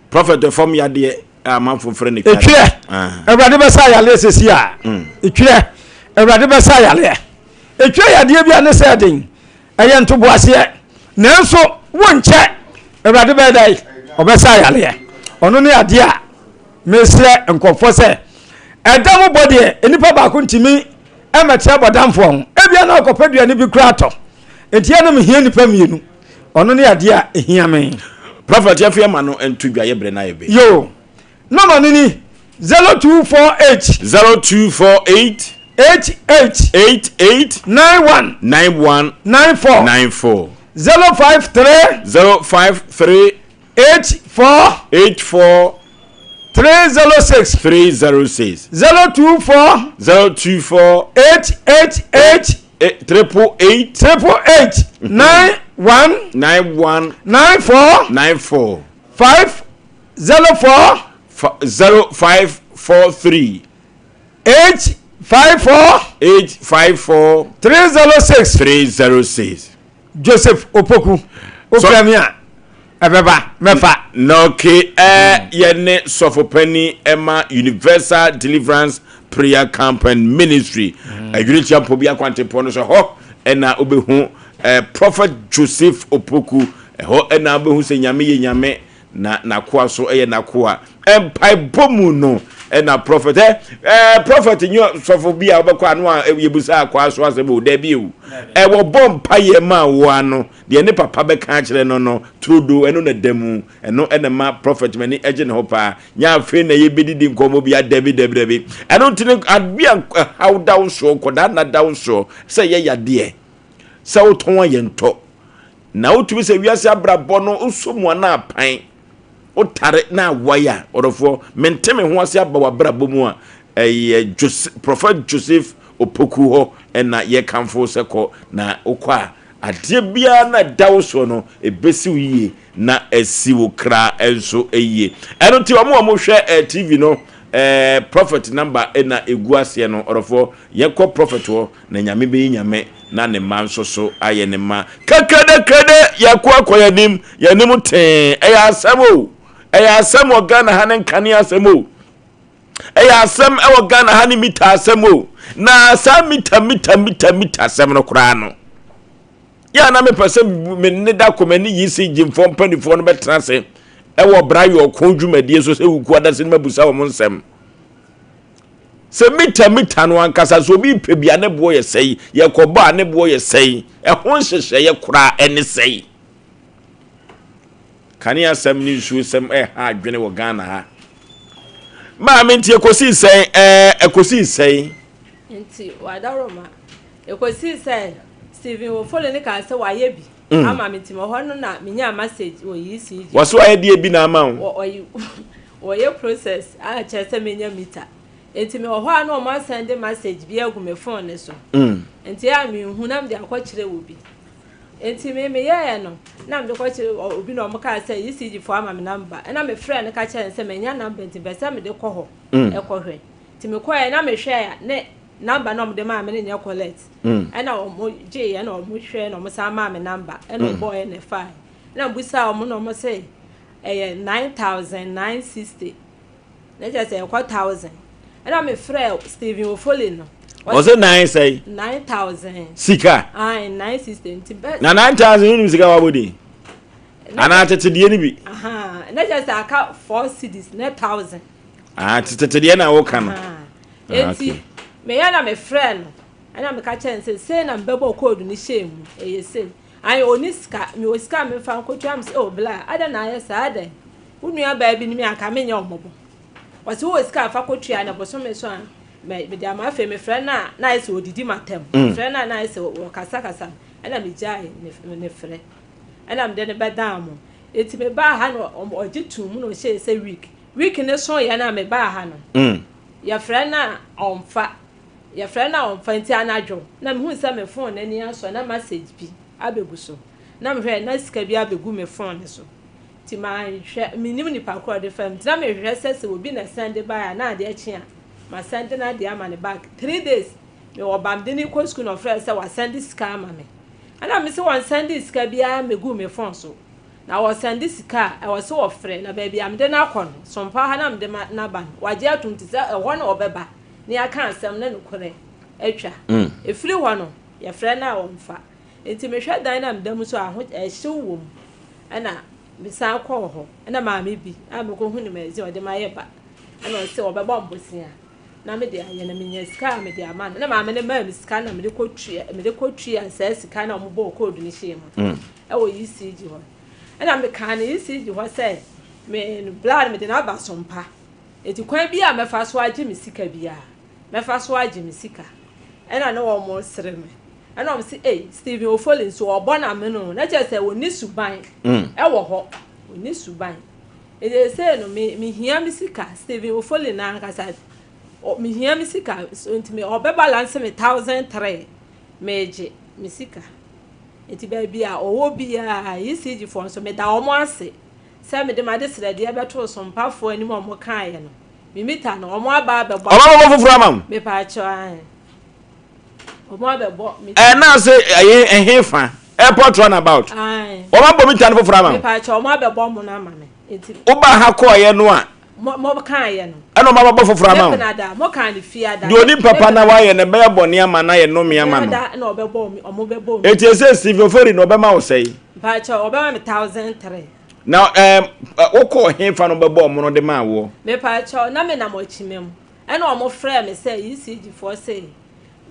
Prophet fam yadeɛ a amanfo frɛ no etwerɛ. Awurade bɛsa yareɛ sɛsi a. Etwerɛ. Awurade bɛsa yareɛ. Etwerɛ yadeɛ bi a ne sɛ ɛden. Ɛyɛ ntoboaseɛ. Nanso wonkyɛ Awurade bɛyɛ dɛn? Ɔbɛsa yareɛ. Ɔno ne adeɛ a mesrɛ nkurɔfoɔ sɛ ɛda mo bɔ deɛ nnipa baako ntumi mmɛte abɔdamfoɔ ho. Ebia na ɔkɔpɛ duane bi koraa atɔ. Nti yɛ na mehia nnipa mmienu. Ɔno ne adeɛ a ɛhia me. Prophet yɛmfa yɛn ma no nto dwa yɛ berɛ no ayɛ bɛ. Yoo. Nɔma no ni, 0248. 0248. 88. 88. 91. 91. 94. 94. 053. 053. 84. 84. 306. 306. 024. 024. 888. 888. 888. 91. 91. 94. 94. 5. 04. 0543. 854. 854. 306. 306. Joseph Opoku. Wofrɛ me a ɛbɛba mɛfa. Na okay ɛ yɛne sɔfo panyin ɛma Universal Deliverance Prayer Camp and Ministry. Adwene tia mpɔ bi akwantempɔn no so hɔ ɛna wobɛhu ɛ Prophet Joseph Opoku ɛhɔ ɛna wobɛhu sɛ Nyame yɛ Nyame na n'akoa so yɛ n'akoa. Mpaebɔ mu no na prɔfɛt ɛ ɛ prɔfɛt nyɛ sɔfo bi a wobɛkɔ ano a yɛbusa akoa so asɛm o dabi o. Ɛwɔ bɔ mpaeɛ ma wo ano deɛ ne papa bɛka akyerɛ no no turodo ɛno na da mu ɛno ɛna ma prɔfɛt m'ani ɛgye ne ho paa nyɛ afei na yɛbɛdidi nkɔmmɔ bi a dabi dabi dabi ɛno nti no adeɛ a ɛhaw da wo soɔ nkɔdaa nna da wo soɔ sɛ yɛ yadeɛ sɛ wotɔn a yɛntɔ Na wotumi sɛ wiase abrabɔ no wosɔ mu a na apan, wotare na awae a, ɔdɔfoɔ, mente me ho ase aba w'abrabɔ mu a, ɛyɛ Joseph, Prophet Joseph Opoku hɔ ɛna yɛkamfo sɛ kɔ, na wokɔ a, adeɛ biara na ɛda wo soɔ no, ɛbɛsi wo yie na asi wo kra nso yie. Ɛno nti wɔn a wɔhwɛ eh, TV no, eh, Prophet number ɛna ɛgu aseɛ no, ɔdɔfoɔ, yɛkɔ Prophet hɔ na Nyame bɛyi Nyame na ne mma nso so ayɛ ne mma. Kɛkrɛdɛkrɛdɛ yɛko akɔ yɛn anim, yɛn anim tee. Ɛyɛ asɛm o. Ɛyɛ asɛm wɔ Ghana ha ne nkanea asɛm o. Ɛyɛ asɛm wɔ Ghana ha ne mita asɛm o. Na saa mita mita mita mita asɛm no koraa no. Yɛ a na mepɛ sɛ me ne da kɔ m'ani yi si gyimfoɔ mpanimfoɔ no bɛtena ase ɛwɔ bra yɛ ɔko dwumadie so sɛ wuku adase no mabusa wɔn nsɛm. Sɛ mita mita no ankasa sɛ obi repɛ bi a ne boɔ yɛ sɛe, yɛkɔbɔ a ne boɔ yɛ sɛe, ɛho nhyehyɛeɛ koraa ɛne sɛe. Kanea sɛm ne nsuo sɛm ɛha adwene wɔ Ghana ha. Maame nti ɛkɔsii sɛn ɛɛ ɛkɔsii sɛn? Nti wadaroma ɛkɔsii sɛ Stephen Ofoli ne kaa sɛ wayɛ bi mm. ama me nti hɔ no na menyaa message wɔ ECG. Wɔso ayɛ deɛ bi na ama wo? Wɔyɛ process a kyerɛ sɛ menya meter. Nti mewɔ hɔ a na wɔn asɛnde message bi agu me phone no so. Nti a menhu na mede akɔkyerɛ wɔ bi. Nti me meyɛɛ no na mede kɔkyerɛ obi na wɔn kaa sɛ ECG foɔ ama me number. Ɛna me frɛ no ka kyerɛ no sɛ manya number nti mpɛ sɛ mede kɔ hɔ ɛkɔhwɛ. Nti mekɔɛ na mehwɛɛ a ne number na wɔn de maa me no nyɛ collect. Ɛna wɔn gyeeɛ na wɔn hwɛɛ na wɔn san maa me number ɛna wɔbɔɔɛ na ɛfaeɛ. Ɛna mebisaa wɔn na wɔn se ɛyɛ 9960 na kyerɛ sɛ ɛkɔ thousand ɛna mefrɛ Stephen Ofoli no ɔsɛ nine sɛn 9000 sika ayi 960 nti bɛ na 9000 wonim sika wabɔ din anaa tetedeɛ no bi na kyerɛ sɛ aka 4 cedis na thousand ah tetedeɛ na woka no enti meyɛ na mefrɛ no ɛna meka kyerɛ no sɛ sei na mebɛbɔ code no hyɛ mu ɛyɛ sei Ae ɔnni sika, mewɔ sika a memfa nkɔtua me sɛ oh bla adɛn na ayɛ saa adɛn wo nua baa bi ne me anka menyɛ wo mmɔbɔ ɔse wowɔ sika a fa kɔtua na bosome so a mede ama afei mefrɛ no a na ayɛ sɛ ɔdidi m'atam mm. mefrɛ no a na ayɛ sɛ ɔkasakasa ɛna megyae ne frɛ ɛna mede no bɛdaa mo enti mebaa ha no ɔgye tum mu na ɔhyɛɛ sɛ week week ne so yɛ no a mebaa ha no mm. yɛfrɛ no a ɔmfa Yɛfrɛ no a ɔmmfa ntsi anadwo na muhun sɛ me fon n'enyi asɔ na message bi abegu so na mehwɛe na sika bi abegu me fon no so ntsi mannhwɛ minnyim nyimpa kor a ɔde faa mu ntsi na mehwehwɛ sɛ sɛ obi na sɛnde bae a na ade akye a masɛnde n'ade ama no back 3 days mewɔ ba mede no kɔ sukuu na ɔfrɛɛ sɛ wasɛnde sika ama me ɛna mese wɔnsɛnde sika biara mmeguu me fon so na wɔsɛnde sika a ɛwɔ sɛ wɔfrɛ na baabi a mede no akɔ no sompa ha na mede no aba no wagye atom nti sɛ ɛhɔ na ɔbɛba na yɛaka asɛm na nokorɛ atwa. Ɛfiri hɔ no, yɛfrɛ no a ɔmfa. Nti mehwɛ dan no a meda mu nso a, aho ɛhyew wɔ mu. Ɛna mesan kɔɔ hɔ. Ɛna maame bi a mekɔhu no magazine ɔde mayɛ ba. Ɛna ɔse ɔbɛbɔ me bosea na mede ayɛ na menya sika a mede ama no. Ɛna maame no maa me sika na mede kɔtua mede kɔtua saa sika no a wɔbɔɔ code no hyɛɛ mu no ɛwɔ ECG hɔ. Ɛna mekaa no ECG hɔ sɛ me bla no mede no aba Sompa. Enti kwan bi a mɛfa so agye me sika biara, mɛfa so agye me sika. Ɛna ne wɔn resere me. Ɛna wɔn se, ei, Stephen Ofoli nso ɔbɔ n'amene o. Na kyerɛ sɛ wɔnni suban ɛwɔ hɔ. Wɔnni suban. Enti seesei no, me, mehia me sika. Stephen Ofoli no ankasa, mehia me sika. So nti me, ɔbɛbalance me 1,003. Megye me sika. Enti baabi a ɔwɔ biara, ECG foɔ nso, meda wɔn ase sɛ mede m'adesrɛdeɛ bɛtoo sompafoɔ anim a wɔkaeɛ no. Me mita no, wɔn aba abɛbɔ. Wɔn abɛbɔ foforɔ ama wo? Mepaakyɛw, ae. Wɔn abɛbɔ mita. Ɛɛ na ase ɛyɛ ɛhe fa? Airport runabout. Ae. Wɔn abɔ mita no foforɔ ama wo? Mepaakyɛw, wɔn abɛbɔ mono ama me. Enti. Woba ha kɔɔeɛ no a. Mo mo kaeɛ no. Ɛna wɔn abɛbɔ foforɔ ama wo. Me benada, mo kaa no fiada. Deɛ onim papa na wayɛ no ɛbɛyɛ bɔne ama no ayɛ nnome ama no. Fiada na ɔbɛbɔ wɔn bɛbɔ mi. Eti ɛsɛ Stephen Ofori na ɔbɛma wo sɛe. Mpakyɛw, ɔbɛma me 1003. Na ɛɛm wokɔɔ hefa no bɛbɔɔ mono de maa woɔ? Mepakyɛw, na menam Ɔkyima mu. Ɛna wɔn frɛɛ me sɛ ECG foɔ se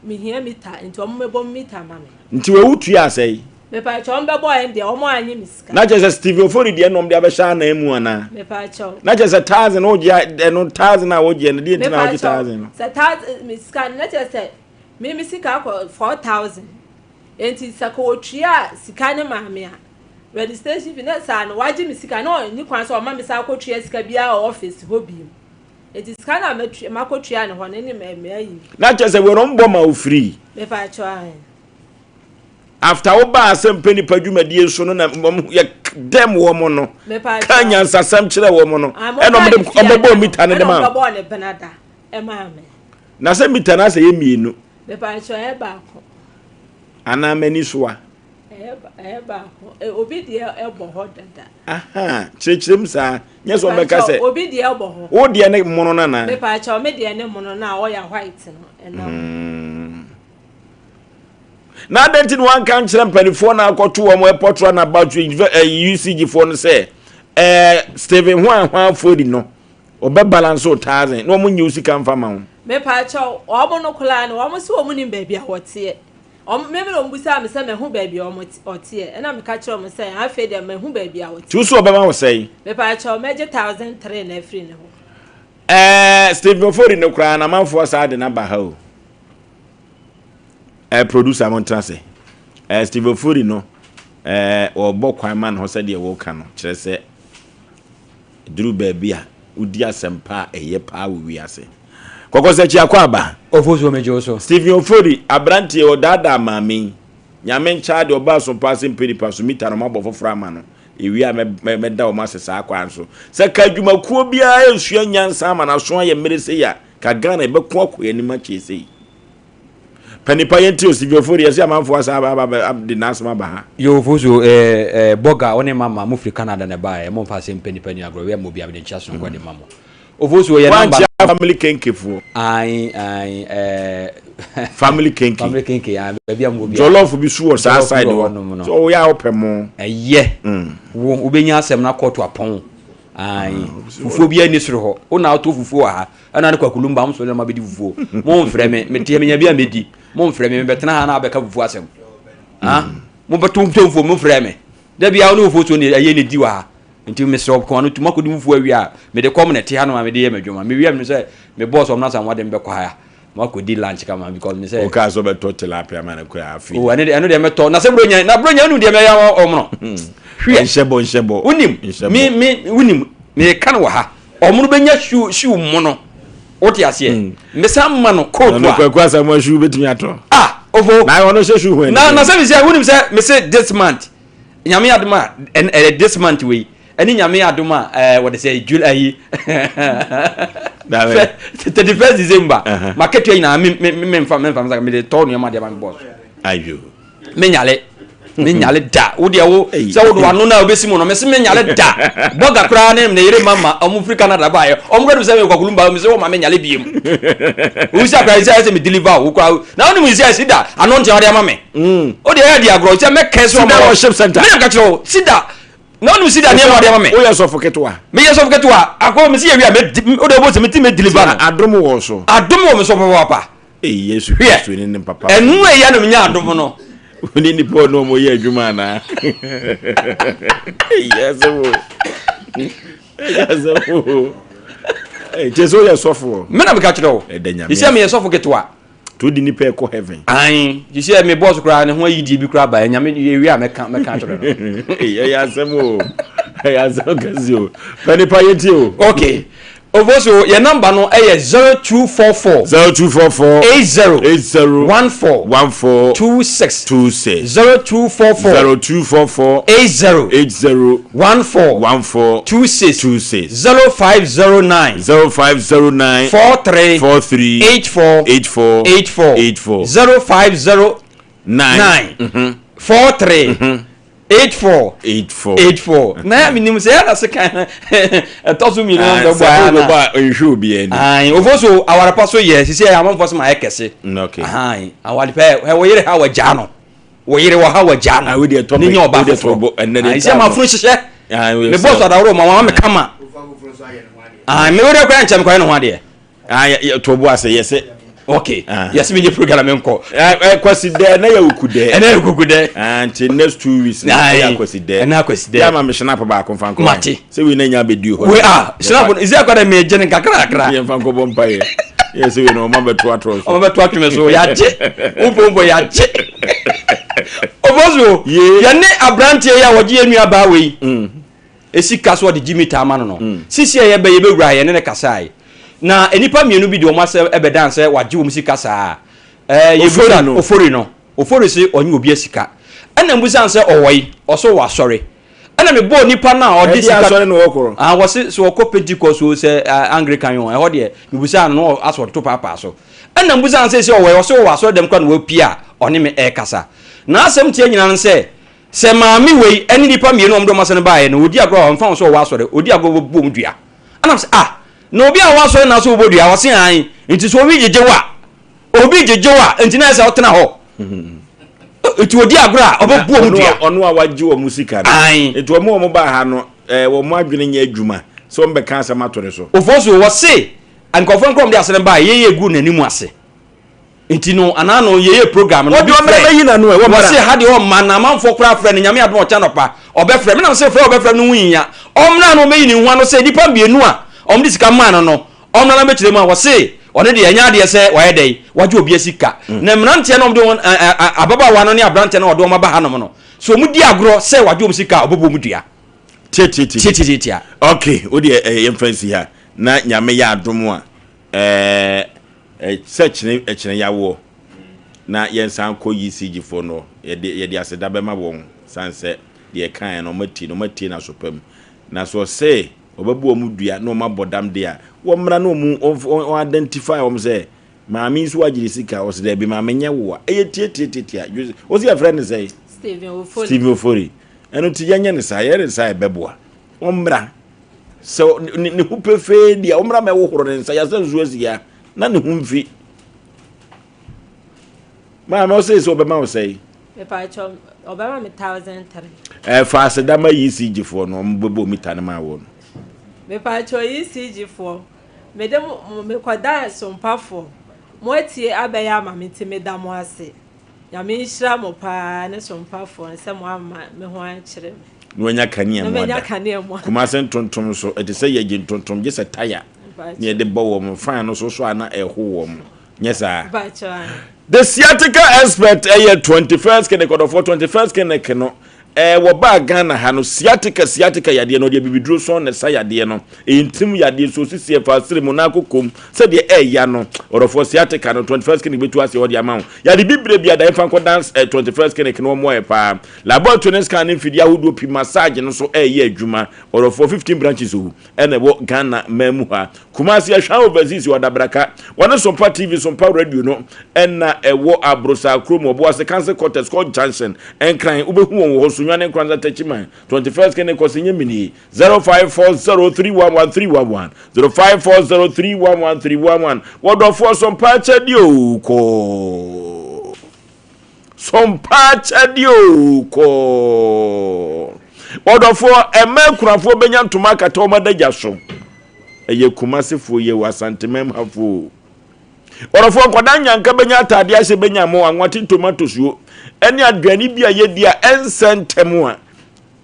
mehia mita nti wɔn mmɛbɔ me mita ma me. Nti wei wotuaa sɛn? Mepakyɛw, wɔn bɛbɔɔ ɛn deɛ wɔn annye me sika. Na kyerɛ sɛ Stephen Ofori deɛ na wɔn de abɛhyɛ anan mu anaa? Mepakyɛw. Na kyerɛ sɛ thousand wogye a ɛno thousand a wogyeɛ no deɛ nti na wogye thousand no? Mepakyɛw, sɛ thousand me sika no na kyerɛ sɛ me me sika akɔ 4000 nti sɛ kɔ wɔtuaa sika no maa me a Registration fee na saa no wagye me sika na ɔnni kwan sɛ ɔma me san kɔtua sika biara wɔ office hɔ bio. Nti sika no a matua makɔtua ne hɔ no ne mayi. Na kyerɛ sɛ wei no ɔmbɔ ma wo free. Mepakyɛw ahe. After wo baa asɛmpɛ nipa dwumadie so no na wɔn yɛ dɛm wɔn no. Mepakyɛw. Ka nyansasɛm kyerɛ wɔn no. Ɛna wɔn de wɔn bɛbɔ mita no de ma. Ɛna wɔn bɛbɔ ne benada ɛmaa me. Na sɛ mita no asɛ yɛ mmienu. Mepakyɛw ɛyɛ baako. Anaa m'ani soa. Ɛyɛ baako. Obi deɛ ɛbɔ hɔ dada. Aha, kyerɛkyerɛ mu saa. Nyɛ sɛ ɔbɛka sɛ. Obi deɛ ɛbɔ hɔ. Wo deɛ ne mono no anaa? Mepaakyɛw, me deɛ ne mono no a ɔyɛ white no ɛnam. Mm. Na adɛn nti na wanka nkyerɛ mpanimfoɔ na akɔto wɔn airport runabout UCG foɔ no sɛ ɛɛ Stephen Hwan Hwan Fori no ɔbɛ balance o thousand na wɔn nye wo sika nfa ma wo. Mepaakyɛw, wɔn no koraa no wɔn sɛ wɔn nim baabi a wɔteɛ. Wɔn, me na wɔbisaa me sɛ mahu baabi a wɔn ɔteɛ, ɛna meka kyerɛɛ wɔn sɛ afei deɛ mahu baabi a ɔteɛ. Nti wo so ɔbɛma wo sɛn? Mepaakyɛw, mɛgye 1003 na afiri ne hɔ. Ɛɛ Stephen Ofori no koraa na amanfoɔ saa de no aba ha o. Ɛɛ producer mo ntena ase. Ɛɛ Stephen Ofori no ɛɛ wɔbɔ kwan ma ne ho sɛdeɛ wɔka no kyerɛ sɛ Ɛduru baabi a, wodi asɛmpa a ɛyɛ paa wɔ wiase. Kɔkɔsakyi Akwaaba. Ofosuo megye wo so. Stephen Ofori, aberanteɛ ɔdaadaa maame yi. Nyame nkyɛ adeɛ ɔbaa so paa sɛ mpɛ nipa so mita no mabɔ foforɔ ama no. Ewie a mɛda wɔn ase saa kwan so. Sɛ ka adwumakuo biara resua nyansa ama n'aso ayɛ mmere sei a, ka Ghana yɛbɛko akɔ yɛn anim akyɛ sei. Pɛ nipa yɛn ti o Stephen Ofori yɛsɛ amanfoɔ asa aba aba de n'asɛm aba ha. Yoo Ofosuo eh eh Bɔga wo ne mama mo firi Canada na ɛbaeɛ mo nfa asɛm mpɛ nipa ni agorɔ wia mo bia mede nkyea sononko de ma mo Ofosuo yɛ number no. Wankyea family kenke foɔ. Ae ae eh Family kenke. Family kenke ae baabi a mo wɔ biara. Jollof bi so wɔ saa Jollof bi side wɔ hɔ. hɔnom no. So woyɛ a wopɛ mo. Ɛyɛ wo wobɛnya asɛm na kɔɔto apɔn ae fufuo biara nni soro hɔ wo na wotɔ fufuo wɔ ha Ɛna ne Kwaku Lumba mo sɔre na mo abɛdi fufuo. Mo nfrɛ me, me teɛ menya bi a mɛdi. Mo nfrɛ me, mebɛtena ha na abɛka fufuo asɛm. Ha? Mo bɛto fufuo, mo frɛ me. Da bia wo ne fufuo so ne ɛyɛ ne di wɔ ha. Nti mesrɛ wo kɔn ano tu makɔdi fufuo awie a, mede kɔm na ɛte ha no ma mede yɛ m'adwuma. Mewie a menim sɛ me boss ɔmo na wɔde me bɛkɔ ha. Makɔdi lunch kama because me sɛ. Wokaa sɛ wobɛtɔ tilapia ma no koraa afei. Oh, ɛno deɛ ɛno deɛ mɛtɔ. Na sɛ bronya, na bronya wonim deɛ mɛyɛ ama ɔmo no. Hwɛ. Nhyɛ bɔ nhyɛ bɔ. Wonim, me me wonim, meka no wɔ ha. Ɔmo no bɛnya shoe shoe mono. Wote aseɛ? Mm. Mesan ma no coat a. Ɔno Kwaku Asamoah shoe bɛtumi atɔ. Ah, ofo. Na ɔno hyɛ shoe hwɛn. Na na sɛ mesɛ wonim sɛ mese this month nyame adom a ɛɛ this month wei ɛne nyame adom a ɛɛ wɔde sɛ July ayi. 31st December. Makatua nyinaa me me me mfa me mfa me mede tɔ nneɛma deɛ ma me boss. Ayo. Menyale. Menyale da. Wo deɛ wo sɛ wode w'ano no a wobɛsi mu no mese menyale da. Bɔga koraa ne ne yere mama ɔmo firi Canada baeɛ. Ɔmo koraa nim sɛ meyɛ kwakulumba mese wɔma menyale biem. Wo sɛ koraa sɛ sɛ me deliver wo koraa. Na wonim sɛ si da ano ntea wode ama me. Wo deɛ ɛyɛ de agorɔ sɛ mɛkɛ so ɔmo. Worship center. Me na meka kyerɛ wo sida na wonim sida nneɛma wode ama me. Woyɛ sɔfo ketewa. Meyɛ sɔfo ketewa. Akɔ mese yɛ wie a me wode wobɔ sɛ meti me deliver no. Adom wɔ so. Adom wɔ me so papaapa. Ei Yesu Hwɛ, Kristo ne ne papa. ɛno a ɛyɛ no menya adom no. Wo ne nipa ɔne ɔmo yɛ adwuma anaa? Ei asɛm o. Ei asɛm o. Ei kyerɛ sɛ woyɛ sɔfo. Me na meka kyerɛ wo. Ɛda Nyame Sisi a meyɛ sɔfo ketewa. To di nipa ɛkɔ heaven. Ae, sisi a me boss koraa ne ho ayidie bi koraa ba Nyame yɛwie a mɛka mɛka akyerɛ no. Ei ɛyɛ asɛm o. Ɛyɛ asɛm kɛse o. Pɛ nipa yɛtie o. Okay. Ofosu, yɛn number no yɛ 0244. 0244. 80. 80. 14. 14. 26. 26. 0244. 0244. 80. 80. 14. 14. 26. 26. 0509. 0509. 43. 43. 84. 84. 84. 84. 0509. 9. 43. 84. 84. 84. Na menim sɛ yɛna se kan ɛtɔ so mmienu na bɛbɔ a na bɛbɔ a nhwɛ obi ani. Ayi ofo so awarepa so yɛ sisi yɛ amanfoɔ so ma ayɛ kɛse. Okay. Ayi awarepa ɛ wɔ yere ha wɔ gyaa no wɔ yere wɔ ha wɔ gyaa no. Ayi deɛ tɔpɛ ne nyɛ ɔba foforɔ. Ayi sɛ ma funu hyehyɛ. Me bɔs adaworo ma wɔn kama. Ayi me wɛrɛ kura nkyɛn kɔ yɛ ne ho adeɛ. Ah, yɛ yɛ to bo ase yɛ sɛ. Okay. Ah. Yɛ sɛ menyɛ program me nkɔ. Eh, eh, kwasi dɛ na yɛ oku dɛ. Ɛna yɛ okuku dɛ. Ah, nti next 2 weeks na yɛ akwasi dɛ. Ɛna akwasi dɛ. Yɛ ama me snap baako mfa nkɔ. Mate. Sɛ wei na nya abɛdi hɔ. Wei ah, snap no isi akɔda me gye ne nkakra kakra. Yɛ mfa nkɔ bɔ mpa yɛ. Yɛ sɛ wei na ɔma bɛto atorɔ so. Ɔma bɛto atwe me so. Yɛagye. Wompo mpo yɛagye. Obozo. Yɛne aberanteɛ yi a wɔgye yɛ nua baa wei. Mm. Esi ka so ɔde Jimmy taa ma no no. Sisi a yɛbɛ yɛbɛwuraeɛ yɛne no kasaeɛ. Na nnipa mmienu bi de wɔn asɛm bɛdan sɛ wagye wɔn sika saa. Ɛɛ yɛbusa no. Ofori no. Ofori se ɔnye obia sika. Ɛna mbusa no sɛ ɔwɔ yi? Ɔse ɔwɔ asɔre. Ɛna mebɔɔ nipa no a ɔde Ɛdeɛ sika. asɔre na ɔkɔ? Ah wɔse sɛ ɔkɔ Pentecost o sɛ Anglican o ɛhɔ deɛ mebusaa no na asɛ ɔde to paapaa so. Ɛna mbusa no sɛ sɛ ɔwɔ yi? Ɔse ɔwɔ asɔre dɛm koraa na wapue a ɔne me ɛrekasa. N'asɛm tia nyinaa ne sɛ Sɛ maame wei ne nnipa mmienu a wɔde wɔn asɛm no baeɛ no, wɔdi agorɔ a, ɔmfa ho sɛ ɔwɔ asɔre, ɔdi agorɔ a wɔbɛbɔ wɔn dua. Ɛna mesɛ, ah, na obi a ɔwɔ asɔre na sɛ wɔbɔ dua? Ɔse aane. Nti sɛ obi gyegye wo a, obi gyegye wo a, nti na ɛsɛ sɛ wotena hɔ? Nti ɔdi agorɔ a, ɔbɛbɔ wɔn dua. Ɔno a wagye wɔn sika no. Aane. Nti wɔn a wɔbaa ha no, eh, wɔn adwene nyɛ adwuma sɛ wɔbɛka asɛm ato ne so. Ofosu, wɔse nkurɔfoɔ no koraa wɔde asɛm no baeɛ, yɛyɛ guu n'anim ase. Nti no anaa no yɛyɛ program no Wɔde ɔmmra bɛyi n'ano ɛ, wɔmmra. Wɔse ha deɛ ɔmma na amanfoɔ koraa frɛ no Nyame adom a ɔkyɛ anɔpa ɔbɛfrɛ me na mese frɛ a ɔbɛfrɛ me no ho nhia ɔmmra na ɔmmɛyi ne ho ano sɛ nnipa mmienu a wɔde sika maa no no ɔmmra na ɔmmɛkyerɛ mu a wɔse ɔno deɛ ɛnyɛ adeɛ sɛ wayɛ dɛn wagye obi sika na mmeranteɛ no a wɔde wɔn ababaawa no ne aberanteɛ no a wɔde wɔn aba hanom no sɛ wɔn di agorɔ sɛ wagye wɔn sika a ɔbɛbɔ wɔn dua Tiatiatia. Tiatiatia. Ok, wo deɛ yɛmfa nsi ha na Nyame yɛ adom a ɛɛ Sɛ kyene kyene yawoɔ na yɛnsan nkɔ ECG foɔ no yɛde yɛde aseda bɛma wɔn sane sɛ deɛ yɛkaeɛ no wɔatie no wɔatie no aso pa mu na sɛ ɔse ɔbɛbɔ wɔn dua na wɔn abɔ dam deɛ a wɔmmra na wɔn wɔn identify wɔn sɛ maame yi nso wagye ne sika ɔse daabi maame nyɛ wo a ɛyɛ tiatiatiatia Jose ɔse yɛfrɛ no sɛn Stephen Ofori Stephen Ofori ɛno nti yɛnyɛ no saa yɛyɛ no saa ɛbɛboa wɔmmra Sɛ ne ne ho pefee deɛ, ɔmmra mɛhohoro ne nsa, yɛasɛ nsuo asi ha, na ne ho mfi. Maame ɔsɛ sɛ ɔbɛma wo sɛe. Mepatwɔ ɔbɛma me 1003. Ɛfa aseda ma ECG foɔ no, ɔmo bɛbɔ mita no ma wɔ no. Mepatwɔ ECG foɔ, mede mo mekɔda sompafoɔ, mo atie abɛyɛ ama me nti meda mo ase. Nyame nhyira mo paa ne sompafoɔ no sɛ mo amma me ho ankyere me. Na wanya kanea Na mu manya ada. kanea mu ada. Kumase ntontom nso, ɛte sɛ yɛgye ntontom gye sɛ taya Mpakyɛw. na yɛde bɔ wɔn, fan no so so a na ɛho wɔn. Nyɛ saa? Mpakyɛw ahe. The Sciatica Expert ɛyɛ 21st Clinic ɔdɔfoɔ 21st Clinic no. Ɛɛ wɔbaa Ghana ha no, sciatica sciatica yadeɛ no, ɔde abibiduro sɔn na ɛsa yadeɛ no. Ɛyɛ ntirim yadeɛ, so osisi ɛfa asere mu, nan kokom, sɛdeɛ ɛɛya no. Ɔdɔfoɔ, sciatica no, 21st Clinic bɛtu aseɛ ɔde ama wo. Yade bibire bi ada, yɛmfa nkɔ dance eh, 21st Clinic no wɔmmoa yɛ paa. Laboratory ne scan ne mfidie ahodoɔ pii, massage no nso ɛɛyɛ adwuma. Ɔdɔfoɔ, 15 branches o, ɛna ɛwɔ Ghana man mu ha. Kumasi, Ahwea Overseas wɔ Adabraka. Wɔne Sompa TV, Sompa Radio no ɛna ɛwɔ Abrosaa kurom, Ɔboase, Council Quarters, Court Junction, Nkran. Wobɛhu wɔn wɔ hɔ, Sunyani, Nkoranza, Techiman, 21st Clinic, Kɔse Nyemini, 0540311311, 0540311311. Wɔdɔfoɔ Sompa akyɛdeɛ o, kɔɔ. Sompa akyɛdeɛ o, kɔɔ. Wɔdɔfoɔ, ɛma akunafoɔ bɛnya ntoma akata wɔn adagya so. Ɛyɛ Kumasefoɔ yɛ o, Asantemam hafoɔ o. Ɔdɔfoɔ, nkwadaa nyanka bɛnya ataadeɛ ahyɛ bɛnya mo, anwa tin tomatoes o, ɛne aduane bi a yɛdi a ɛnsɛ ntɛm a,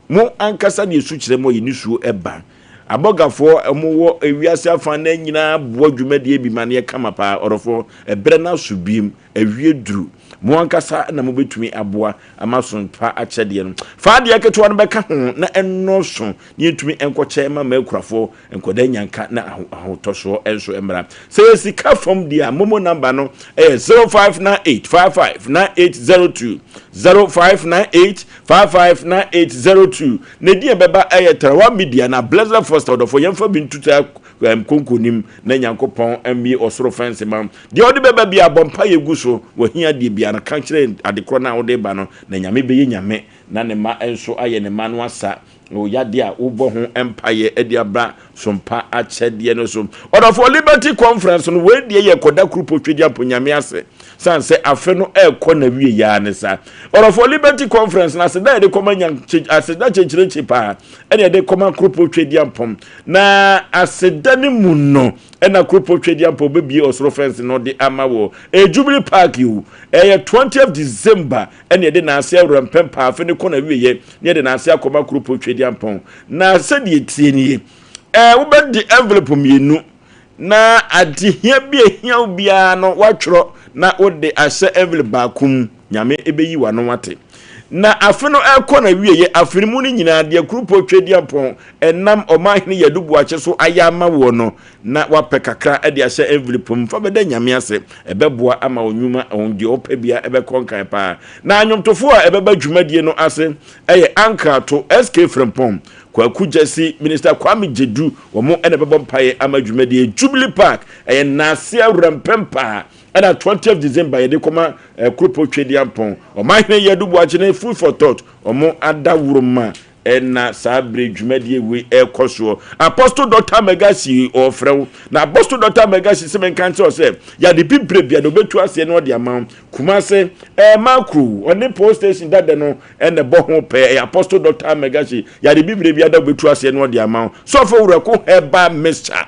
mo ankasa de esu kyerɛ mo a yɛ nisuo ɛba. Abɔgafoɔ a wɔwɔ ewiase afa no nyinaa boa dwumadie bi ma no yɛ kama paa. Ɔdɔfoɔ, ɛberɛ no aso biem, awie duru. Mo ankasa na mobɛtumi aboa ama so pa akyɛdeɛ no. Fa adeɛ ketewa no bɛka ho na ɛnnɔɔso na yɛntumi nkɔkyɛ mma m'akurafoɔ, nkwadaa nyanka na ahotɔsoɔ nso mmra. Sɛ yɛ sika fam deɛ a, momo namba no yɛ 0598 55 9802, 0598 55 9802. Ne din a ɛbɛba yɛ Tarawa Media na Blessed Foster. Ɔdɔfoɔ, yɛmfa bi nto saa konko nim na Nyankopɔn mmie ɔsoro fɛnse ma deɛ ɔde bɛba biara. Bɔ mpaeɛ gu so, wahia adeɛ biara no, ka kyerɛ adekorɔ no a wode ba no, na Nyame bɛyɛ Nyame na ne mma nso ayɛ ne mma no asa wo yadeɛ a wobɔ ho mpaeɛ de aba sompa akyɛdeɛ no so. Ɔdɔfoɔ, Liberty Conference no, wei deɛ yɛ kɔda koro po Twedeampo Nyame ase sane sɛ afe no ɛrekɔ na wie yaa ne sa. Ɔdɔfoɔ, Liberty Conference no, aseda yɛde kɔma nya aseda kyenkyerenkye paa ɛne yɛde kɔma koro po Twedeampɔm, na aseda no mu no ɛna koro po Twedeampɔm bɛbie ɔsoro fɛnse no de ama wɔ ɛyɛ Jubilee Park o, ɛyɛ 20th December ɛne yɛde n'ase awura mpɛn paa afe no kɔ na wieɛ na yɛde n'ase akɔma Kuropɔn Tweaduampɔn. Na sɛdeɛ ɛteɛ nie, ɛɛ wobɛde envelope mmienu na adehia bi a ɛhia wo biara no woatwerɛ na wode ahyɛ envelope baako mu. Nyame ɛbɛyi w'ano ate. Na afe no ɛrekɔ na wieɛ, afe no mu no nyinaa deɛ Kuropɔn Tweaduampɔn ɛnam Ɔmanhene Yadu Boakye so ayɛ ama woɔ no, na wapɛ kakra de ahyɛ envelope mu fa bɛda Nyame ase. Ɛbɛboa ama wo nnwuma, deɛ wopɛ biara ɛbɛkɔ nkan paa. Na nnwomtofoɔ a ɛbɛba dwumadie no ase yɛ Ankrato, SK Frimpong, Kwaku Gyasi, Minister Kwame Gyedu, wɔn na ɛbɛbɔ mpaeɛ ama dwumadie. Jubilee Park, ɛyɛ Nnaase Awurampɛm paa, ɛna 20th December yɛde kɔma eh, Kuropɔ Twedeampɔn. Ɔmanhene Yadu Boakye ne Food for Thought, wɔn adaworoma Ɛna saa bere dwumadie wei ɛrekɔ soɔ. Apostle Doctor Megasi ɔrefrɛ wo. Na Apostle Doctor Megasi sɛ menka nkyerɛ wo sɛ yade bibire bia na ɔbɛtu aseɛ na ɔde ama wo. Kumase ɛɛ Makro ɔne post station dada no ɛna ɛbɔ ho pɛɛ. Ɛyɛ Apostle Doctor Megasi yade bibire bia da ɔbɛtu aseɛ na ɔde ama wo. Sɔfo Werɛko Herbal Mixture.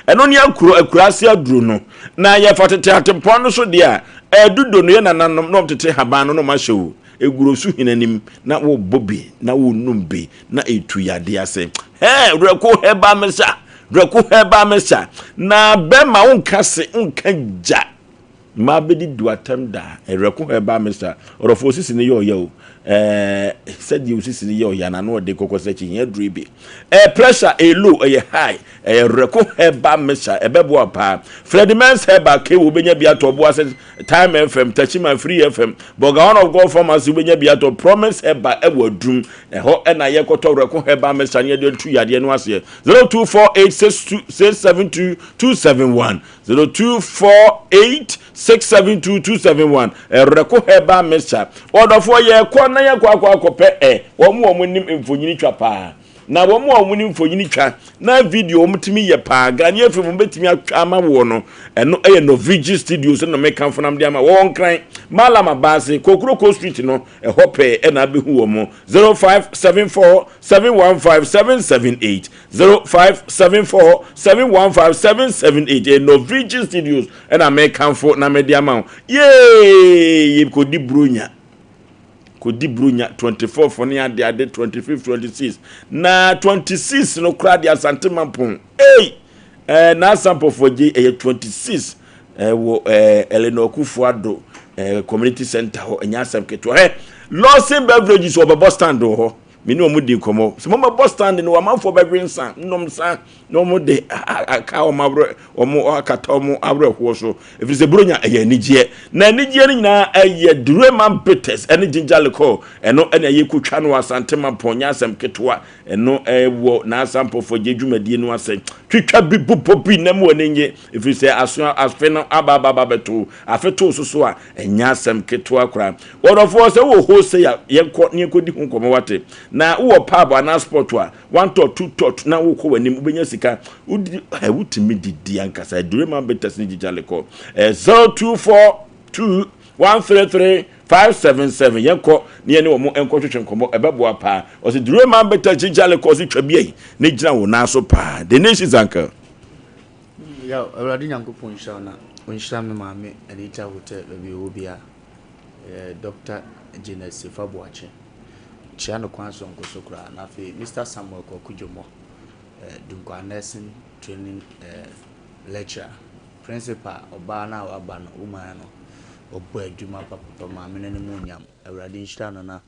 Ɛno ne akuro akuraase aduro no. Na yɛfa tete atempɔn no so deɛ a, ɛdudo no yɛ nananom na wɔtete haban no na wɔahyɛ o. Eguro so hina nim na wɔbɔ bi na wɔnum bi na ɛtu yadeɛ ase. Hɛɛ werɛko herbal mixture, werɛko herbal mixture. Na bɛrima wonka se wonka gya. Mmaa bɛdi du atɛm da. Ɛwerɛko herbal mixture. Ɔdɔfoɔ osisi no yɛ ɔya o. Ɛɛ sɛdeɛ osisi no yɛ ɔya na ano ɔde kɔkɔ sɛ akyi hia duro bi. Ɛɛ pressure ɛyɛ low ɛyɛ high. Ɛyɛ werɛko herbal mixture ɛbɛboa paa. Fred Mens herbal K wobɛnya bi atɔ Boase Time FM, Techiman Free FM, Burger One of God Pharmacy wobɛnya bi atɔ Promise herbal ɛwɔ Adum. Ɛhɔ ɛna yɛkɔtɔ werɛko herbal mixture ne yɛde atu yadeɛ no aseɛ. 0248 672 271. 0248 672 271 Ɛrɛko herbal mixture. Ɔdɔfoɔ yɛkɔ na yɛkɔ akɔ akɔpɛ ɛ wɔn a wɔn nim mfonyini twa paa na wɔn a wɔn nim mfonyini twa na video wɔn tumi yɛ paa Ghanaian film wɔn bɛtumi atwa ama woɔ no ɛno ɛyɛ Norvigi Studios na meka fonam de ama wɔn nkran Malam Abaase Kokuroko Street no ɛhɔ pɛɛ ɛna abɛhu wɔn 0574 715 778 0574 715 778 ɛyɛ Norwegian Studios ɛna mekamfo na mede ama wo. Yee yɛkɔdi buronya kɔdi buronya 24 fo ne ade ade 25 26 na 26 no koraa de Asante Mampong ei ɛɛ n'asampɔfoɔ gye ɛyɛ 26 ɛwɔ ɛɛ Eleanor Akufo-Addo ɛɛ community center hɔ ɛnyɛ asɛm ketewa hɛ. Lawson Beverages wɔbɛbɔ stand wɔ hɔ. Me ne wɔn di nkɔmmɔ. Sɛ wɔbɛbɔ stand no, amanfoɔ bɛwe nsa, nom nsa, na wɔn de aka wɔn awerɛ, wɔn akata wɔn awerɛhoɔ so. Ɛfiri sɛ Buronya ɛyɛ anigyeɛ. Na anigyeɛ no nyinaa ɛyɛ Dureman Bitters ɛne Ginger Liqueur. Ɛno ɛna yɛkɔtwa no wɔ Asante Mampɔn, nyɛ asɛm ketewa. Ɛno ɛwɔ n'asampɔfoɔ gye dwumadie no ase. Twitwa bi bobɔ bi na mu ani nye. Ɛfiri sɛ aso afe no aba aba aba bɛto. Afe too so so a, ɛnyɛ asɛm ketewa koraa. Ɔdɔfoɔ sɛ wowɔ wholesale a, yɛnkɔ na yɛnkɔdi ho nkɔmmɔ wate. Na wowɔ pub anaa spot a, one tot, two tot na wokɔ w'anim, wobɛnya sika. Wodi, ɛ, wotumi didi ankasa. Durema Bitters ne Ginger Liquor. Ɛ, 0242 133 577. Yɛnkɔ na yɛne wɔn nkɔtwetwe nkɔmmɔ, ɛbɛboa paa. Ɔse Durema Bitters Ginger Liquor, ɔse twa bi ayi na gyina wo nan so paa. The Nation's Uncle. Yaw, Awurade Nyankopɔn nhyira wo na ɔnhyira me maame Anita Hotel baabi ɔwɔ biara, eh, Dr. Janet Sefa Boakye, kyia no kwan soronko so koraa, na afei Mister Samuel Kwaku Dwomoh, eh, Dunkwa Nursing Training eh, Lecturer, Principal, ɔbaa no a waba no, woman no, ɔbɔ adwuma papapa, maame no animuonyam, Awurade nhyira no na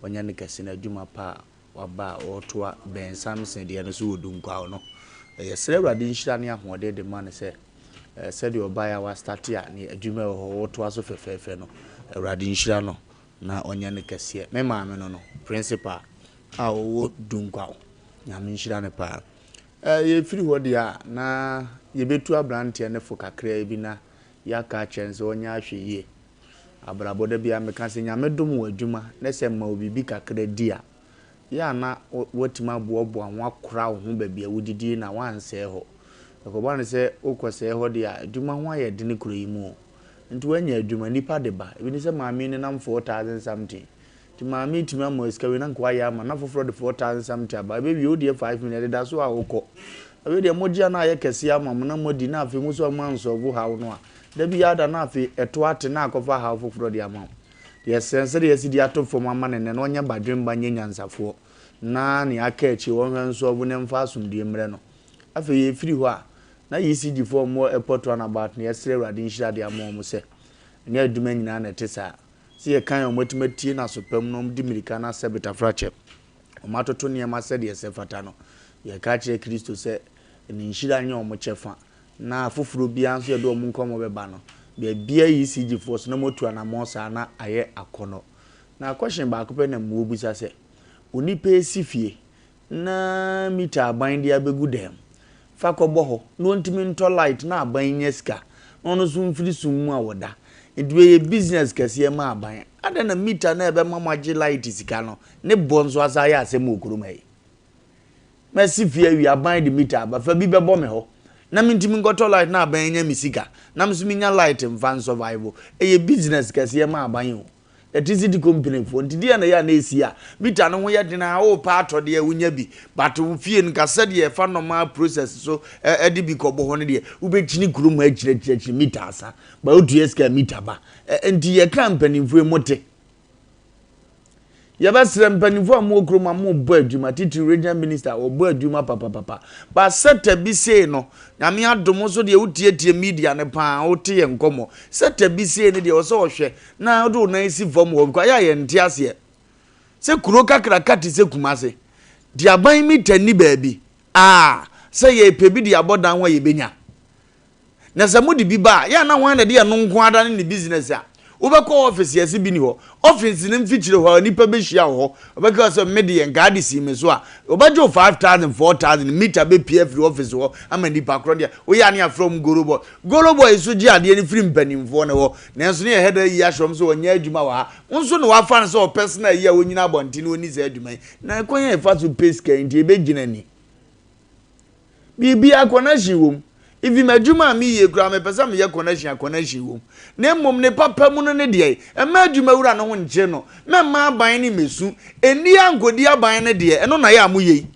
ɔnyɛ no kɛse na adwuma pa a waba a ɔretoa Ben Samson deɛ no so wɔ Dunkwaw no. Yɛsrɛ Awurade nhyira ne ahoɔden de ma no sɛ sɛdeɛ ɔbaeɛ a wastate a ne adwuma ɛwɔ hɔ ɔretoa so fɛfɛɛfɛ no, Awurade nhyira no na ɔnyɛ no kɛseɛ. Me maame no no, principal a ɔwɔ Dunkwaw, Nyame nhyira no paa. Yɛfiri hɔ deɛ a, na yɛbɛtu aberanteɛ no fo kakraa bi na yɛaka akyerɛ no sɛ ɔnyɛ ahwɛyie. Abrabɔ, da biara meka sɛ Nyame dom wo adwuma na sɛ ɛma wo biribi kakra di a, yɛ a na woatumi aboaboa ho akora wo ho baabi a wodidie na woansɛe hɔ. Ɛkɔba no sɛ wokɔsɛe hɔ deɛ a, adwuma ho ayɛ dene kuro yi mu o. Nti woanya adwuma, nnipa de ba. Ebi ne sɛ maame yi nenam 4000 something. Nti maame yi tumi ama wo sika wei na nka woayɛ ama no na foforɔ de 4000 something aba. Ɛbɛwie wo deɛ 5 million ɛdeda so a wokɔ. Afei deɛ mogye a na ayɛ kɛseɛ ama mo na moadi na afei mo nso a moansɔlvo haw no a, Da biara da na afei ɛto ate na akɔfa haw foforɔ de ama wo. Yɛsrɛ no sɛdeɛ yɛasi de ato fam ama no nnɛ no ɔnyɛ badwemba nyɛ nyansafoɔ na nea aka akyire ɔnhwɛ nsɔlvo na ɛmfa asomdwoeɛ mmrɛ no. Afei yɛfiri hɔ a na ECG foɔ a wɔwɔ airport runabout no yɛsrɛ Awurade nhyira de ama wɔn sɛ ɛnyɛ adwuma nyinaa na ɛte saa. Sɛ yɛkan a wɔatumi atie no aso pa mu na wɔde mmirika no asɛ betafrakyɛ, wɔatoto nneɛma sɛdeɛ ɛsɛ fata no, yɛka kyerɛ Kristo sɛ ne nhyira nyɛ wɔn kyɛfa na afoforɔ biara nso yɛde wɔn nkɔmmɔ bɛba no, baabiara ECG foɔ so na moatu anamɔn saa na ayɛ akɔnnɔ. Na question baako pɛ na mewɔ bisa sɛ, onipa resi fie na meter aban de abɛgu dan mu, fa kɔbɔ hɔ na ɔntumi ntɔ light na aban nya sika na ɔno nso mfiri sum mu a wɔda. Nti wei yɛ business kɛseɛ ma aban. Adɛn na meter no a ɛbɛma moagye light sika no ne boɔ nso asan ayɛ asɛm wɔ kurom ha yi? Mɛsi fie awie aban de meter aba fa bi bɛbɔ me hɔ na mentumi nkɔtɔ light na aban anya me sika na me nso menya light mfa nsurvive ɛyɛ business kɛseɛ ma aban o electricity company foɔ nti deɛ na ɛyɛ a na ɛsi a meter no ho yɛ den a wopɛ atɔ deɛ wonya bi but wo fie no ka sɛdeɛ ɛfa normal process so ɛde bi kɔbɔ hɔ no deɛ wobɛkyini kurom ha akyirakyirakyiri meter asa ba wotua sika meter ba nti yɛka mpanimfoɔ yi mote Yɛbɛsrɛ mpanyinfoɔ a mowɔ kurom a mobɔ adwuma titiri regional minister wɔbɔ adwuma papapapa but sɛtɛ bi sei no nyame adom nso deɛ wotietie media no paa wote yɛ nkɔmmɔ sɛtɛ bi sei no deɛ ɔsɛ ɔhwɛ na wode wo nan si fam hɔ because ayɛ a yɛnte aseɛ sɛ kuro kakraka te sɛ Kumase de aban mita nni baabi a sɛ yɛpɛ bi de abɔ dan ho a yɛbɛnya Na sɛ mode bi ba a, yɛ a na hwan na ɛde ɛno nko ara dane ne business a? Wobɛkɔ office yɛse bi ni hɔ. Office no mfikyire hɔ a nipa bɛhyia wo hɔ. Ɔbɛka sɛ me deɛ nka ade sii me so a, ɔbɛgye wo 5000, 4000, meter bɛpue afiri office hɔ ama nipa korɔ deɛ. Woyɛ a ne yɛafrɛ wɔn goro boy. Goro boy nso gye adeɛ no firi mpanimfoɔ no hɔ. Nanso ne yɛhɛ da ayi ahyɛ wɔn sɛ wɔnyɛ adwuma wɔ ha. Wo nso na wɔafa no sɛ ɔpɛ sena yi a ɔnyina abɔnten na ɔnni saa adwuma yi. Na kwan a yɛfa so pɛ sika yi nti yɛbɛgyina ni. Biribiara connection wɔ mu. Even m'adwuma a meyɛ koraa mepɛ sɛ meyɛ connection a connection wɔ mu. Na mmom ne papa mu no ne deɛ, mma adwumawura no ho nkyere no, mɛmma aban no mmɛsu. Ɛnni a nkɔdi aban no deɛ, ɛno na yɛ a moyɛ yi.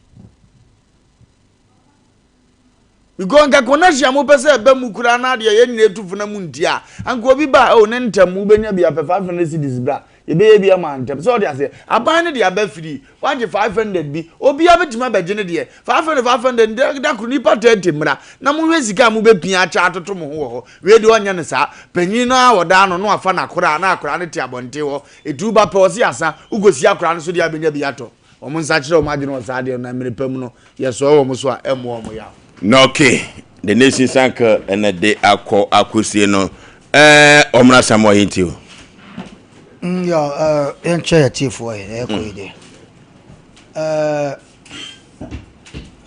Because nka connection a mopɛ sɛ ɛba mu koraa na adeɛ yɛn nyinaa tu fo na montie a, anka obi ba a, oh ne ntɛm wobɛnya bi apɛ 500 cedis bra. Yɛbɛyɛ bi ama ntɛm. Sɛ ɔde aseɛ, aban no de aba firi, wagye 500 bi, obiara bɛtumi abɛgye ne deɛ. 500 500 da da koro nipa 30 mmra na monhwɛ sika a mobɛpia akyɛ atoto mo ho wɔ hɔ. Wei deɛ ɔnyɛ no saa. Panyin no ara ɔda ano na wafa n'akoraa na akoraa no te abɔnten hɔ. Ɛtu ba pɛ ɔse asa, wokɔsi akoraa no so deɛ abɛnya bi atɔ. Wɔn nsakyera wɔn adwene wɔ saa adeɛ no na mmerɛ pa mu no yɛsɔre wɔn so a ɛmmoa wɔn yaw. Na okay, the nation sank ɛna de akɔ akɔsie no ɛɛ ɔmena Samoa yɛn ti o. Mm, ya eh, yɛnkyɛ yɛ tiefoɔ yɛ ɛkɔ yi deɛ eh,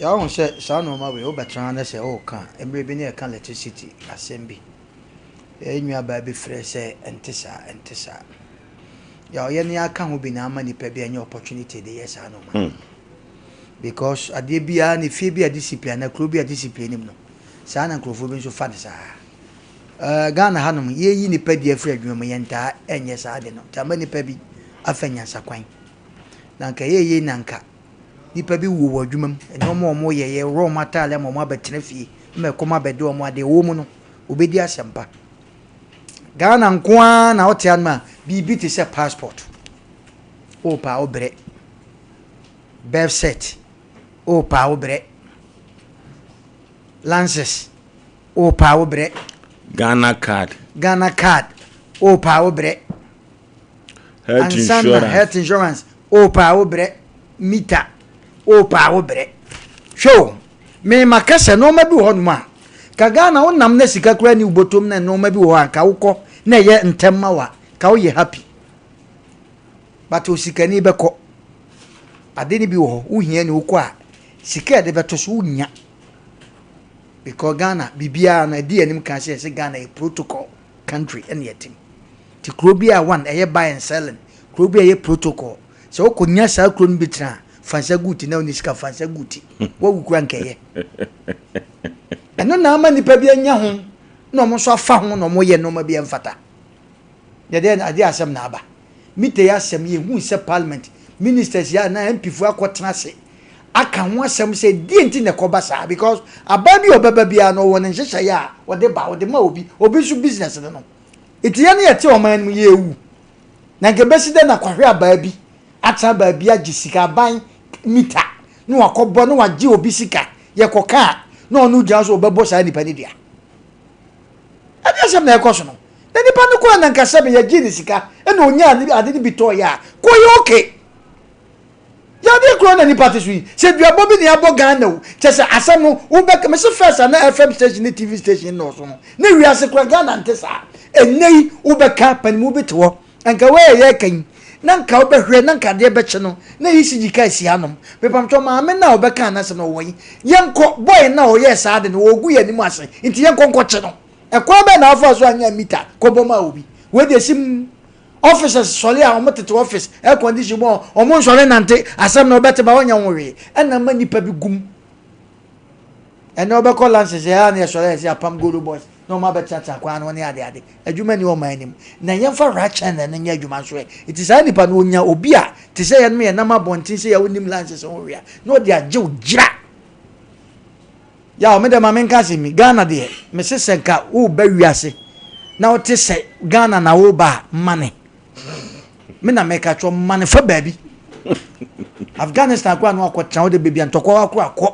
yɛahu sɛ saa nneɛma wei wobɛtena ne sɛ woka mmerɛ bi ne yɛka electricity asɛm bi yɛn nuabaa bi frɛ sɛ ɛnte saa ɛnte saa Ya ɔyɛ ne aka ho bi na ama nipa bi anya opportunity de yɛ saa nneɛma no. Because adeɛ biara ne fie bi a discipline anaa kuro bi a discipline nim no, saa na nkurɔfoɔ bi nso fa no saa. Uh, Ghana hanom, yɛyi nipa di afiri adwuma mu, yɛntaa ɛnyɛ saa ade no. Nti ama nipa bi afa nyansakwan. Na nka ɛyɛ yie na nka nipa bi wuo wɔ adwuma mu, nneɛma a wɔyɛ, yɛworɔ wɔn ataade ama wɔn abɛtena fie, ma ɛkɔm abɛde wɔn adeɛ wɔ mu no, wɔbɛdi asɛmpa. Ghana nko ara na wote anom a biribi te sɛ passport wopɛ a wobrɛ, birth cert wopɛ a wobrɛ, license wopɛ a wobrɛ. Ghana card. Ghana card wopɛ a wobrɛ. Health insurance. Health insurance wopɛ a wobrɛ. Mita wopɛ a wobrɛ. Hwɛ o. Me maka sɛ nnoɔma bi wɔ hɔ nom a, ka Ghana wo nam na sika koraa ni wo bɔtɔm na nnoɔma bi wɔ hɔ a nka wokɔ na ɛyɛ ntɛm ma wo a, ka woyɛ happy. But osikani bɛkɔ. Ade no bi wɔ hɔ, wo hia ni wokɔ a, sika a yɛde bɛto so wonnya. Because Ghana, biribiara no ɛdi anim kan sɛ yɛsɛ Ghana yɛ protocol country ɛna yɛte mu. Nti kuro bi a one ɛyɛ buy and selling, kuro bi a ɛyɛ protocol, Sɛ wokɔ nya saa kuro no bi tena a, fa nsa gu ti na wonni sika fa nsa gu ti. Wawu kura nkɛyɛ. Ɛno na ama nipa bi anya ho na wɔn nso afa ho na wɔyɛ nneɛma bi ɛmfata. Yɛde adeɛ asɛm na aba. Mita yi asɛm yɛhu sɛ parliament ministers yɛ anaa MP foɔ akɔtena ase aka ho asɛm sɛ deɛ nti na ɛkɔba saa because aban bi a ɔbɛba biara no ɔwɔ ne nhyehyɛeɛ a ɔde ba ɔde ma obi obi nso business no no. Nti yɛn yɛte ɔman no mu yɛwu. Na nka ebesi dɛn na kwahwe abaa bi atena baabi agye sika aban mita na wakɔbɔ na wagye obi sika yɛkɔka a na ɔno gyina so ɔbɛbɔ saa nipa no dua ɛde asɛm na ɛkɔ so no na nipa no kɔɛ na nka sɛbe yɛgye ne sika ɛna onya ade no bi tɔɔ yɛ a kɔyɛ okay Yadeɛ korɔ na nipa te so yi. Sɛ duabɔ bi na yɛabɔ Ghana o, kyɛ sɛ asɛm no wobɛka, mese first a na FM station ne TV station nnɔɔso no, na wiase koraa Ghana nte saa. Ɛnnɛ yi wobɛka, panimu bi te hɔ, anka wei a yɛreka yi, na nka wobɛhwɛ na nka adeɛ bɛkye no, na ECG kaa si hanom. Mepamkyɛw maame no a ɔbɛkaa n'asɛm no ɔwɔ he? Yɛnkɔ, boy no a ɔyɛɛ saa ade no, ɔregu yɛn anim ase, nti yɛnkɔ nkɔkye no. Ɛkwan bɛn na wofaa so anyaa mita kɔbɔ maa obi? Wei deɛ sim. Officers sɔre a wɔn tete office air condition mu a wɔn nsɔre nante asɛm na wɔbɛte ba wɔnyɛ ho hwee ɛna ama nipa bi gum ɛnna wɔbɛkɔ lances ɛyɛ a na yɛsɔre ɛsɛ apam golo boys na wɔn abɛtenatena kwan no ne ade ade adwuma ni wɔn anim na yɛmfa rakyɛn na ɛno nyɛ adwuma nso ɛ eti saa nipa no onya obi a te sɛ yɛn yɛn nam abɔnten sɛ yɛwɔ nim lances ho hwee a na ɔde agyew gyira. Yaw me deɛ ma menka asɛm bi, Ghana deɛ mese sɛ nka woreba wiase na wote sɛ Ghana na woreba a mane. Me na meka kyerɛ mane fa baabi. Afghanistan koraa na wakɔtena wode baabi a ntɔkwa wakora kɔ.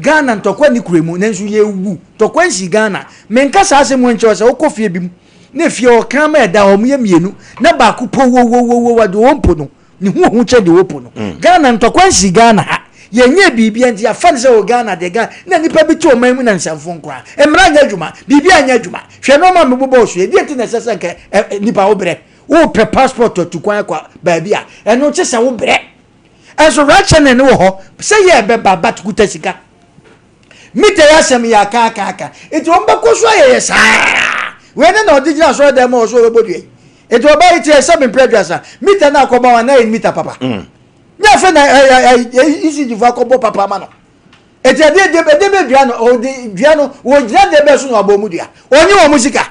Ghana ntɔkwa ni kura mu nanso yɛwu ntɔkwa nsi Ghana. Menka saa asɛm wɔ nkyerɛ sɛ wokɔ fie bi mu na efie hɔ kraman ɛda hɔ wɔyɛ mmienu na baako po wowowowo deɛ wɔmpo no Ne ho hu kyɛ deɛ ɔpo no. Ghana ntɔkwa nsi Ghana ha. Yɛnyɛɛ biribiara nti yɛafa no sɛ oh Ghana deɛ Ghana na nnipa bi te ɔman mu na nsɛmfo nkoraa. Mmara nyɛ adwuma. Biribiara nyɛ adwuma. Hwɛ nnoɔma a mebobɔɔ so yi. Ɛdeɛn nti na ɛsɛ sɛ nka ɛ nnipa wobrɛ? Wopɛ passport atu kwan akɔ baabi a, ɛno kye sɛ wobrɛ. Ɛnso rationing no wɔ hɔ sɛ yɛ ɛbɛba but kuta sika. Mita yi asɛm yi aka aka aka nti wɔn bɛkɔ so ayɛ yɛ saa. Wei ne na ɔde gyina asɔre dan mu a ɔsɛ ɔbɛbɔ dua yi. Nti ɔbaa yi kyerɛ sɛ mempere aduasa mita no akɔbɔ wɔn na yɛ mita papa. Mm. Nyɛ afei na ECG fo akɔbɔ papa ma no. Nti ɛdeɛ ɛdeɛ ɛdeɛ bɛ dua no ɔde dua no wɔgyina deɛ bɛɛ so na wabɔ mu dua. Ɔnye wɔn sika.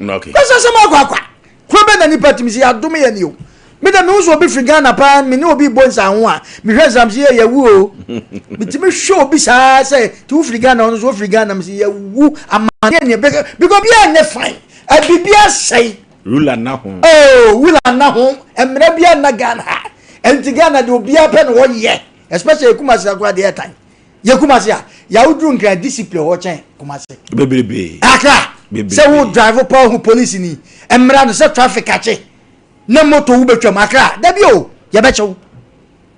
Okay. Kɔsɛ sɛ mo akɔ akwa. Kuro bɛ na nipa tumi sɛ yɛadome yɛ ni o. Me dɛ mehu sɛ obi firi Ghana paa me ne obi bɔ nsa ho a mehwɛ nsam sɛ yɛ yɛwu o. Metumi hwɛ obi saa sɛ ti wo firi Ghana ɔno nso ofiri Ghana me sɛ yɛwu amaneɛ ne ɛbɛka because obiara nyɛ fine. Biribi asɛe. Rula nna ho. Oh, rula nna ho. Mmara biara nna Ghana ha. Ɛnti Ghana deɛ obiara pɛ na ɔyɛ. Especially Kumasi akora deɛ ɛtan. Yɛ Kumasi a, yɛawoduru Nkran discipline hɔ kyɛn Kumasi. Bebrebe. Accra. Bebrebe. Sɛ wo drive pa ho police ni. Mmara no sɛ traffic akye. Na moto wo betwam Accra. Dabi o, yɛbɛkyew.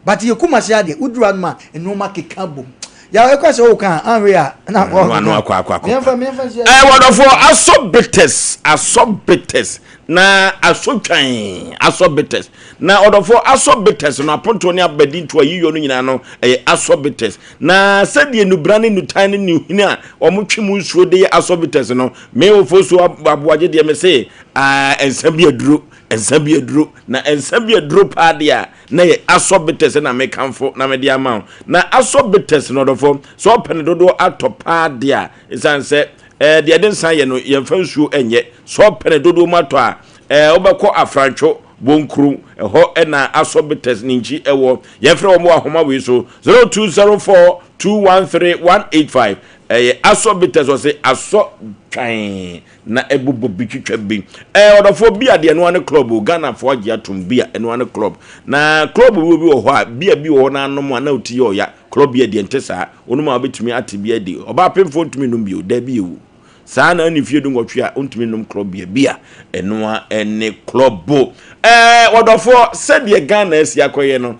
But yɛ Kumasi adeɛ, woduru hanom a, nneɛma keka bom. Yaw ɛkɔ sɛ woka a, anhwɛ a, na Ɛno ano akɔ akɔ akɔ. Meɛmfa meɛmfa nsi. Ɛɛ wɔdɔfoɔ asɔ bitters asɔ bitters na asɔ twan asɔ bitters na ɔdɔfoɔ asɔ bitters no apontoɔ ne abadi ntoa yiyɔ no nyinaa no ɛyɛ asɔ bitters na sɛdeɛ nubra ne nutan ne nuhini a wɔn twe mu nsuo de yɛ asɔ bitters no me ofo so aboagye deɛ me se ɛɛ nsa bi aduro nsa bi aduro na nsa bi aduro paa deɛ a na yɛ asɔ bitters na mekamfo na mede ama wo. Na asɔ bitters no ɔdɔfo, sɛ ɔpɛ no dodoɔ atɔ paa deɛ a, ɛsiane sɛ ɛɛ deɛ ɛde nsa yɛ no yɛmfa nsuo nyɛ. Sɛ ɔpɛ no dodoɔ mu atɔ a, ɛɛ wobɛkɔ Afrantwo, Bonkuru, ɛhɔ na asɔ bitters ne nkyi ɛwɔ. Yɛmfrɛ wɔn wɔ ahoma wei so, 0204 213 185. Ɛyɛ asɔ bitters, ɔse asɔ twan. Na ɛbobɔ bi twitwa bi. Ɛɛ ɔdɔfoɔ bia deɛ ɛnoa ne club o Ghana foɔ agye atom bia ɛnoa ne club na club bi obi wɔ hɔ a bia bi wɔ hɔ na anom a na oti yɛ ɔya club bia deɛ nte saa onom a wobɛtumi ate bia di ɔbaa pemfoɔ ntumi nnom bio daabi ewu saa na ɛne fie du nwɔtwe a ontumi nnom club bia bia ɛnoa ɛne club ɛɛ ɔdɔfoɔ sɛdeɛ Ghana asi akɔyɛ no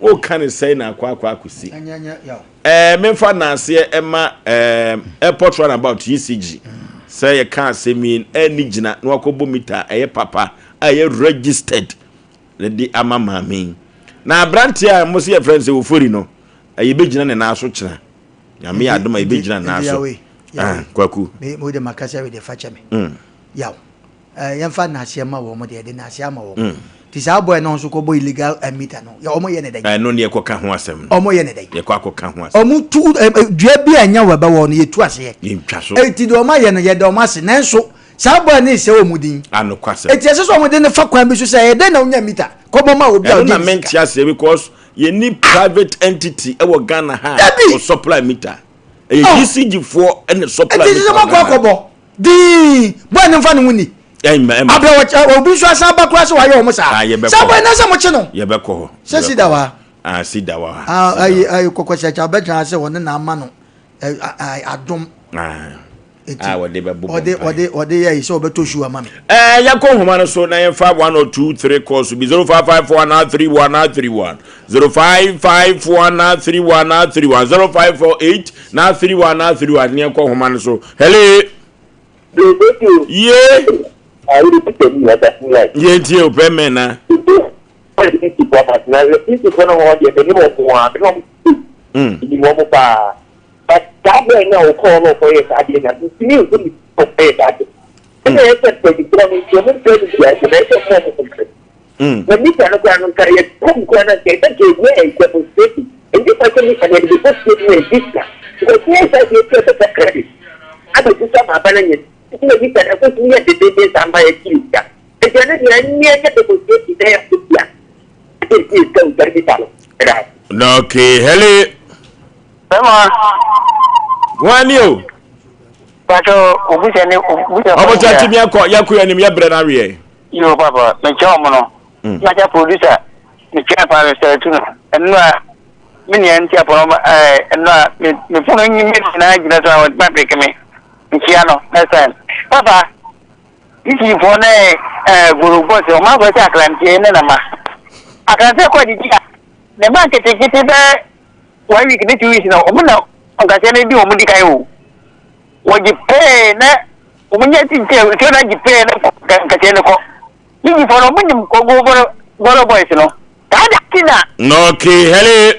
Woka no sɛe na akɔ akɔ akɔsi. Ɛɛ memfa naaseɛ ɛma ɛɛ airport runabout ECG sɛ yɛka asɛm yi ɛni gyina na wakɔbɔ mita a ɛyɛ papa a ɛyɛ registered na de ama maame yi. Na aberanteɛ a mo se yɛfrɛ no sɛ Ofori no yɛbɛgyina ne nan so kyena. Nyame yɛ adom a yɛbɛgyina ne nan so. Ah, Kwaku. Me mo de makasa wei de fa kyɛ me. Yaw. Eh, yɛmfa nnaseɛ ma wɔn deɛ, yɛde nnaseɛ ama wɔn. Mm. Nti saa boy no nso kɔbɔ illegal eh, meter no, yɛ wɔn yɛ ne dɛn? Ɛno ne yɛkɔka ho asɛm no. Wɔn yɛ ne dɛn? Yɛkɔ akɔka ho asɛm. Wɔn tu eh, eh, dua bi a ɛnyɛ wɔ ɛbɛwɔ no, yɛtu aseɛ. Yɛntwa so. Eti deɛ wɔn ayɛ no, yɛda wɔn ase. Nanso saa boy no resɛ wɔn din. Anokwasɛm. Eti ɛsɛ sɛ wɔn de no fa kwan bi so sɛ ɛyɛ dɛn na wonya meter kɔbɔ ma obi a Ɛno ɔgye na ne mente sika. aseɛ because yɛnni private entity ɛwɔ Ghana ha a Dabi! ɔsupply meter. Ɛyɛ Oh. ECG foɔ ɛna supply Eti meter sɛ wɔ moakɔ Ghana. akɔbɔ dii boy no mfa ne ho ni. Ɛmma ɛmma. Abira wɔ obi nso asan ba koraa sɛ wayɛ wɔn saa. Ah, yɛbɛkɔ Saa hɔ. boy no sɛ mo kye no. Yɛbɛkɔ hɔ. Sɛ sida wɔ ha. Ah, sida wɔ ha. Ah, ayi ayi kɔkɔsɛkya ɔbɛgyina sɛ wɔne na ama no adom. Ah. Eti Ah, wɔde bɛbobɔ ɔde mpaeɛ. ɔde ɔde yɛ yi sɛ ɔbɛtɔ shoe ama me. Ɛɛ yɛnkɔ nhoma no so na yɛmfa 1 or 2 3 calls bi 0554 9 3 1 9 3 1 0554 9 3 1 9 3 1 0548 9 3 1 9 3 1 ne yɛnkɔ nhoma no so. Hello. Ye. Ye ntie o pɛ mɛ na. Mm. But saa boy no a ɔkɔɔ no ɔkɔyɛɛ saa adeɛ no a mentumi nhu ne sɛ ɔkɔyɛɛ saa adeɛ no. Ɛna ɛyɛ sɛ mpanyinfoɔ no nti ɔmo mfrɛ no biara nti na ɛyɛ sɛ ɔmo ɔmo ho mfrɛ. Na mita no koraa no nka yɛ kɔm koraa no nka ɛsɛ nka ɛnyɛ ɛyɛ demonstration. Ɛnti fa sɛ mita no yɛde bɛkɔ fie no yɛ visa. Because yɛn saa deɛ tua bɛtɔ credit abɛbusa ma aba no nyɛ nti na mita no ɛkɔ so yɛ dedenden saa ma yɛgye yɛ sika. Nti ɛno deɛ ɛnyɛ nyɛ demonstration na yɛ tia. Ɛsɛ yɛ sika wɔ mita no. Ɛda ase. Okay, hello. Bɛma. Wɔn ani o. Pàtó obusa ne obusa. Ɔbɔ kyɛ ti mi akɔ yɛ kɔ yɛ nim yɛ brɛ na wiɛ. Yoo papa mekyɛ wɔn no. Na kyɛ producer mekyɛ paa mi sɛ tu no ɛnu a mi nua nti apɔnɔ ɛɛ ɛnu a mi mi funu nyi mi nyinaa gyina so a wɔn ti ma mi nkyia no next time papa isifoɔ ne ɛɛ gorobɔs wɔn akɔ sɛ akranteɛ ne nama akranteɛ kɔ adidi a ne ba nketenkete bɛɛ. One week ne 2 weeks na wɔn na ɔnkasɛɛ no di wɔn di kan o. Wɔgye pɛɛ na wɔn nyɛ ti nkyɛn nsuo na gye pɛɛ na nkasɛɛ no kɔ. Yiyifoɔ no wɔn nim kɔgo bɔrɔ bɔrɔ boys no. Saa da ti na. Okay, hello.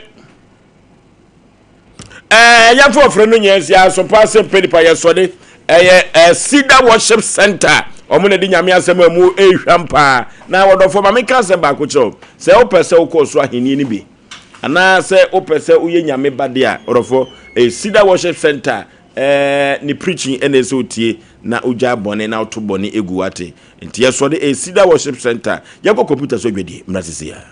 Ɛɛ yɛfo ɔfrɛ no nyɛ nsi asopa ase mpɛ nipa yɛ sɔde ɛyɛ ɛɛ Cedar Worship Center wɔn na de nyame asɛm a mu ehwam paa na wɔdɔfo maame ka asɛm baako kyerɛw sɛ wopɛ sɛ wokɔ so ahenni no bi. Anaa sɛ wopɛ sɛ woyɛ Nyame ba de a, ɔdɔfoɔ, ɛyɛ Cedar Worship Center ɛɛ ne preaching ɛna ɛsɛ otie na ogyaa bɔne na woto bɔne egu wate. Nti yɛsɔre ɛyɛ Cedar Worship Center. Yɛnkɔ computer so adwadie mmra sisi a.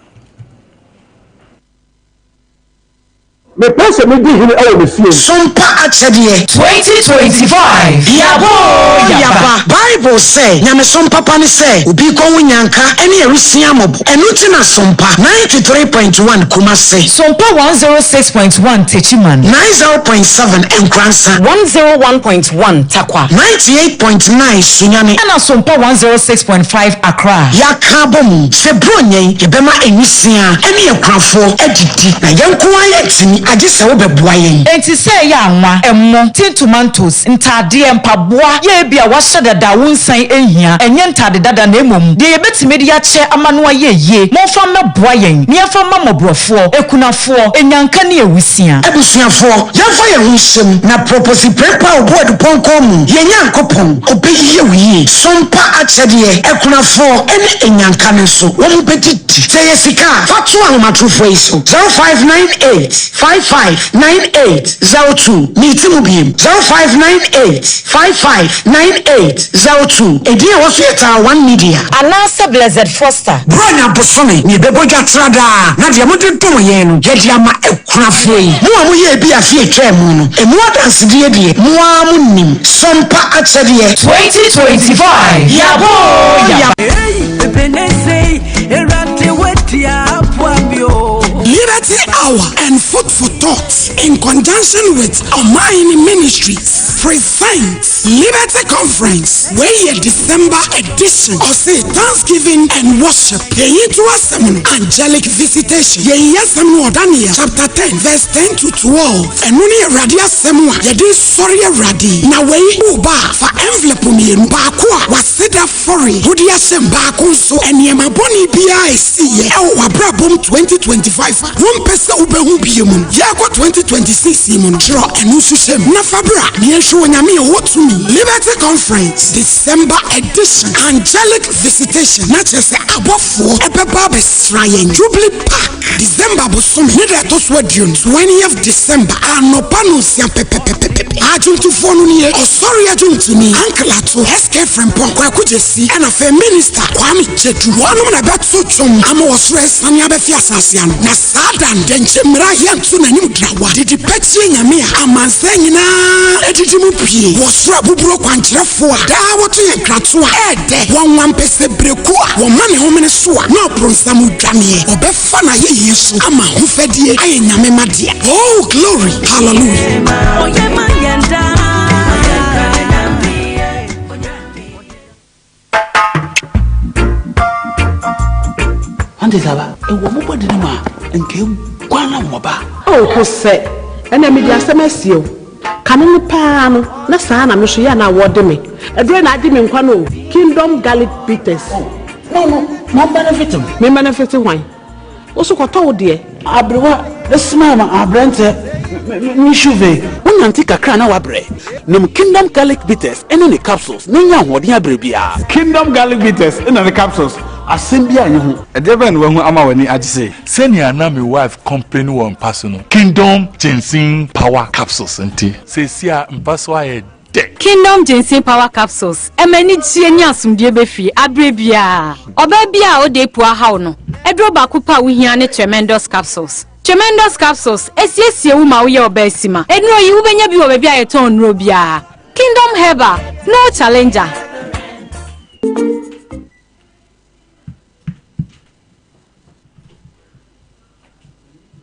Mepɛ sɛ medi hene wɔ me fie. Sompa akyɛdeɛ. 2025 Yɛaba oo yɛaba. Bible sɛ, Nyamesom papa ne sɛ obi rekɔ ho nyanka ne awisia mmɔbɔ. Ɛno nti na Sompa 93.1 Kumasi. Sompa 106.1 Techiman. 90.7 Nkoransa. 101.1 Tarkwa. 98.9 Sunyani. Ɛna Sompa 106.5 Accra. Yɛaka abɔ mu sɛ Buronya yi yɛbɛma nwisiaa ne akunafoɔ adidi, na yɛn nko ara yɛntumi, agye sɛ wobɛboa yɛn. Enti sɛ ɛyɛ anwa, ɛmo, tin tomatoes, ntaadeɛ, mpaboa, yɛ ebia wahyɛ dada a wonsan nhia, ɛnyɛ ntaade dada na mmom deɛ yɛbɛtumi de akyɛ ama no ayɛ yie, momfa mmɛboa yɛn na yɛmfa mma mmɔborɔfoɔ, akunafoɔ, anyanka ne awusia. Abusuafoɔ, yɛmfa yɛn ho nhyɛ mu na prɔpɔsi prɛmpa a ɔbu adupɔnkɔn mu, yɛn Nyankopɔn, ɔbɛyɛ wo yie. Sompa akyɛdeɛ, akunafoɔ ne anyanka no nso, wɔn bɛdidi. Sɛ ɛyɛ sika a, fa to ahomatorofoɔ yi so, 0598 55 98 02. Meti mu biem, 0598 55 98 02. Edin a ɛwɔ so yɛ Taa One Media. Anaasɛ Blessed Foster. Buronya bosome na yɛbɛbɔ dwa tra daa, na deɛ mode dom yɛn no, yɛde ama akunafoɔ yi. Mo a moyɛɛ bi afe a ɛtwaa mu no, ɛmu adansedie deɛ, mo ara monim. Sompa akyɛdeɛ. 2025 Yɛaba oo yɛaba. Liberty Hour and Food for Thought in conjunction with Omayini Ministries presents Liberty Conference wei yɛ December edition ɔse Thanksgiving and Worship yɛyi to asɛm no Angelic Visitation yɛyi asɛm no wɔ Daniel chapter 10 verse 10 to 12 ɛno ne Awurade asɛm a yɛde sɔre Awurade na wei woba a fa envelope mmienu baako a waseda Afɔre wode ahyɛ mu baako nso, nneɛma bɔne biara a ɛsiiɛ wɔ w'abrabɔ mu 2025 a wompɛ sɛ wobɛhu bio mu no, yɛrekɔ 2026 yi mu no, twerɛ ɛno nso hyɛ mu na fa bra na yɛnhwɛ Onyame a ɔwɔ tumi. Liberty Conference, December Edition, Angelic Visitation, na kyerɛ sɛ abɔfoɔ ɛbɛba abɛsra yɛn. Jubilee Park, December bosome ne da ɛtɔ so aduonu, 20th December, anɔpa nonsia pɛpɛpɛpɛpɛ. Adwontofoɔ no nie, Ɔsɔre adwontoni, Uncle Ato, SK Frimpong, Kwaku Gyasi, ɛna afei Minister Kwame Gyedu. Wɔnom na ɛbɛto dwom ama ɔsoro asiane abɛfe asase ano. Na saa da no, dɛnkyɛ mmira yɛnto n'anim drawa. Didi pɛkyie Nyame a amansan nyinaa adidi mu pie. Wɔ soro abuburo kwankyerɛfoɔ a daa wɔto yɛn nkratoɔ a ɛɛdɛ. Wɔn wampɛsɛ berɛku a wɔma ne homene so a na ɔbronsam dwaneɛ. Ɔbɛfa n'ayɛyie so ama ahofadie ayɛ Nyame ma dea. Oh glory, hallelujah. Ante saba, ɛwɔ mo bɔde no mu a, nka eguan na wɔba. Oh, Hosɛ, ɛnna mede asɛm asie wo. Kane no paa no, na saa na me nso yɛ a na wɔde me. Ɛdurɛ na agye me nkwa no o, Kingdom Garlic Bitters. Oh, no, no, ma benefit me. Me benefit hwan? Wo so kɔtɔ wo deɛ. Aberewa smile ma aberanteɛ me shuve. Wonante kakra na woabrɛ. Nom Kingdom Garlic Bitters ne ne capsules na nya ahoɔden abrɛ biara. Kingdom Garlic Bitters na ne capsules, asɛm biara nni ho. Ɛdeɛ bɛn na wahu ama w'ani agye sei? Sɛnea na me wife complain wɔ mpa so no, Kingdom Ginseng Power Capsules nti, seesei a mpa so ayɛ dɛ. Kingdom Ginseng Power Capsules ɛma anigyeɛ ne asomdwoeɛ ba fie aberɛ biara. Ɔbaa biara a ɔda apu ahaw no, aduro baako pɛ a wohia ne Tremendous Capsules. Tremendous Capsules ɛsiesie wo ma woyɛ ɔbaa sima. Nnuro yi wobɛnya bi wɔ baabi a yɛtɔn nnuro biara. Kingdom Herbal, no challenger.